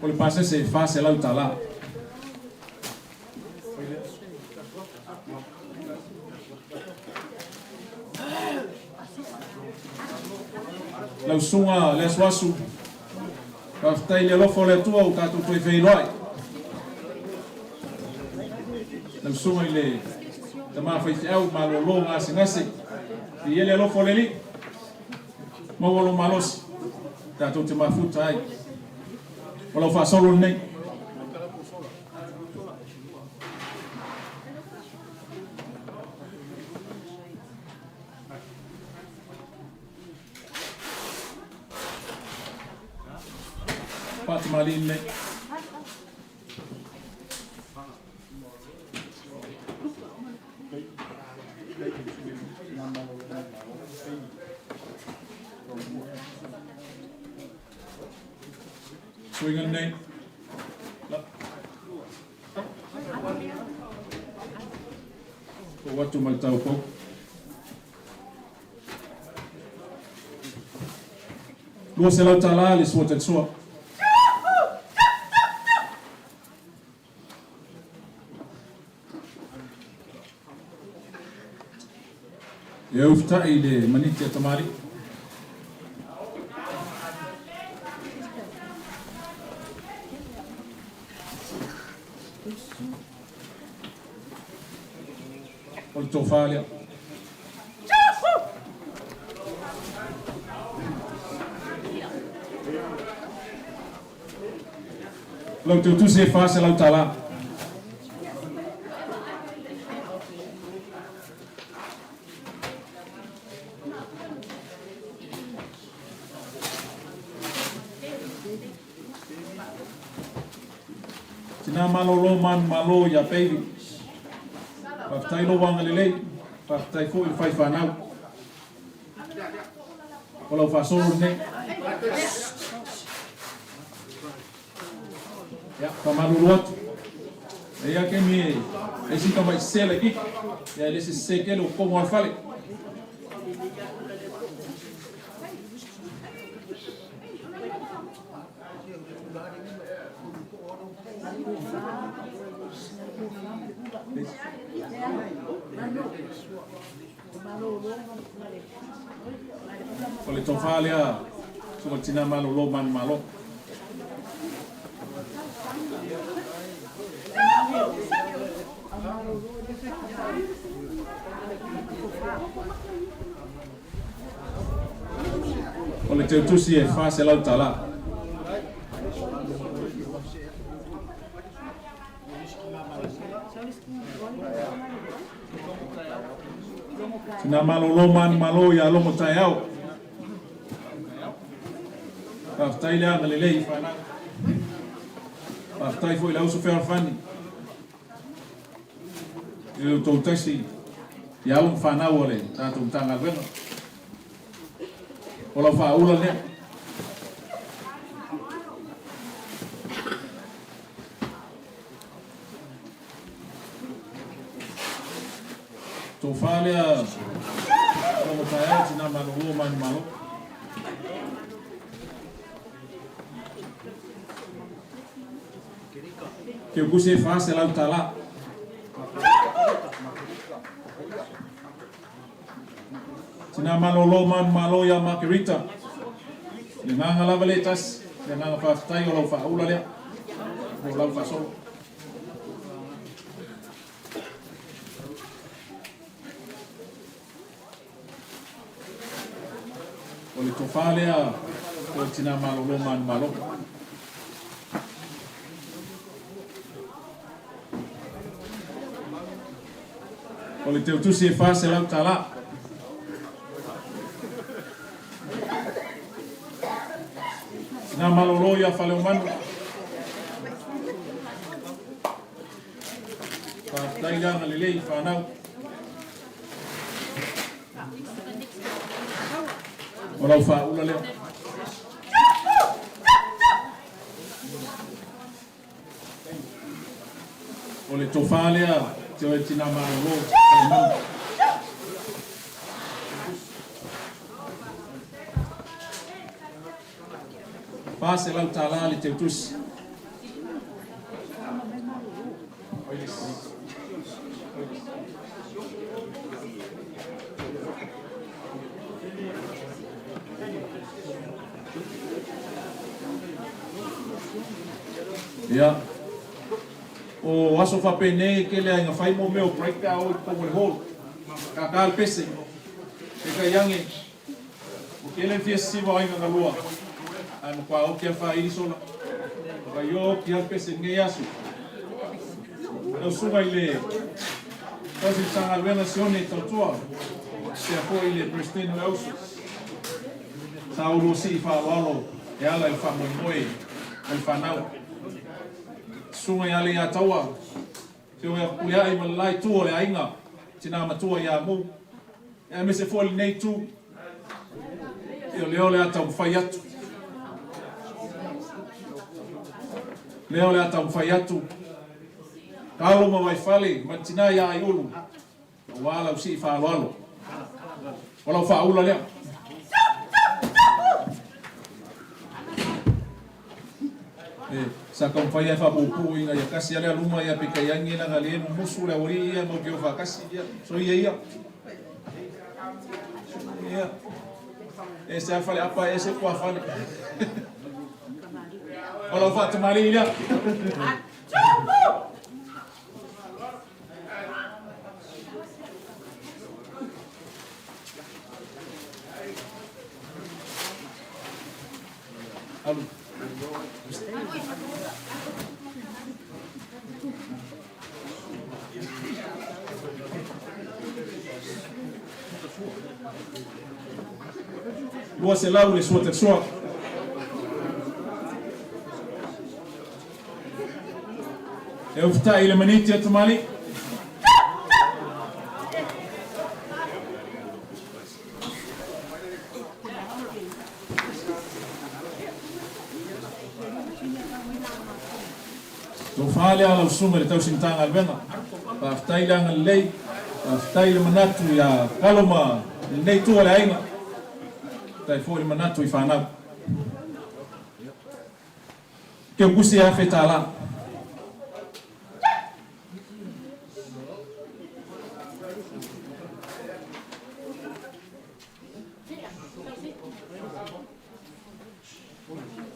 Speaker 4: O le pasese e $400. Lau susuga le asuasu, faafetai i le alofa o le Atua ua tatou toe feiloai. Lau susuga i le tama faifeau malolo gasegase, viia le alofa o le Alii, maua lou malosi tatou te mafuta ai. O lau faasolo lenei. Faatamalii lenei. Suiga lenei. Tuu atu ma le taupou. $200 le sua talisua. E ufita'i i le maniti a tamalii. O le tofa lea. Lau teutusi e $400. Tina malolo manumalo iā Bailey. Faafetai lou agalelei, faafetai foi le fai fanau. O lau faasolo lenei. Ia, faamalulu atu. E i ai taimi e leai si tamai sese laitiiti, ia e le se sese tele o totonu lava o le fale. O le tofa lea suka tina malolo manumalo. O le teutusi e $400. Tina malolo manumalo iā Logo taeao. Faafetai le agalelei i fanau. Faafetai foi i le auso fealofani i le outou taisi i alo ma fanau a le tatou Matagaluega. O lau faaula lea. Tofa lea Logo taeao tina malolo manumalo. Teutusi e $400. Tina malolo manumalo iā Margarita. Le agaga lava lea e tasi, le agaga faafetai o lau faaula lea mo lau faasolo. O le tofa lea o le tina malolo manumalo. O le teutusi e $400. Tina malolo iā Faleomanu. Faafetai le agalelei i fanau. O lau faaula lea. O le tofa lea te oe tina malolo Faleomanu. $400 le teutusi. Ia. O aso faapenei e tele lava ina fai mo mea o break pe a o i totonu o le hall. Tata le pese. Peitai ane, ua tele le fia sisiva o aiga na lua, ae matua oti lava le faaili sola. Ua ioa oti lava le pese i lenei aso. Lau susuga i le Tausi Matagaluega Sione Tautua, faapea foi le Peresetene o le Auso, sa oulua sii faaaloalo e ala i le faamoemoe o le fanau. Susuga ia Leiataua, Afioga ia Fepuleai ma le la itu o le aiga, tina matua ia Mu, aemaise foi lenei itu, ia lea o le a taumafai atu. Lea o le a taumafai atu, Kalo ma Vaifale ma le tina ia Aiulu, aua lau sii faaaloalo. O lau faaula lea. E, sa taumafai lava e faapuupuu ina ia tasi lava le aluma ia peitai ane leaga lea e mumusu le aualii ia matou te o faatasi ia soia ia. Ia. Ese lava faleapa ese tuafale. O lau faatamalii lea. Alu. 200 le sua talisoa. E ufitai i le maniti a tamalii. Tofa lea lau susuga i le tausi Matagaluega. Faafetai le agalelei, faafetai le manatu ia Kalo ma lenei itu o le aiga. Faafetai foi le manatu i fanau. Keukusi e $1000.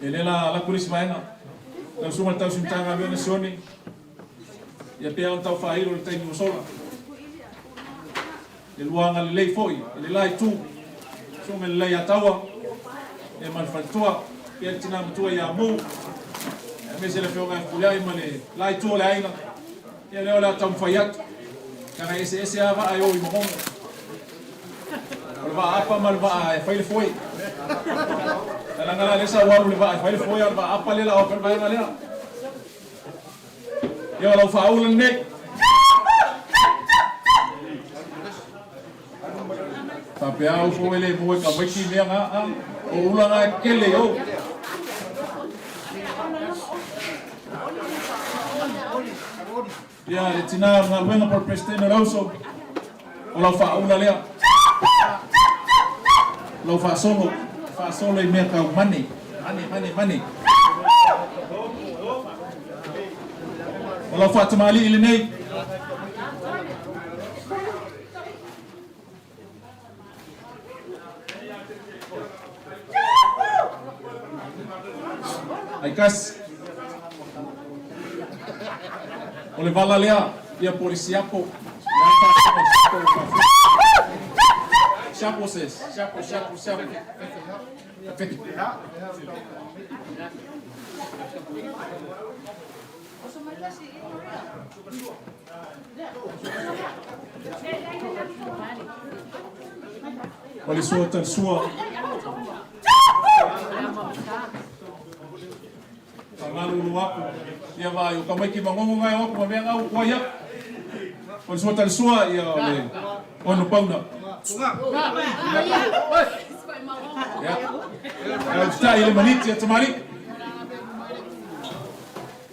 Speaker 4: E le la laku le isi vaega. Lau susuga i le tausi Matagaluega Sione, ia pei ona tau faailo i le taimi ua sola. Le lua agalelei foi i le la itu, susuga i le Leiataua, ia ma le faletua, pea le tina matua ia Mu, aemaise le afioga ia Fepuleai ma le la itu o le aiga, ia lea o le a taumafai atu. Leaga e eseese lava vaa e o i Magogo. O le vaa apa ma le vaa e fai le foe. Leaga la lea sa ou alu i le vaa e fai le foe, a o le vaa apa lea la o atu ai le vaega lea. Ia o lau faaula lenei. Faapea au fo ele mo e ka waiki mea ngā a. O ula ngā kele o. Ia le tina o le galuega po o le President o le auso, o lau faaula lea. O lau faasolo, faasolo i mea tau money, money, money, money. O lau faatamalii lenei. Aikasi. O le vala lea, ia po o le siapo. Siapo says. Siapo, siapo, siapo. O le sua talisua. Faamalulu aku. Ia vaai, o tamaiti magogo ngai o aku ma mea ngau kuai aku. O le sua talisua, ia o le ono pauna. Ia. Ia ufitai i le maniti a tamalii.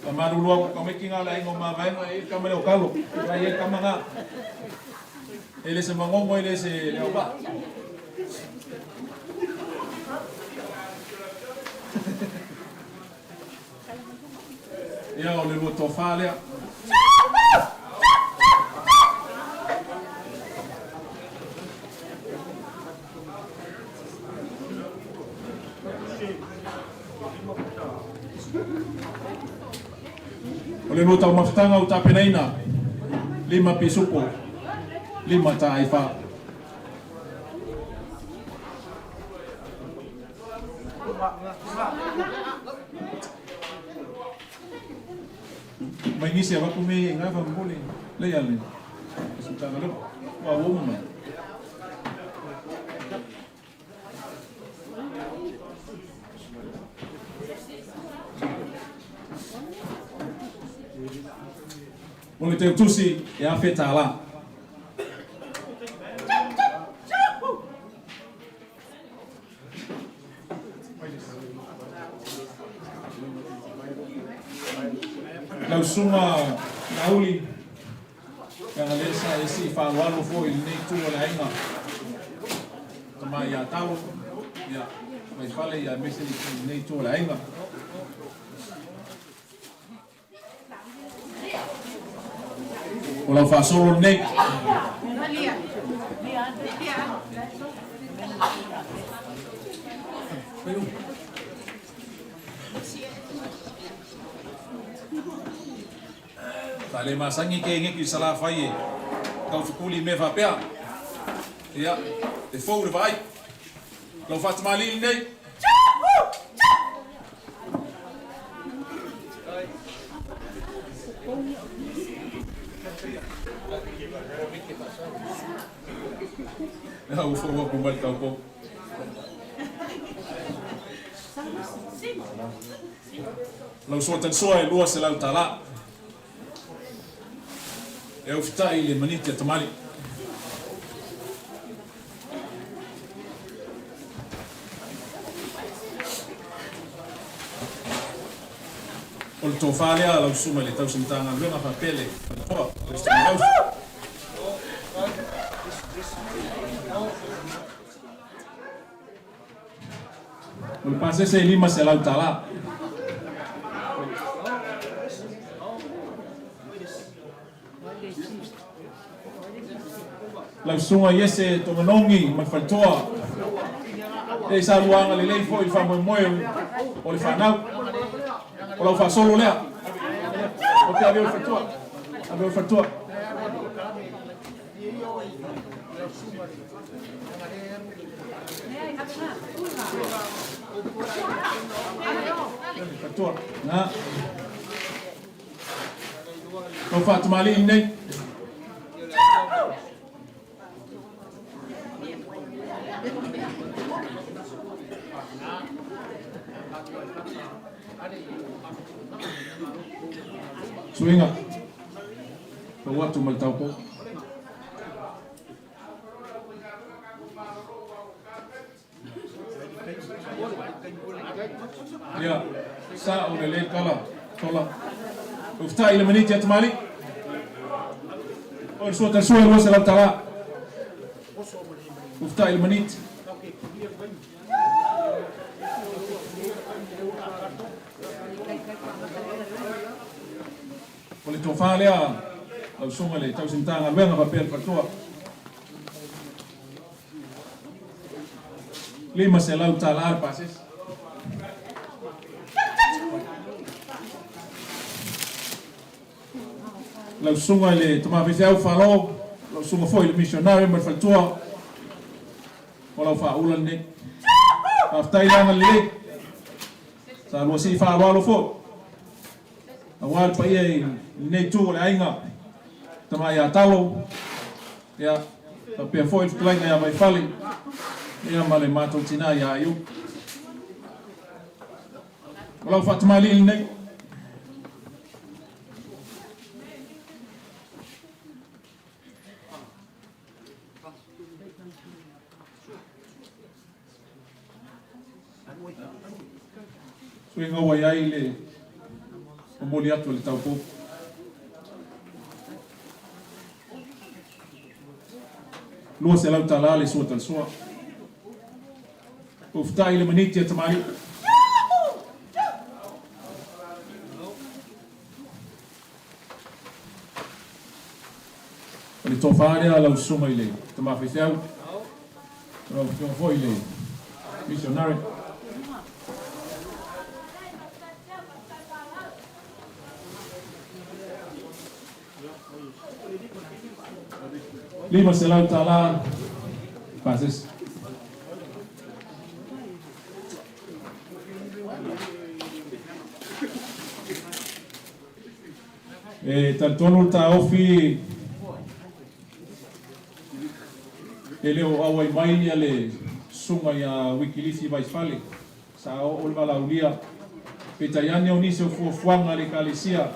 Speaker 4: Faamalulu aku tamaiti nga le aiga o Mavaega e i le tama lea o Kalo. Ia i ai le tama nga. E le se magogo e le se leauvaa. Ia o le lua tofa lea. O le lua taumafataga ua tapenaina, lima pisupo, lima taaifa. Mai nisi avatu me nga fa mbole le ya le. Sutanga le wa wo mai. O le teutusi e afe tālā. Lau susuga Laauli, leaga lea sa e sii faaaloalo foi i lenei itu o le aiga, tama ia Talo, ia Vaifale, ia aemaise lenei itu o le aiga. O lau faasolo lenei. Sa le masagi ke ngeki i Salafai e taufekuli i mea faapea. Ia, e fou le vaai. Lau faatamalii lenei. Ua fou atu mai le taupou. Lau suatalisoa e $200. E aufita'i i le maniti a tamalii. O le tofa lea a lau susuga i le tausi Matagaluega faapea le Faletoa, le Susuga Lausa. O le pasese e $500. Lau susuga Iese Toganogi ma le Faletoa, e sa lua agalelei foi i le faamoemoe o le fanau. O lau faasolo lea. O te ave o le Faletoa. Ave o le Faletoa. Faletoa. Na. Lau faatamalii lenei. Suiga. Pau atu ma le taupou. Ia, sa o le le kala, tola. Ufta i le maniti a tamalii. O le sua talasua e $200. Ufta i le maniti. O le tofa lea lau susuga i le tausi Matagaluega faapea le faletua. $500 le pasese. Lau susuga i le tama faifeau Falo, lau susuga foi i le missionary ma le faletua, o lau faaula lenei. Faafetai le agalelei. Sa lua sii faaaloalo foi. Aua le paia i lenei itu o le aiga, tama ia Talo, ia, faapea foi le fetalaiga ia Vaifale, ia ma le matou tina ia Aiu. O lau faatamalii lenei. Suiga ua i ai le momoli atu o le taupou. $200 le sua talisoa. Uftai le maniti a tamalii. O le tofa lea a lau susuga i le tama faifeau, o lau afioga foi i le missionary. $500 pasese. E talitonu le taofi e le o auai mai ia le susuga ia Wikilifi Vaifale, sa oo le valaaulia, peitai ane o nisi o fuafuaga a le Ekalesia,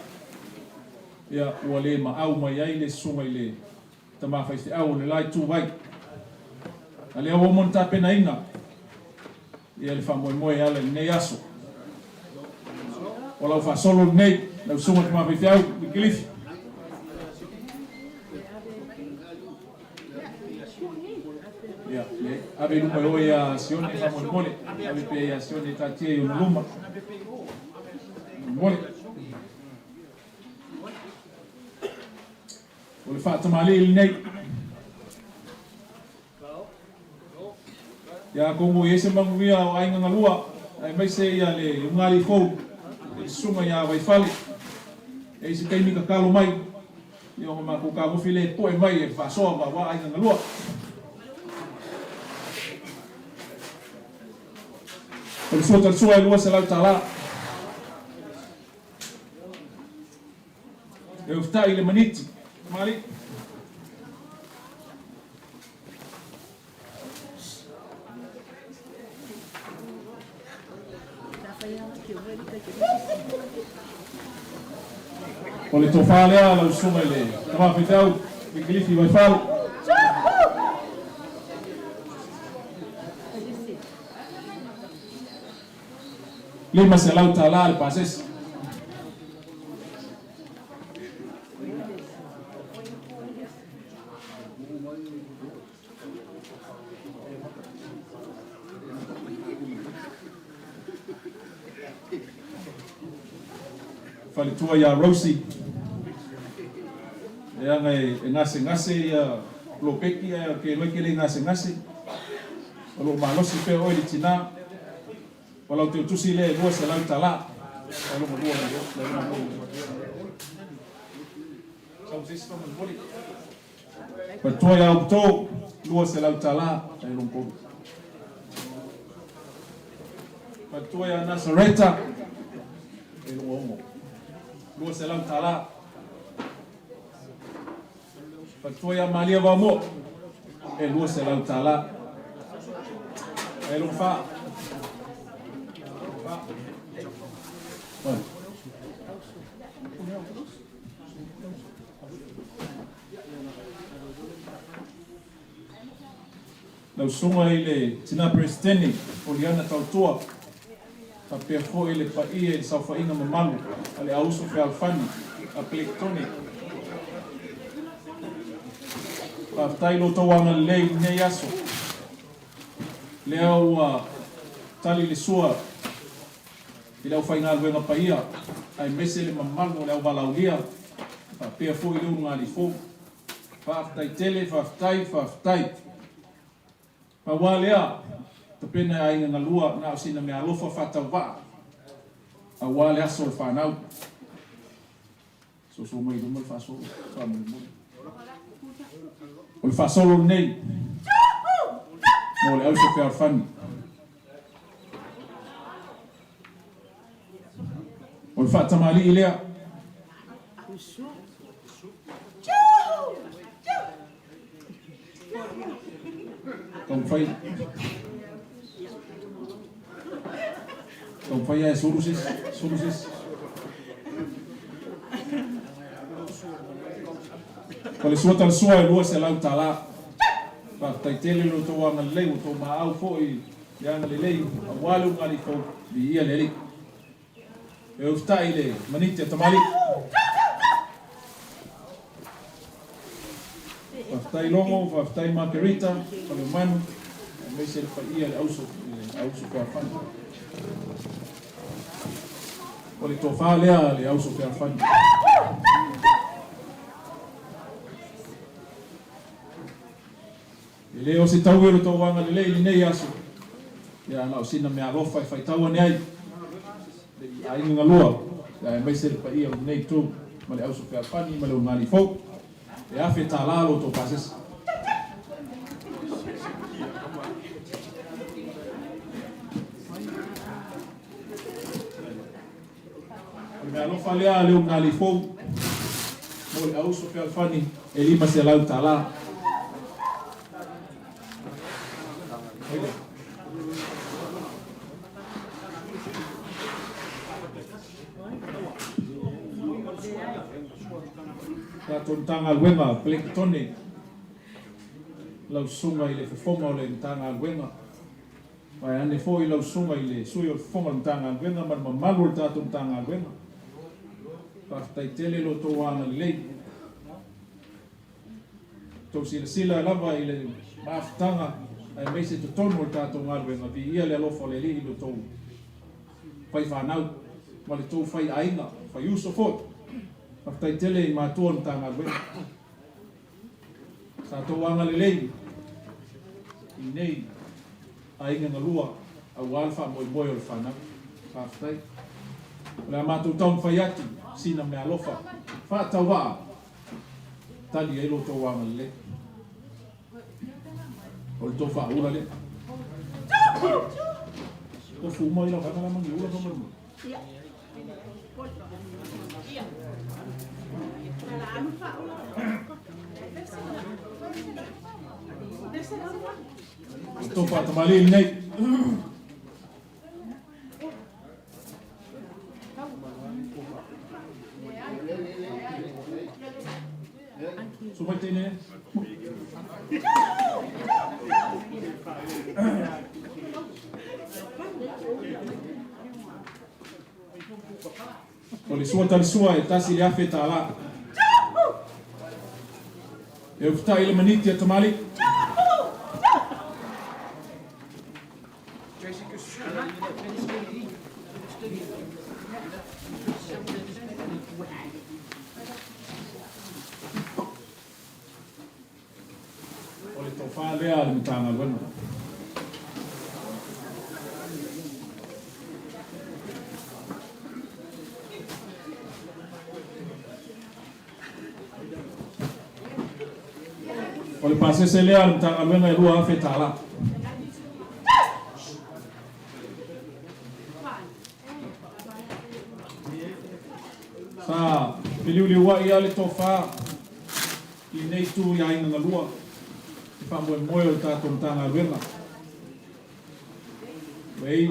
Speaker 4: ia ua le maau mai ai le susuga i le tama faifeau o le la itu ai. A lea ua uma ona tapenaina ia le faamoemoe e ala i lenei aso. O lau faasolo lenei, lau susuga i le tama faifeau, Wikilifi. Ia, le ave i luma e oe ia Sione faamolemole. Ave pea ia Sione e taatia i ona luma. Molemole. O le faatamalii lenei. Ia atonu e i ai se manuia o aiga galua, aemaise ia le ulugalii fou i le susuga ia Vaifale. E i ai se taimi tatalo mai, ia ona matou tagofi lea e poe mai e faasoa ma aua aiga galua. O le sua talisua e $200. E ufitai i le maniti. Tamalii. O le tofa lea lau susuga i le tama faifeau Wikilifi Vaifalo. $500 le pasese. Faletua ia Rosie. Leaga e gasegase ia Lopeti ae ou te iloa e te le gasegase. O lo o malosi pea oe i le tina. O lau teutusi lea e $200. Lau loma lua mai lau loma lua. Sau se isi faamolemole. Faletua ia Uputo, $200 tai loma tolu. Faletua ia Nasareta, e loma ono. $200. Faletua ia Malia Vaomoa, e $200. E loma fa. Fa. Lau susuga i le Tina Peresetene o Liana Tautua, faapea foi le paia i le saofaiga mamalu a le Auuso Fealofani a Pelectone. Faafetai i lo outou agalelei i lenei aso. Lea ua tali le sua i le aufaigaluega paia aemaise le mamalu o le auvalaaulia faapea foi le ulugalii fou. Faafetai tele, faafetai, faafetai. Pau lava lea, tapena e aiga galua na o sina meaalofa faatauvaa aua le aso o le fanau. Soso mai i luma le faasolo, faamolemole. O le faasolo lenei mo le auso fealofani. O le faatamalii lea. Taumafai. Taumafai lava e sulu se isi, sulu se isi. O le sua talasua e $200. Faafetai tele lo outou agalelei, ua outou maau foi i le agalelei aua le ulugalii fou, viia le Alii. E ufitai i le maniti a tamalii. Faafetai Logo, faafetai Margarita, Faleomanu, aemaise le paia le auso, le auso fealofani. O le tofa lea le auso fealofani. E le o se taui o le tou agalelei i lenei aso, ia na o sina meaalofa e faitau ane ai le aiga galua, ia aemaise le paia o lenei itu ma le auso fealofani ma le ulugalii fou. E $1000 lo outou pasese. meaalofa lea a le ugalii fou mo le auso fealofani e $500. Tatou Matagaluega Pelekitone, lau susuga i le Fofoga o le Matagaluega, vaeane foi lau susuga i le Sui o le Fofoga o le Matagaluega ma le mamalu o le tatou Matagaluega. Faafetai tele lo outou agalelei. Tou silasila lava i le mafutaga aemaise totonu o le tatou galuega, viia le alofa o le Alii i lo outou faifanau ma le tou faiaiga, faiuso foi. Faafetai tele i matua o le Matagaluega. Sa tou agalelei i nei aiga galua aua le faamoemoe o le fanau. Faafetai. O le a matou taumafai atu sina meaalofa faatauvaa tali ai lo outou agalelei. O le tou faaula lea. Tofu uma i lau vaega la ma ni ula fa ma. O le tou faatamalii lenei. Su mai teine. O le sua talisua e $1,000. E ufutai le maniti a tamalii. O le tofa lea a le Matagaluega. O le pasese lea a le Matagaluega e $2,000. Sa feliuliuai lava le tofa i lenei itu i aiga galua i faamoemoe o le tatou Matagaluega.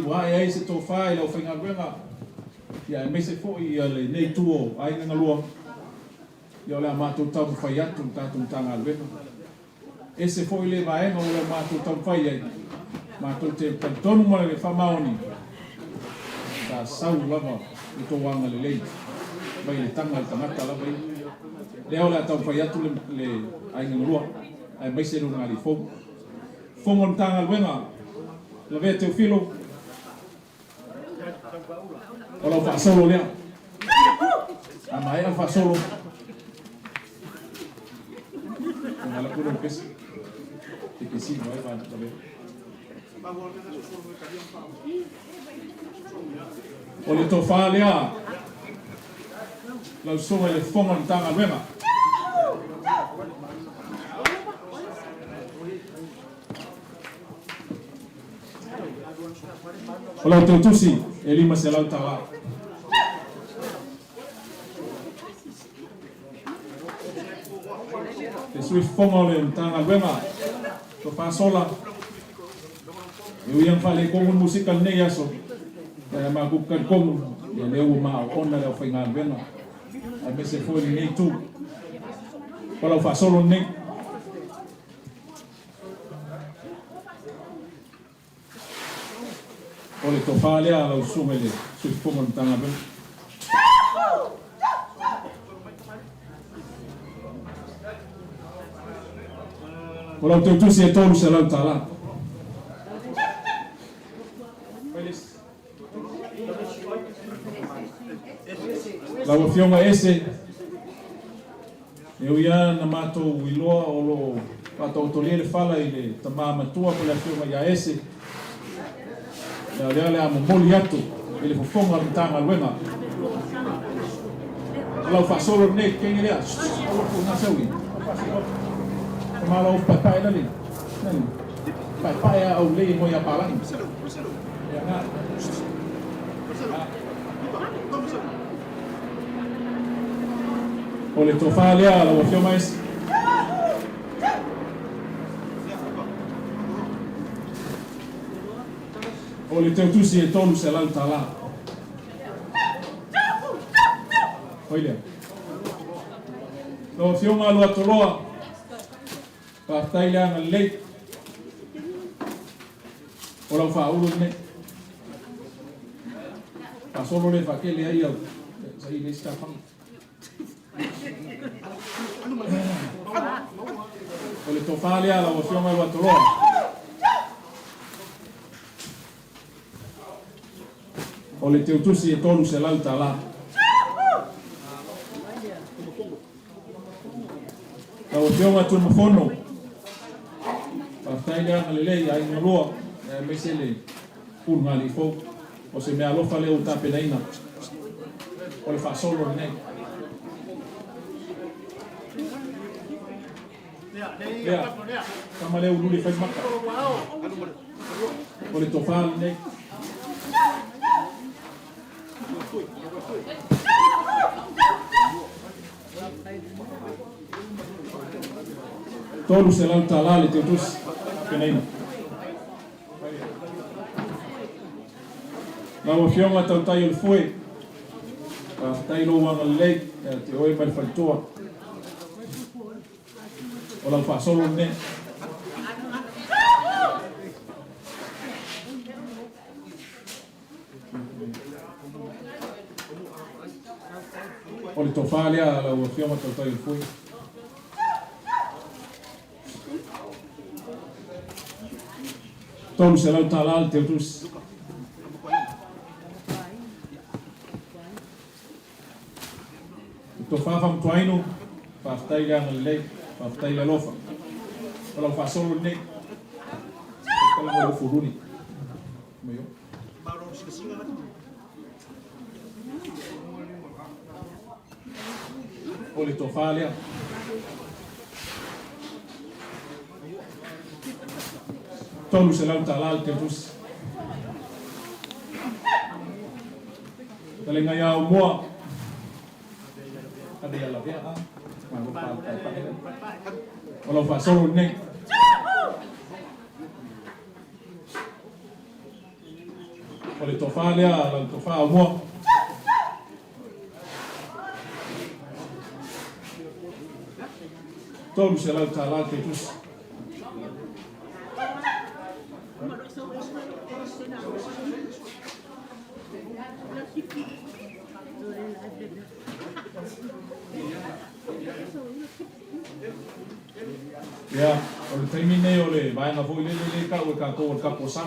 Speaker 4: Ua ae ai se tofa i le aufaigaluega aemaise foi lenei itu o aiga galua, o le a matou taumafai atu le tatou Matagaluega. Ese foi le vaega o le matou taumafai ai, matou te talitonu ma le faamaoni, sa sau lava le tou agalelei mai le taga a le tagata lava ia. Lea o le a taumafai atu le aiga galua, aemaise le ulugalii fou. Fofoga o le Matagaluega, Lavea Teofilo, o lau faasolo lea. A maea le faasolo, ona ala kule o pese. Te kesino ai va Lavea. O le tofa lea, lau susuga i le Fofoga o le Matagaluega. O lau tautusi e $500. Le sui fofoga o le Matagaluega, Tofa Sola, e ui lava ina faaletonu le musika i lenei aso, ae matou te talitonu ia lea ua maoona le aufaigaluega aemaise foi lenei itu. O lau faasolo lenei. O le tofa lea a lau susuga i le Sui Fofoga o le Matagaluega. O lau tautusi e $300. Lau Afioga Ese, e ui lava na matou iloa o lo o faataotolia le fala i le tama matua po o le Afioga ia Ese, a o lea o le a momoli atu i le fofoga o le Matagaluega. O lau faasolo lenei, kenge lea, aua fu na saui. Tama lau paepae lale. Paepae a au lei mo ia palangi. Ia nga. O le tofa lea lau Afioga Esi. O le teutusi e $300. Oi lea. Lau Afioga Luatoloa, faafetai le agalelei. O lau faaulu lenei. Faasolo le faatele ai au. Saili ai se tafaga. O le tofa lea lau Afioga Luatoloa. O le teutusi e $300. Lau Afioga Tuimafono, faafetai le agalelei i aiga lua, aemaise le ulugalii fou. O se meaalofa lea ua tapenaina, o le faasolo lenei. Lea, tama lea ululi e fai maka. O le tofa lenei. $300 le teutusi tapenaina. Lau Afioga Tautai o le Foe, faafetai lou agalelei ia te oe ma le faletua. O lau faasolo lenei. O le tofa lea a lau Afioga Tautai o le Foe. $300 le teutusi. Le tofa Famutuaino, faafetai le agalelei, faafetai le alofa. O lau faasolo lenei. Tala mo le ufuluni. Mai o. O le tofa lea. $300 le teutusi. Talega ia Aumua. Ave ia lavea a. Malo faafetai. O lau faasolo lenei. O le tofa lea, lau tofa Aumua. $300 le teutusi. Ia, o le taimi lenei o le vaega foi lele lea e tau e tatou o le tapuasa.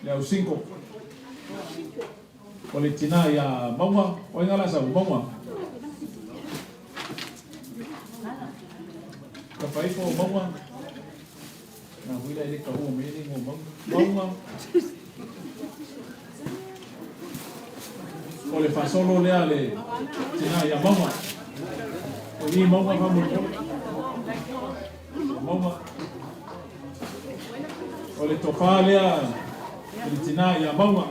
Speaker 4: Le au single. O le tina ia Mauga, o ai la sau Mauga? Ka faifo o Mauga. Na huila e le kahua me le ngo Mauga. Mauga. O le faasolo lea le tina ia Mauga. O i Mauga faamolemole. Mauga. O le tofa lea i le tina ia Mauga.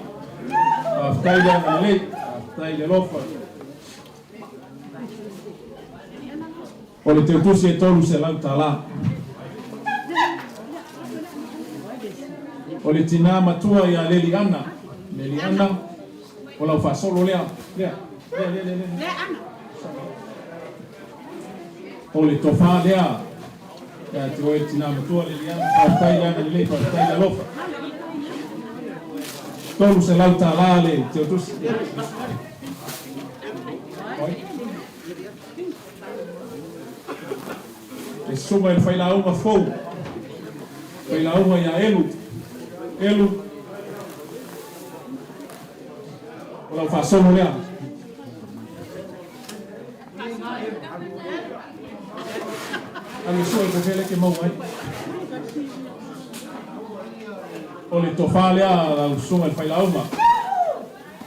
Speaker 4: Faafetai le agalelei, faafetai le alofa. O le teutusi e $300. O le tina matua ia Leliana, Leliana, o lau faasolo lea, lea, lea, lea, lea, lea. O le tofa lea ia te oe tina matua Leliana, faafetai le agalelei, faafetai le alofa. $300 le teutusi. Oi. Le susuga i le failauga fou, failauga ia Elu, Elu, o lau faasolo lea. Alu e sue po o fea lea e te maua ai. O le tofa lea a lau susuga i le failauga.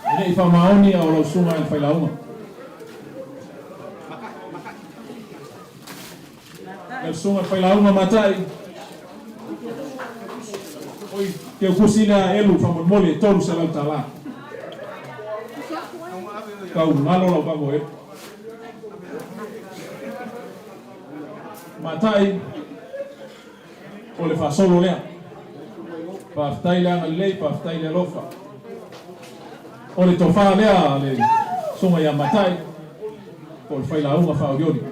Speaker 4: E le i faamaoni a o lau susuga i le failauga. Lau susuga i le failauga Matai. Oi, teutusi lea Elu faamolemole e $300. Tau galo lau faamoe Elu. Matai, o le faasolo lea. Faafetai le agalelei, faafetai le alofa. O le tofa lea a le Susuga ia Matai, po o le failauga faaolioli.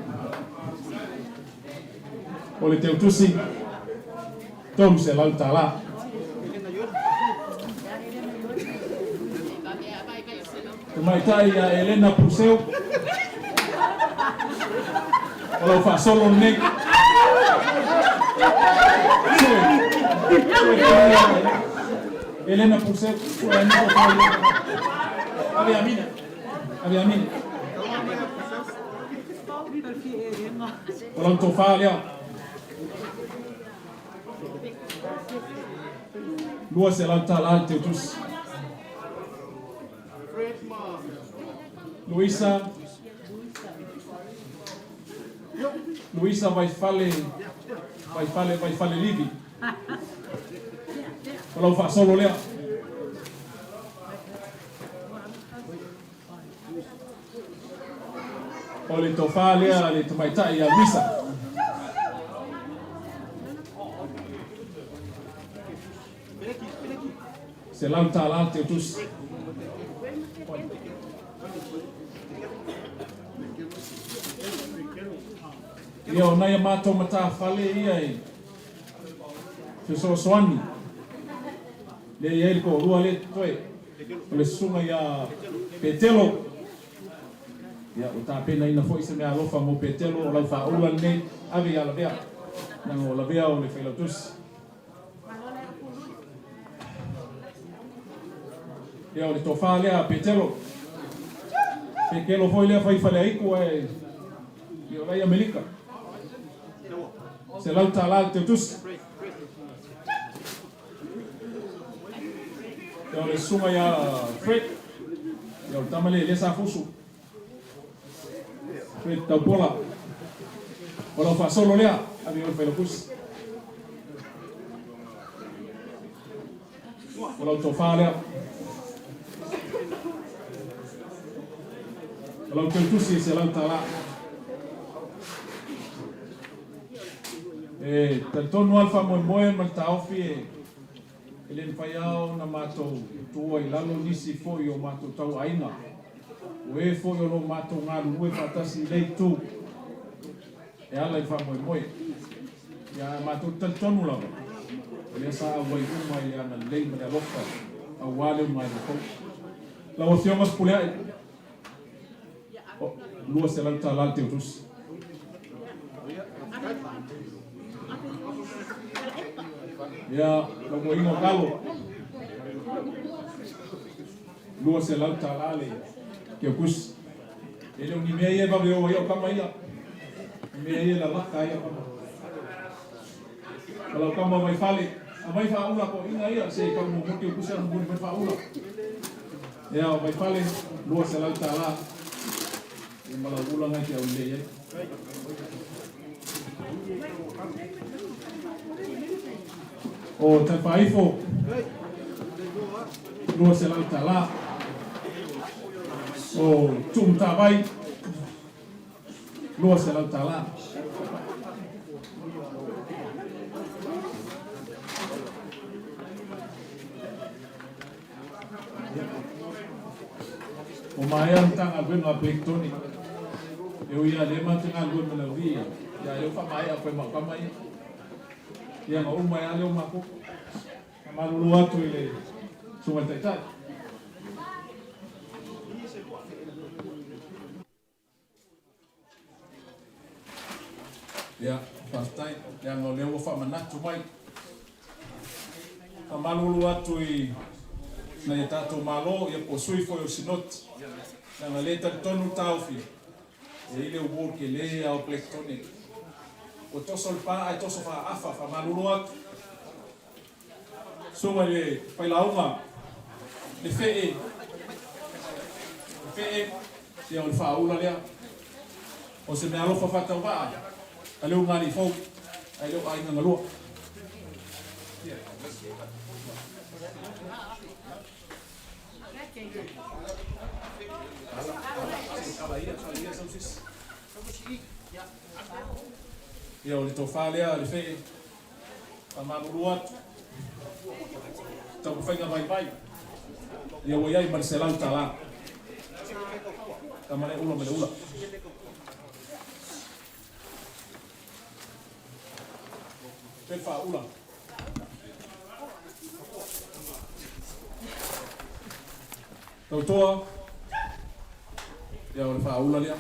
Speaker 4: O le teutusi, $300. Tamaitai ia Elena Puseu, o lau faasolo lenei. Sue, sue Elena Puseu, sue ai Ave Amina, ave Amina. O lau tofa lea. $200 le teutusi. Luisa Luisa Vaifale Vaifale Vaifale Livi. O lau faasolo lea. O le tofa lea a le tamaitai ia Luisa. $100 le teutusi. Ia, o nai a matou matafale ia e fesoasoani. Lea e i ai le toalua lea e totoe, o le susuga ia Petelo. Ia, ua tapenaina foi se meaalofa mo Petelo, o lau faaula lenei, ave ia Lavea, leaga o Lavea o le failautusi. Ia, o le tofa lea a Petelo. Petelo foi lea fai Faleaitu ae ia o la i Amerika. $100 le teutusi. Ia o le susuga ia Fred. Ia o le tama lea lea sa fusu. Fred Taupola. O lau faasolo lea, ave i o le failautusi. O lau tofa lea. O lau teutusi e $100. E talitonu lava le faamoemoe ma le taofi e e le mafai lava ona matou tuua i lalo nisi foi o matou tauaiga, o e foi o lo o matou galulue faatasi i lea itu e ala i le faamoemoe. Ia, ae matou te talitonu lava, o lea sa auai uma i le agalelei ma le alofa aua le ulugalua fou. Lau Afioga Fepuleai, o, $200 le teutusi. Ia, lau moeina o Kalo, $200 le teutusi. E le o ni mea ia e vave o ai au tama ia. O mea ia e lalaka ai au tama. O lau tama mai fale, aumai faaula toeaiina ia, se i tau muamua teutusi ae momoli mai faaula. Ia, o Vaifale, $200. Ia ma lau ula na e te aulelei ai. O Taifaifo, $200. O Tuumatavai, $200. Ua maea le Matagaluega a Blake Tony. E ui lava lea matou te galulue ma Lauvi, ia, a o lea ua faamaea koe ma au tama ia. Ia, na uma ai lava lea o matou. Faamalulu atu i le Susuga i le Taitai. Ia, faafetai, leaga o lea ua faamanatu mai. Faamalulu atu i nai a tatou Malo, ia po o sui foi o le Sinoti, leaga o lea e talitonu le taofi, e i ai le award tele a o Black Tone. Ua toso le pa ae toso faaafa, faamalulu atu. Susuga i le Failauga, le Fee, le Fee, ia o le faaula lea. O se meaalofa faatauvaa a le ulugalii fou, ae le o aiga galua. Ia, o le tofa lea a le fee, faamalulu atu, taumafaiga vaivai, ia ua i ai ma le $100. Tama lea ula ma le ula. Pe faaula. Tautoa, ia o le faaula lea.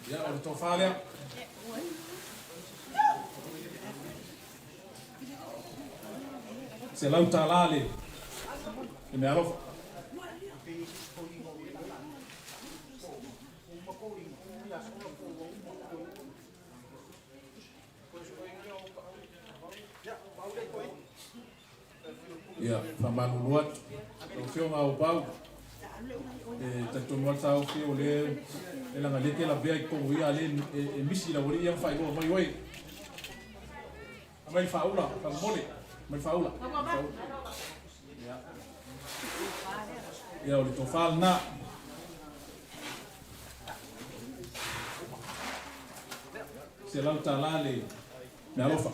Speaker 4: Ia, o le tofa lea. $100 le mea alofa. Ia, faamalulu atu. Lau Afioga Auapaau, e talitonu lava le taofi o lea e laga lea e te lavea i totonu i i, a o lea e misi i le aualii ia ma faailoa mai oe. Aumai le faaula, faamolemole, aumai le faaula. Ia, o le tofa lena. $100 le meaalofa.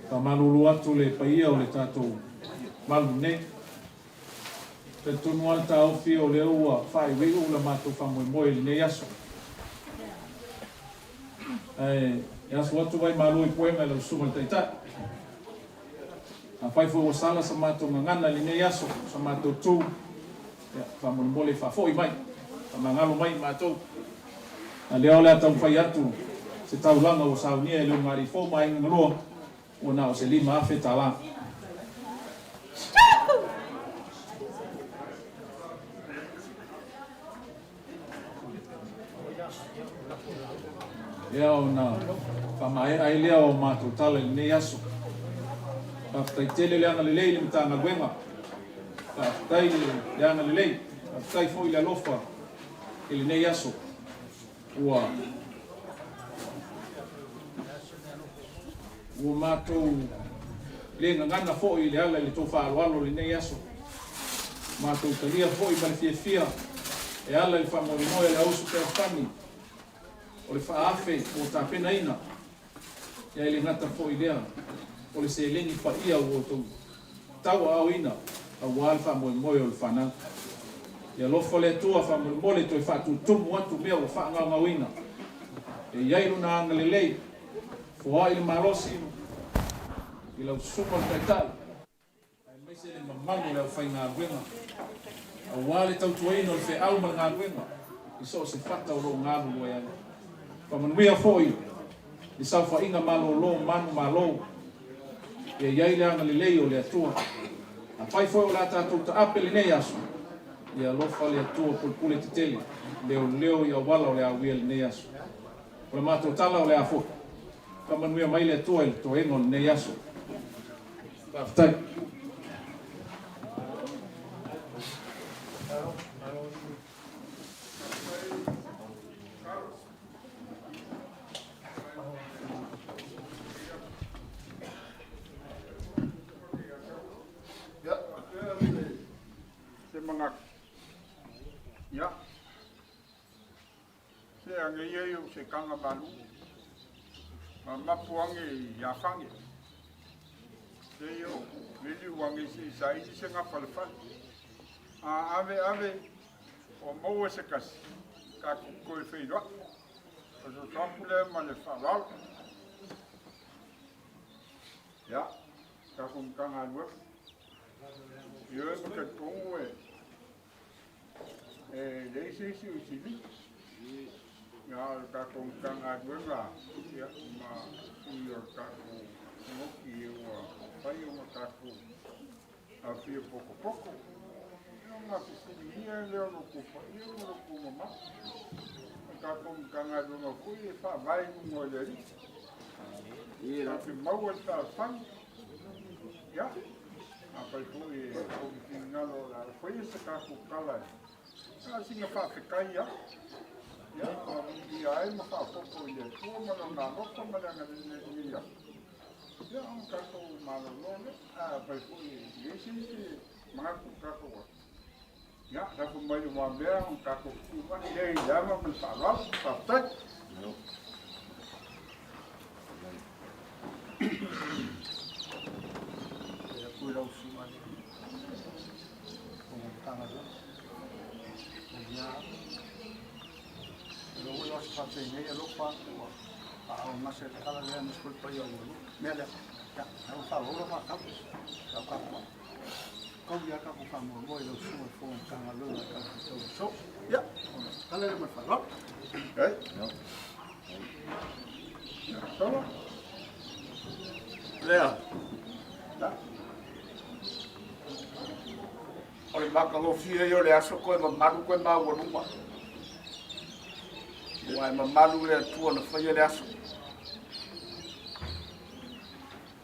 Speaker 4: Faamalulu atu le paia o le tatou malu nei. Talitonu lava le taofi o lea ua faaiuiu le matou faamoemoe i lenei aso. Ae e asu atu vai malo i puega i lau susuga i le Taitai. Afai foi ua sala sa matou gagana i lenei aso, sa matou tu, ia, faamolemole faafoi mai, faamagalo mai i matou. A lea o le a taumafai atu se taulaga ua saunia e le ulugalii fou ma Aiga Galua, ua na o se $5,000. Ia ona faamaea ai lea o matou tala i lenei aso. Faafetai tele le agalelei i le Matagaluega. Faafetai le agalelei. Faafetai foi le alofa i lenei aso. Ua ua matou le gagana foi i le ala i le tou faaaloalo i lenei aso. Matou talia foi ma le fiafia e ala i le faamoemoe a le auuso fealofani o le faaafe ua tapenaina, ia e le gata foi i lea, o le seleni paia ua outou tauaaoina aua le faamoemoe o le fanau. Ia alofa le Atua faamolemole toe faatutumu atu mea ua faagaogaoina. E i ai Lona agalelei, foai le malosi i lau susuga o le Taitai, aemaise le mamalu o le aufaigaluega, aua le tautuaina o le feau ma le galuega i so o se fata o lo o galulue ai. Faamanuia foi le saofaiga malolo manumalo, ia i ai le agalelei o le Atua. Afai foi o le a tatou taape lenei aso, ia alofa le Atua pulepule tetele, leoleo i auala o le a uia lenei aso. O le matou tala o le a foi. Faamanuia mai le Atua i le toega o lenei aso. Faafetai.
Speaker 12: Ia, se manatu. Ia, se age ia i o se kanga malu. Ma mapu ange i afange. Se io, veli uange se sa isi se ngapa le fale. A ave ave, o maua se kasi, ka koe wheiroa. O so tapu le ma le whaalalo. Ia, ka kumkanga aluefu. Ioe ma ka tongu e, e leai se isi o sili. Ia, o le tatou Matagaluega, ia, ma sui o le tatou Sinoti ua fai ona tatou aofia potopoto. Ia, ona fesiligia lea o lo outou paia ma lo outou mamalu. O le tatou Matagaluega foi e faavae i luga o le Alii. Ta te maua le talosaga. Ia, afai foi e ou finagalo o le a faia se tatou tala e a sina faafetai lava. Ia, ma viia ai ma faaopoopo i le Atua ma Lona alofa ma le agalelei i lenei aso. Ia, ona tatou malolo lea. Ae afai foi e i ai se isi e manatu i le tatou aso, ia, lafo mai i lumamea ona tatou fetuunai lea i le ava ma le faaaloalo. Faafetai.
Speaker 13: Atu i lau susuga i le Fofoga Matagaluega. Ia, o lou aso faapenei alofa ua faaaaogase le tala lea aemaise foi le paia o Ualua. Mea lea, ia, lau faaauau lau faatau, lau tapuai. Tau ia tatou faamoemoe i lau susuga i le Fofoga Matagaluega i tala faatatau o le aso. Ia, o le tala lea ma le faaaloalo.
Speaker 11: Lea. O le matagofie ia o le aso toe mamalu toe maualuga. Ua e mamalu le Atua na faia le aso.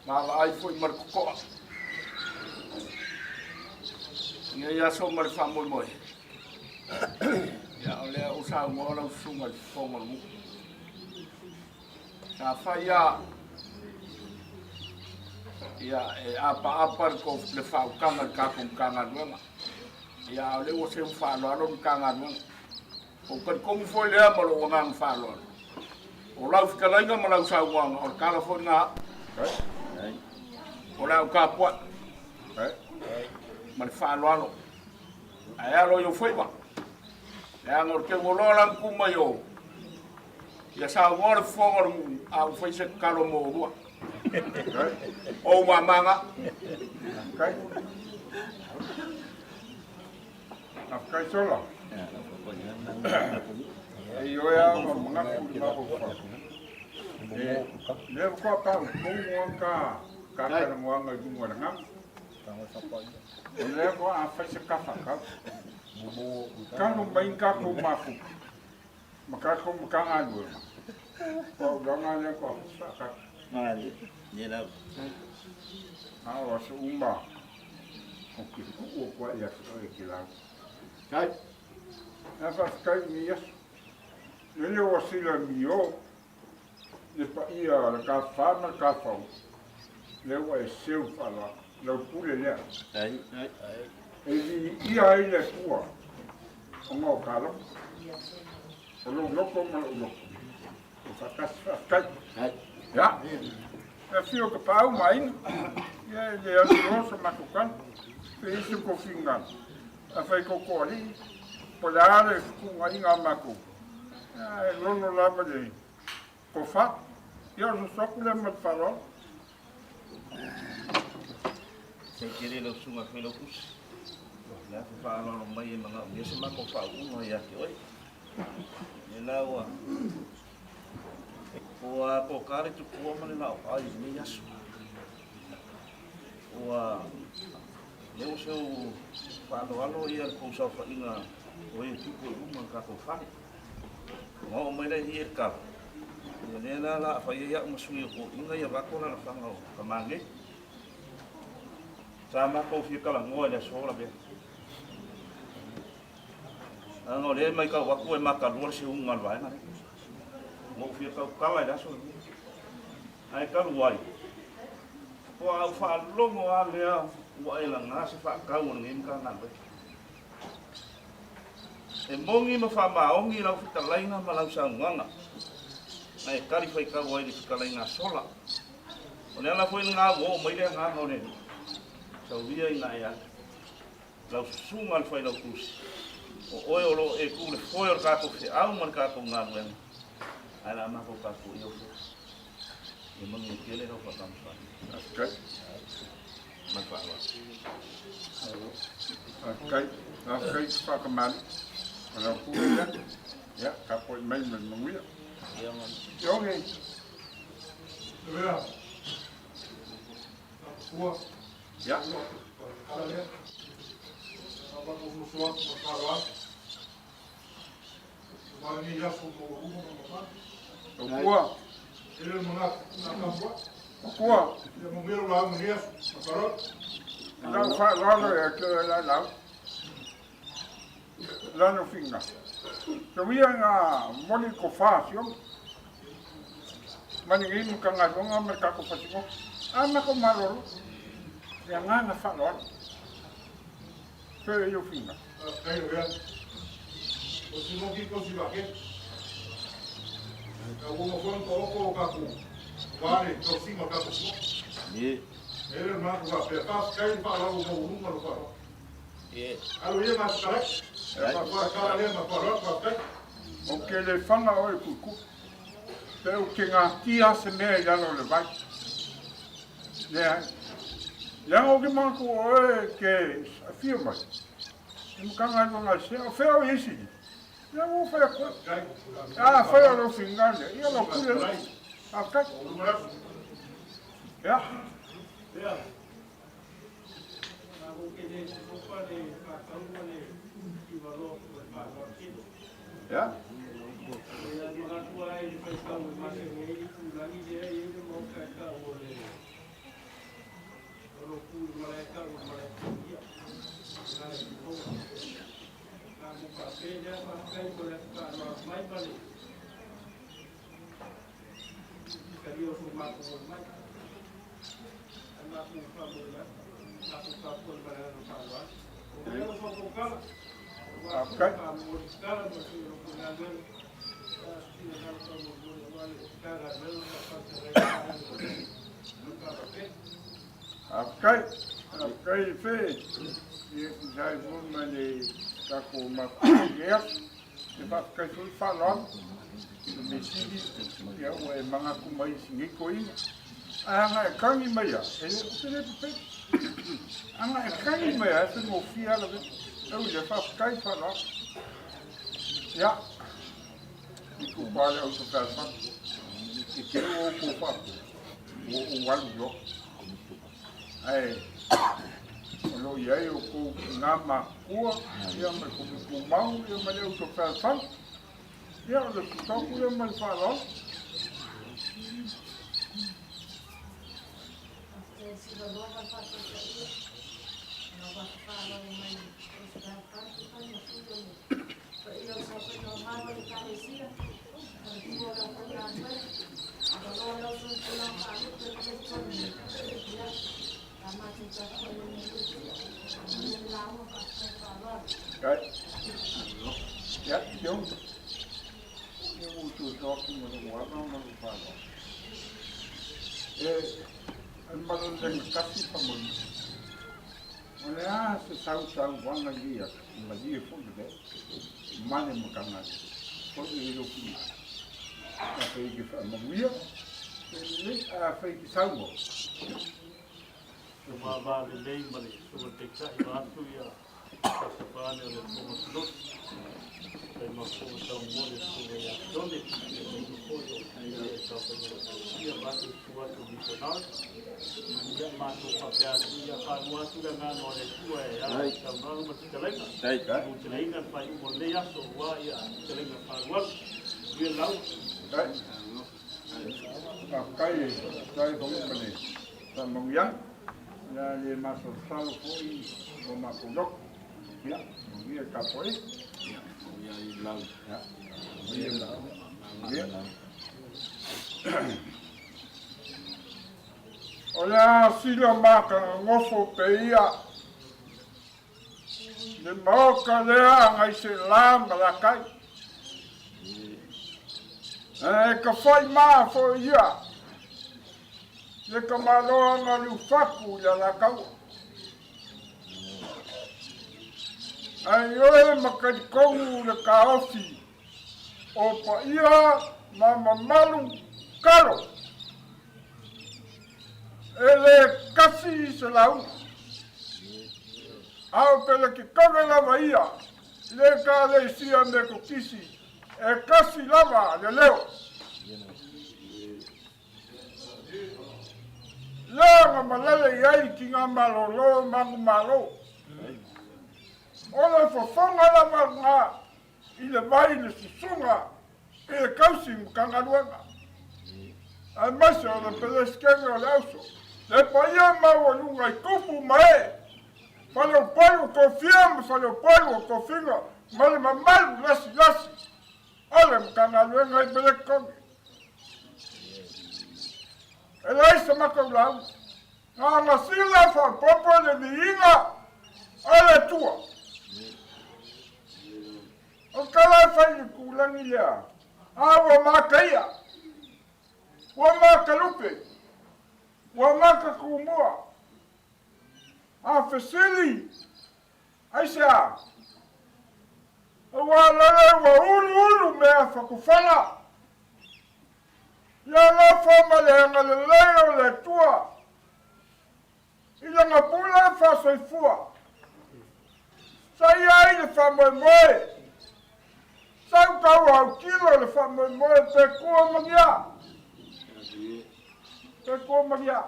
Speaker 11: Vaavaai foi ma le totoa. Lenei aso ma le faamoemoe. Ia, o lea ua saunoa lau susuga i le fofoga o le nuu. Sa fai lava, ia, e apaapa le faautaga i le tatou Matagaluega. Ia, a o lea ua seu faaaloalo le Matagaluega. Ou talitonu foi lea ma lou agaga faaaloalo, o lau fetalaiga ma lau saunoaga, o le tala foi lena au. O le a ou tapuai ma le faaaloalo. Ae alo i ou faiva, leaga o le teuoloa la na tu mai o, ia saunoa le fofoga o le nuu, a ua fai se tatalo mo oulua. O ou mama na.
Speaker 12: Faafetai Sola. E ioe lava ma manatu i le mafaufau. E lea faatoa tautonu lava ta talanoaga i luga o le gaga. O lea faatoa fai se tafakau. Talu mai ni tatou mafuta ma tatou Matagaluega, faaaogaga lea faatoa faatasi. A o aso uma ou te tuu atu ai ia te oe e te lauga. Ae faafetai i lenei aso. Lele ua sila mio le paia o le Tafa ma le Tafau, lea ua e seu faaaloalo, lau pule lea. E viia ai le Atua ona o ta alofa, o lou loto ma lou loto, ua faatasi. Faafetai. Ia, e afio Tapaau ma Aiga, ia e le alu loa sa matou tala, pe i ai se tou finagalo, afai tou toalii, po o le a le fetuunaiga a matou, ia e lolo lava le tofa. Ia o le soso atu lea ma le faaaloalo.
Speaker 5: Faafetai tele lau susuga Failautusi. O le a faaaloalo mai e manaomia se matou faauuga ia te oe. Lea la ua ua toka le tupua ma le laoai i lenei aso. Ua lea ua seu faaaloalo ia le tou saofaiga o e tupu i luma o le tatou fale. Ona oo mai lea i i e le tala, ia lea la la a fai ai au ma sui o toeaiina ia avatu alaalafaga o tama nei. Sa matou fia talanoa i le aso lavea. Leaga o lea e matau atu e matalua le seuga a le vaega lea. Ua ou fia tautala i le aso lenei. Ae talu ai, faatoa ou faalogo lava lea ua e laga se faatau o lenei Matagaluega. E moni ma faamaoni lau fetalaiga ma lau saunoaga, na e tali faitau ai i le fetalaiga a Sola. O le ala foi lena ua oo mai le agaga o le Alii, saulia ina e alu. Lau susuga i le Failautusi, o oe o lo o e tu i le foe o le tatou feau ma le tatou galuega, ae o le a matou tapuaia ou faiva. Ia manuia tele lau faatamasoalii.
Speaker 12: Faafetai.
Speaker 5: Ma le faaaloalo.
Speaker 12: Faafetai. Faafetai i faakamali. O lau pule lea. Ia, tapuai mai ma le manuia. Ioge. Ia. Ua. E le o manatu na tapuai. Matua. Ia manuia lau lauga i lenei aso. Ma le faaaloalo. Lau faaaloalo ia te oe la lau. Lano finga. Tauia na moni ko whā siona. Mani ngi mo ka galuega ma le tatou fatimoto. A mako malolo. Le agaga faaaloalo. Fe i lou finga.
Speaker 11: Faafetai lau Afioga. O Simoki po o Sivakea. A ua uma foi ona taoto o tatou aua le tausiga o le tatou simoki. E le o le manatu faapea, faafetai le faaaloalo maualuga lou faaaloalo. Alo ia ma fetalai. Faafetai lea ma faaaloalo, faafetai.
Speaker 12: Ou te le faga oe Kuikui. Pe ou te gatia se mea i lalo o le vai. Leai. Leaga ou te manatu o oe e te afio mai. I Matagaluega a se, o fea o i ai sili? Ia ua ou fai atu ai. Afai o lou finagalo lea, ia lau pule lea. Faafetai. Ia. Ia. Faafetai. Faafetai. Faafetai Fe i tusa ai foi ma le tatou mafuta i lenei aso. E faafetai foi le faaaloalo i le mea sili ia ua e manatu mai i si nei toeaina. Ae ana e tagi mai lava, e le, ou te le pepelo. Ana e tagi mai lava, e faigofie lava lavea. E ui lea, faafetai le faaaloalo. Ia, i tupa le auto fealofani. I te i ua outou faapea, ua ou alu loa. Ae o lo o i ai outou tina matutua, ia ma le Komiti Tumau, ia ma le auto fealofani. Ia, o le tusa atu lea ma le faaaloalo. Ia, Joe. Ia ua tuuso atu ma lou ava ma lou faaaloalo. E, e malalega tasi faamolemole. O le a se sausauvaga i ia i malie foi le vea, ma le matagaluega foi i lou finagalo. Afai e te faamanuia, e lelei, ae afai e te saunoa,
Speaker 7: Ia vava lelei ma le Susuga Taitai vaeatu ia Pastor Pane o le Fofoga Sinoti, fai ma Fofoga Taumoli o le Susuga ia Jone, aemaise foi o le saofaiga o Ekalesia vaeatu le susu atu o misionare. Ia matou faapea atu ia faanoa atu le agaga o le Atua e ala i saunoaga ma fetalaiga, muteleina le faaiuga o lenei aso aua ia fetalaiga faaalualu. Manuia le lauga.
Speaker 12: Faafetai e tusa ai foi ma le faamanuiaga. O le a le masalosalo foi lo matou loto. Ia, manuia le tapuaiga. Ia, manuia manuia. O le a sila matagagofo pe ia le maota lea Gaiselā ma Lakai. E ka whai mā foi ia le tamaloa liufaku ia Lakaua. Ai oe makalikonu le kaofi o paia ma mamalu kalo. E le kasi se lauga. A o pele ke kave lava ia le Ekalesia Metotisi e kasi lava le leo. Lea na malele i ai ki ngā malolo manumalo. O le fofoga lava ngā i le vai le susuga i le kausi Matagaluega. Aemaise o le Peresetene o le Auso, le paia maualuga i tupu ma ee, faleupolu o tofia ma faleupolu o tofiga ma le mamalu lasilasi o le Matagaluega i Perekitone. E leai se matou lauga, na ona sila faaopoopo le viiga o le Atua. O le tala e fai i le itulagi lea, a ua mataia, ua matalupe, ua matatumua. A fesili, aisea? Aua lele ua uluulu mea fatufala. Ia alofa ma le agalelei o le Atua i lana pule faasoifua. Sa i ai le faamoemoe, sa u tau autilo le faamoemoe pe kua magia, pe kua magia.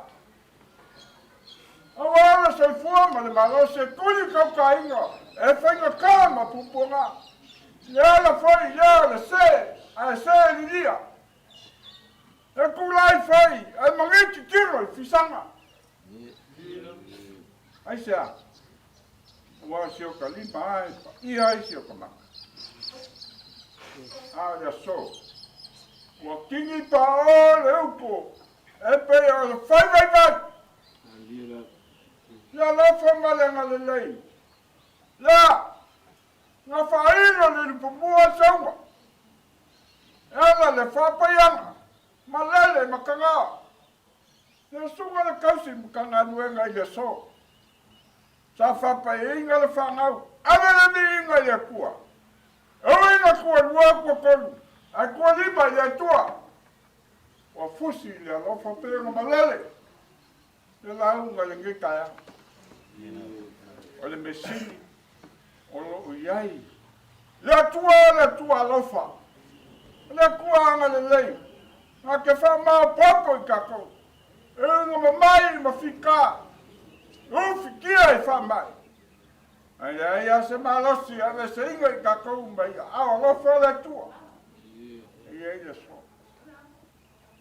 Speaker 12: Aua le soifua ma le malosi e tuli kaukaiga e faigata ma pupuaga. Le ala foi lea o le se ae se lilia. E tulai foi ae magiti tino i fisaga. Aisea? Aua o si o ka lima a e paia ai si o ka maka. A o le aso, ua kini paʻo le upu e pei o le faivaivai. Ia alofa ma le agalelei. Lea, na faailo le lupumua sauga. E ala le faapaiaga, malele ma taga. Le susuga le tausi Matagaluega i le aso. Sa faapaiaina le fanau, ave le viiga i le Atua. E ui ina tualua tuatolu, ae tualima i le Atua. Ua fusi i le alofa pei ona malele le lauga i lenei taeao. O le mea sili o lo o i ai le Atua o le Atua alofa, o le Atua agalelei, na te faamaopoopo i tatou, e uiga mamai ma fita, ufitia i faamai. Ae leai lava se malosi e aveeseina i tatou mai aao alofa o le Atua. E i ai le aso.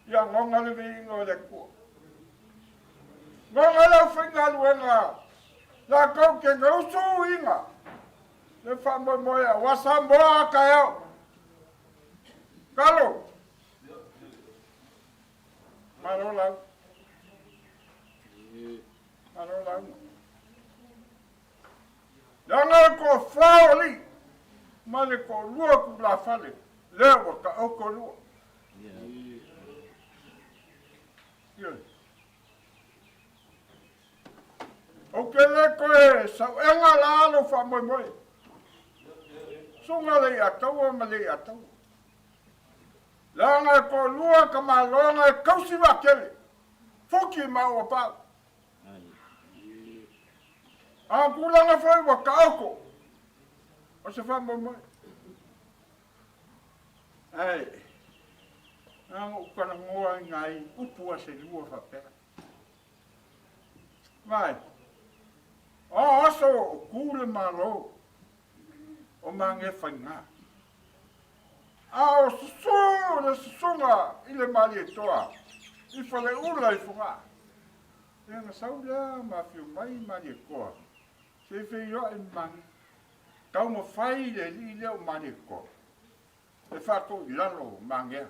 Speaker 12: Ia goga le viiga o le Atua. Goga le aufaigaluega latou te gausuina le faamoemoe aua Samoa a taeao. Kalo. Malo lau. Malo lau. Leaga le toafa o alii ma le toalua tulafale, lea ua taoto lua. Ioe. Ou te le toe sauega la lou faamoemoe. Suga le Iataua ma le Iataua. Leaga e toalua tamaloga e tausi vaatele, futi ma uapau. A o tulaga foi ua taoto o se faamoemoe. Ae, na ona ou talanoa i nai upu a se lua faapea. Vai, o aso o ku le Malo o Magefaiga. A o susu le susuga i le Malietoa i Faleula i Fogaa. Ia na sau lea ma afio mai Malietoa se i feiloai ma Mage. Taumafai le alii lea o Malietoa e faatou i lalo Magea.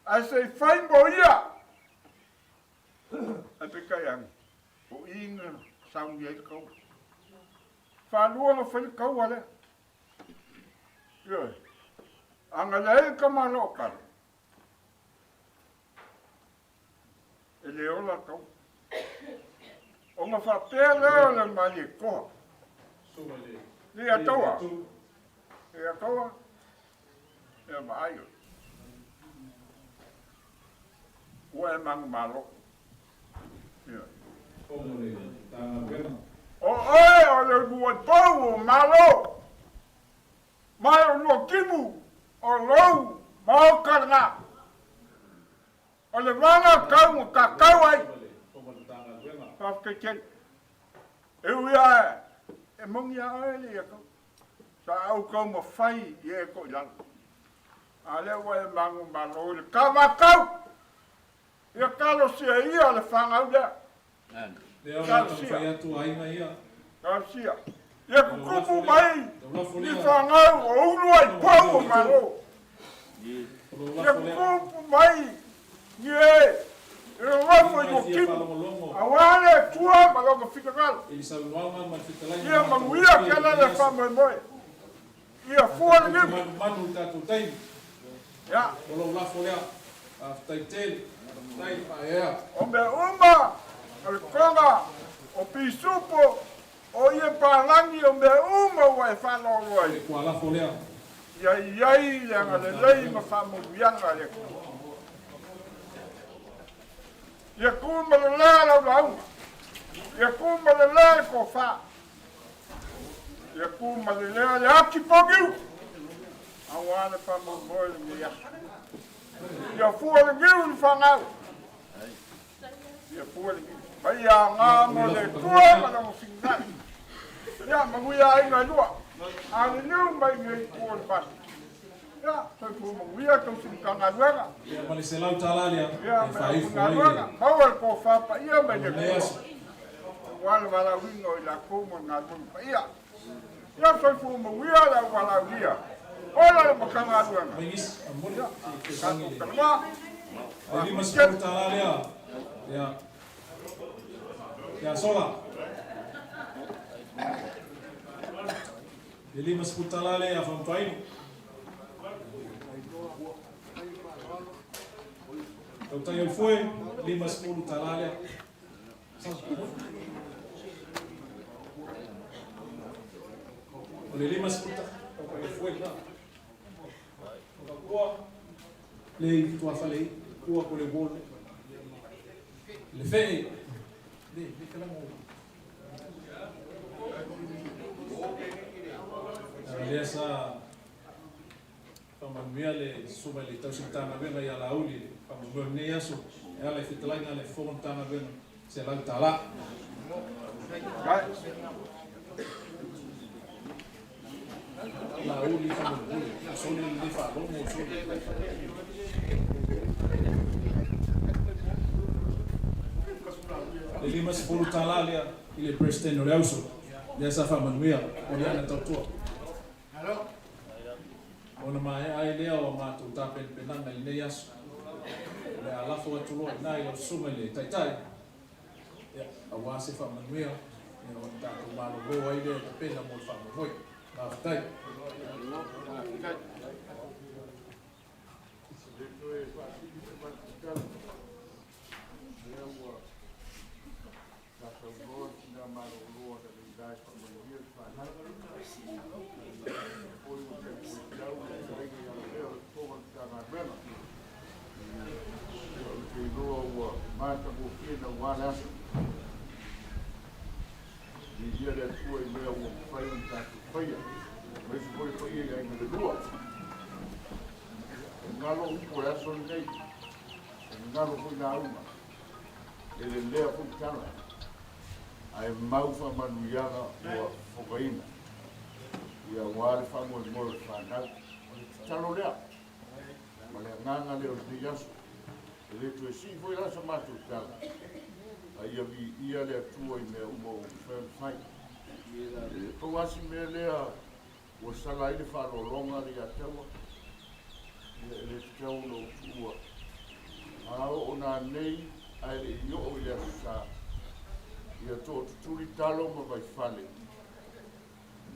Speaker 12: Ae se i fai mo ia! Ae peitai ane, o i na sauni ai le taua. Faalua na fai le taua lea. Ioe. A na leai le tamaloa o Kalo, e le ola le taua. Ona faapea lea o le Malietoa, Lia taua, lia taua, ia vaai oe. Ua e manumalo. Ioe. O oe o le luaipou o Malo, ma o Luakimu o lou maota lena. O le vaga tau na tatau ai. Faafetai tele. E ui lava e moni a oe le ia tau. Sa ou taumafai i e toilalo. A lea ua e manumalo i le tavakau. Ia talosia ia le fanau lea.
Speaker 4: Lea o le a taumafai atu aiga ia.
Speaker 12: Talosia. Ia tutupu mai ni fanau o ulu ai pau o Malo. Ia tutupu mai ni e e nonofo i Mokimo, auā le Atua ma Lona finagalo. Ia manuia ke ala le faamoemoe. Ia fua le niu.
Speaker 4: Manumanu i tatou taimi.
Speaker 12: Ia.
Speaker 4: O lou lafo lea. Faafetai tele. Faafetai faaeaea.
Speaker 12: O mea uma, o le toga, o pisupo, o ie palagi, o mea uma ua e faaloalo ai.
Speaker 4: O le kualafo lea.
Speaker 12: Ia i ai le agalelei ma faamanuiaga a le Atua. Ia tu ma lelea lau lauga. Ia tu ma lelea le tofa. Ia tu ma lelea le ati pogiu. Auā le faamoemoe lenei aso. Ia fua le niu i le fanau. Ia fua le niu. Mai ia ngā mo le Atua ma lona finagalo. Ia, manuia aiga e lua. A le niu mai nei itu o le malu. Ia, soifua manuia tausi Matagaluega.
Speaker 4: Ia ma le $100 lea
Speaker 12: Ia,
Speaker 4: e
Speaker 12: ma le
Speaker 4: faaifo ai le
Speaker 12: aufaigaluega. Maua le tofa paia mai le
Speaker 4: lenei
Speaker 12: Atua.
Speaker 4: aso.
Speaker 12: Aua le valaauina o i latou mo le galuega paia. Ia soifua manuia le au valaaulia. Ola le Matagaluega.
Speaker 4: Mai nisi, a moni,
Speaker 12: Ia,
Speaker 4: se i fesoasoani
Speaker 12: tatou
Speaker 4: i le
Speaker 12: talanoa.
Speaker 4: Le $50 lea, ia, ia Sola. Le $50 lea ia Fautuainu. Tautai o le foe, $50 lea. O le 50, tautai o le foe lena. Ua le i tuafale i tua ko le wall. Le fee, le, le kalamu. Lea sa faamanuia le Susuga i le Tausi Matagaluega ia Laauli i le faamoemoe o lenei aso e ala i fetalaiga a le Fofoga Matagaluega $100. Laauli faamolemole, soli lenei faalogo, soli. Le $50 lea i le President o le auso, lea sa faamanuia o le ana tautua. Ona maea ai lea o a matou tapenapenaga i lenei aso, o le a lafo atu loa i ina i lau susuga i le Taitai, ia, aua se faamanuia, ia, ona tatou malolo ai lea e tapena mo le faamoemoe. Faafetai.
Speaker 12: Sa saunoa le tina malolo a Leilai e faamanuia le fanau. Foi ua talifuaitau le fetalaiga ia Lavea o le Fofoga o le Matagaluega. Ia ou te iloa ua matagofie naua le aso. Viia le Atua i mea ua mafai ona tatou faia, aemaise foi le paia i aiga e lua. E galo upu o le aso lenei, e galo foi lauga. E lelea foi tala, ae mau faamanuiaga ua fofogaina, ia aua le faamoemoe o le fanau. O le tatalo lea, ma le agaga lea o lenei aso. E le toe sii foi la sa matou tala, a ia viia le Atua i mea uma ua mafai ona fai. E pau lava si mea lea ua sala ai le faaaloaloga le ia Taua, ia e le tatau ona ou tuua. A oo nanei ae le i oo i le Aso Sa, ia tootutuli talo ma vaifale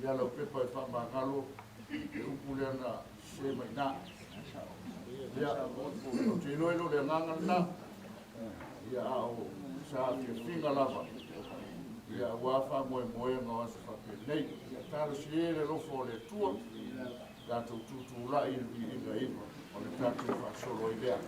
Speaker 12: ia lau pepa e faamagalo le upu lea na sese mai i ina. Ia, ou te iloa e le o le agaga lena, ia a o saafiafiga lava, ia aua faamoemoega o aso faapenei. Ia talosia e le alofa o le Atua, tatou tutulai i le viiga iva o le tatou faasolo ai lea.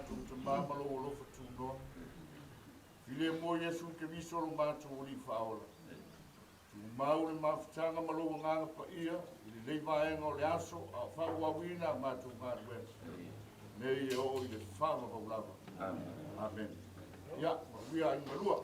Speaker 3: matou Tamā ma lou alofa tunoa. Filemu o Iesu Keriso lo matou Alii Faaola. Tumau le mafutaga ma lou Agaga Paia i lenei vaega o le aso a o faaauauina a matou galuega. Nei e oo i le faavavau lava. Amene. Ia, manuia aiga malua.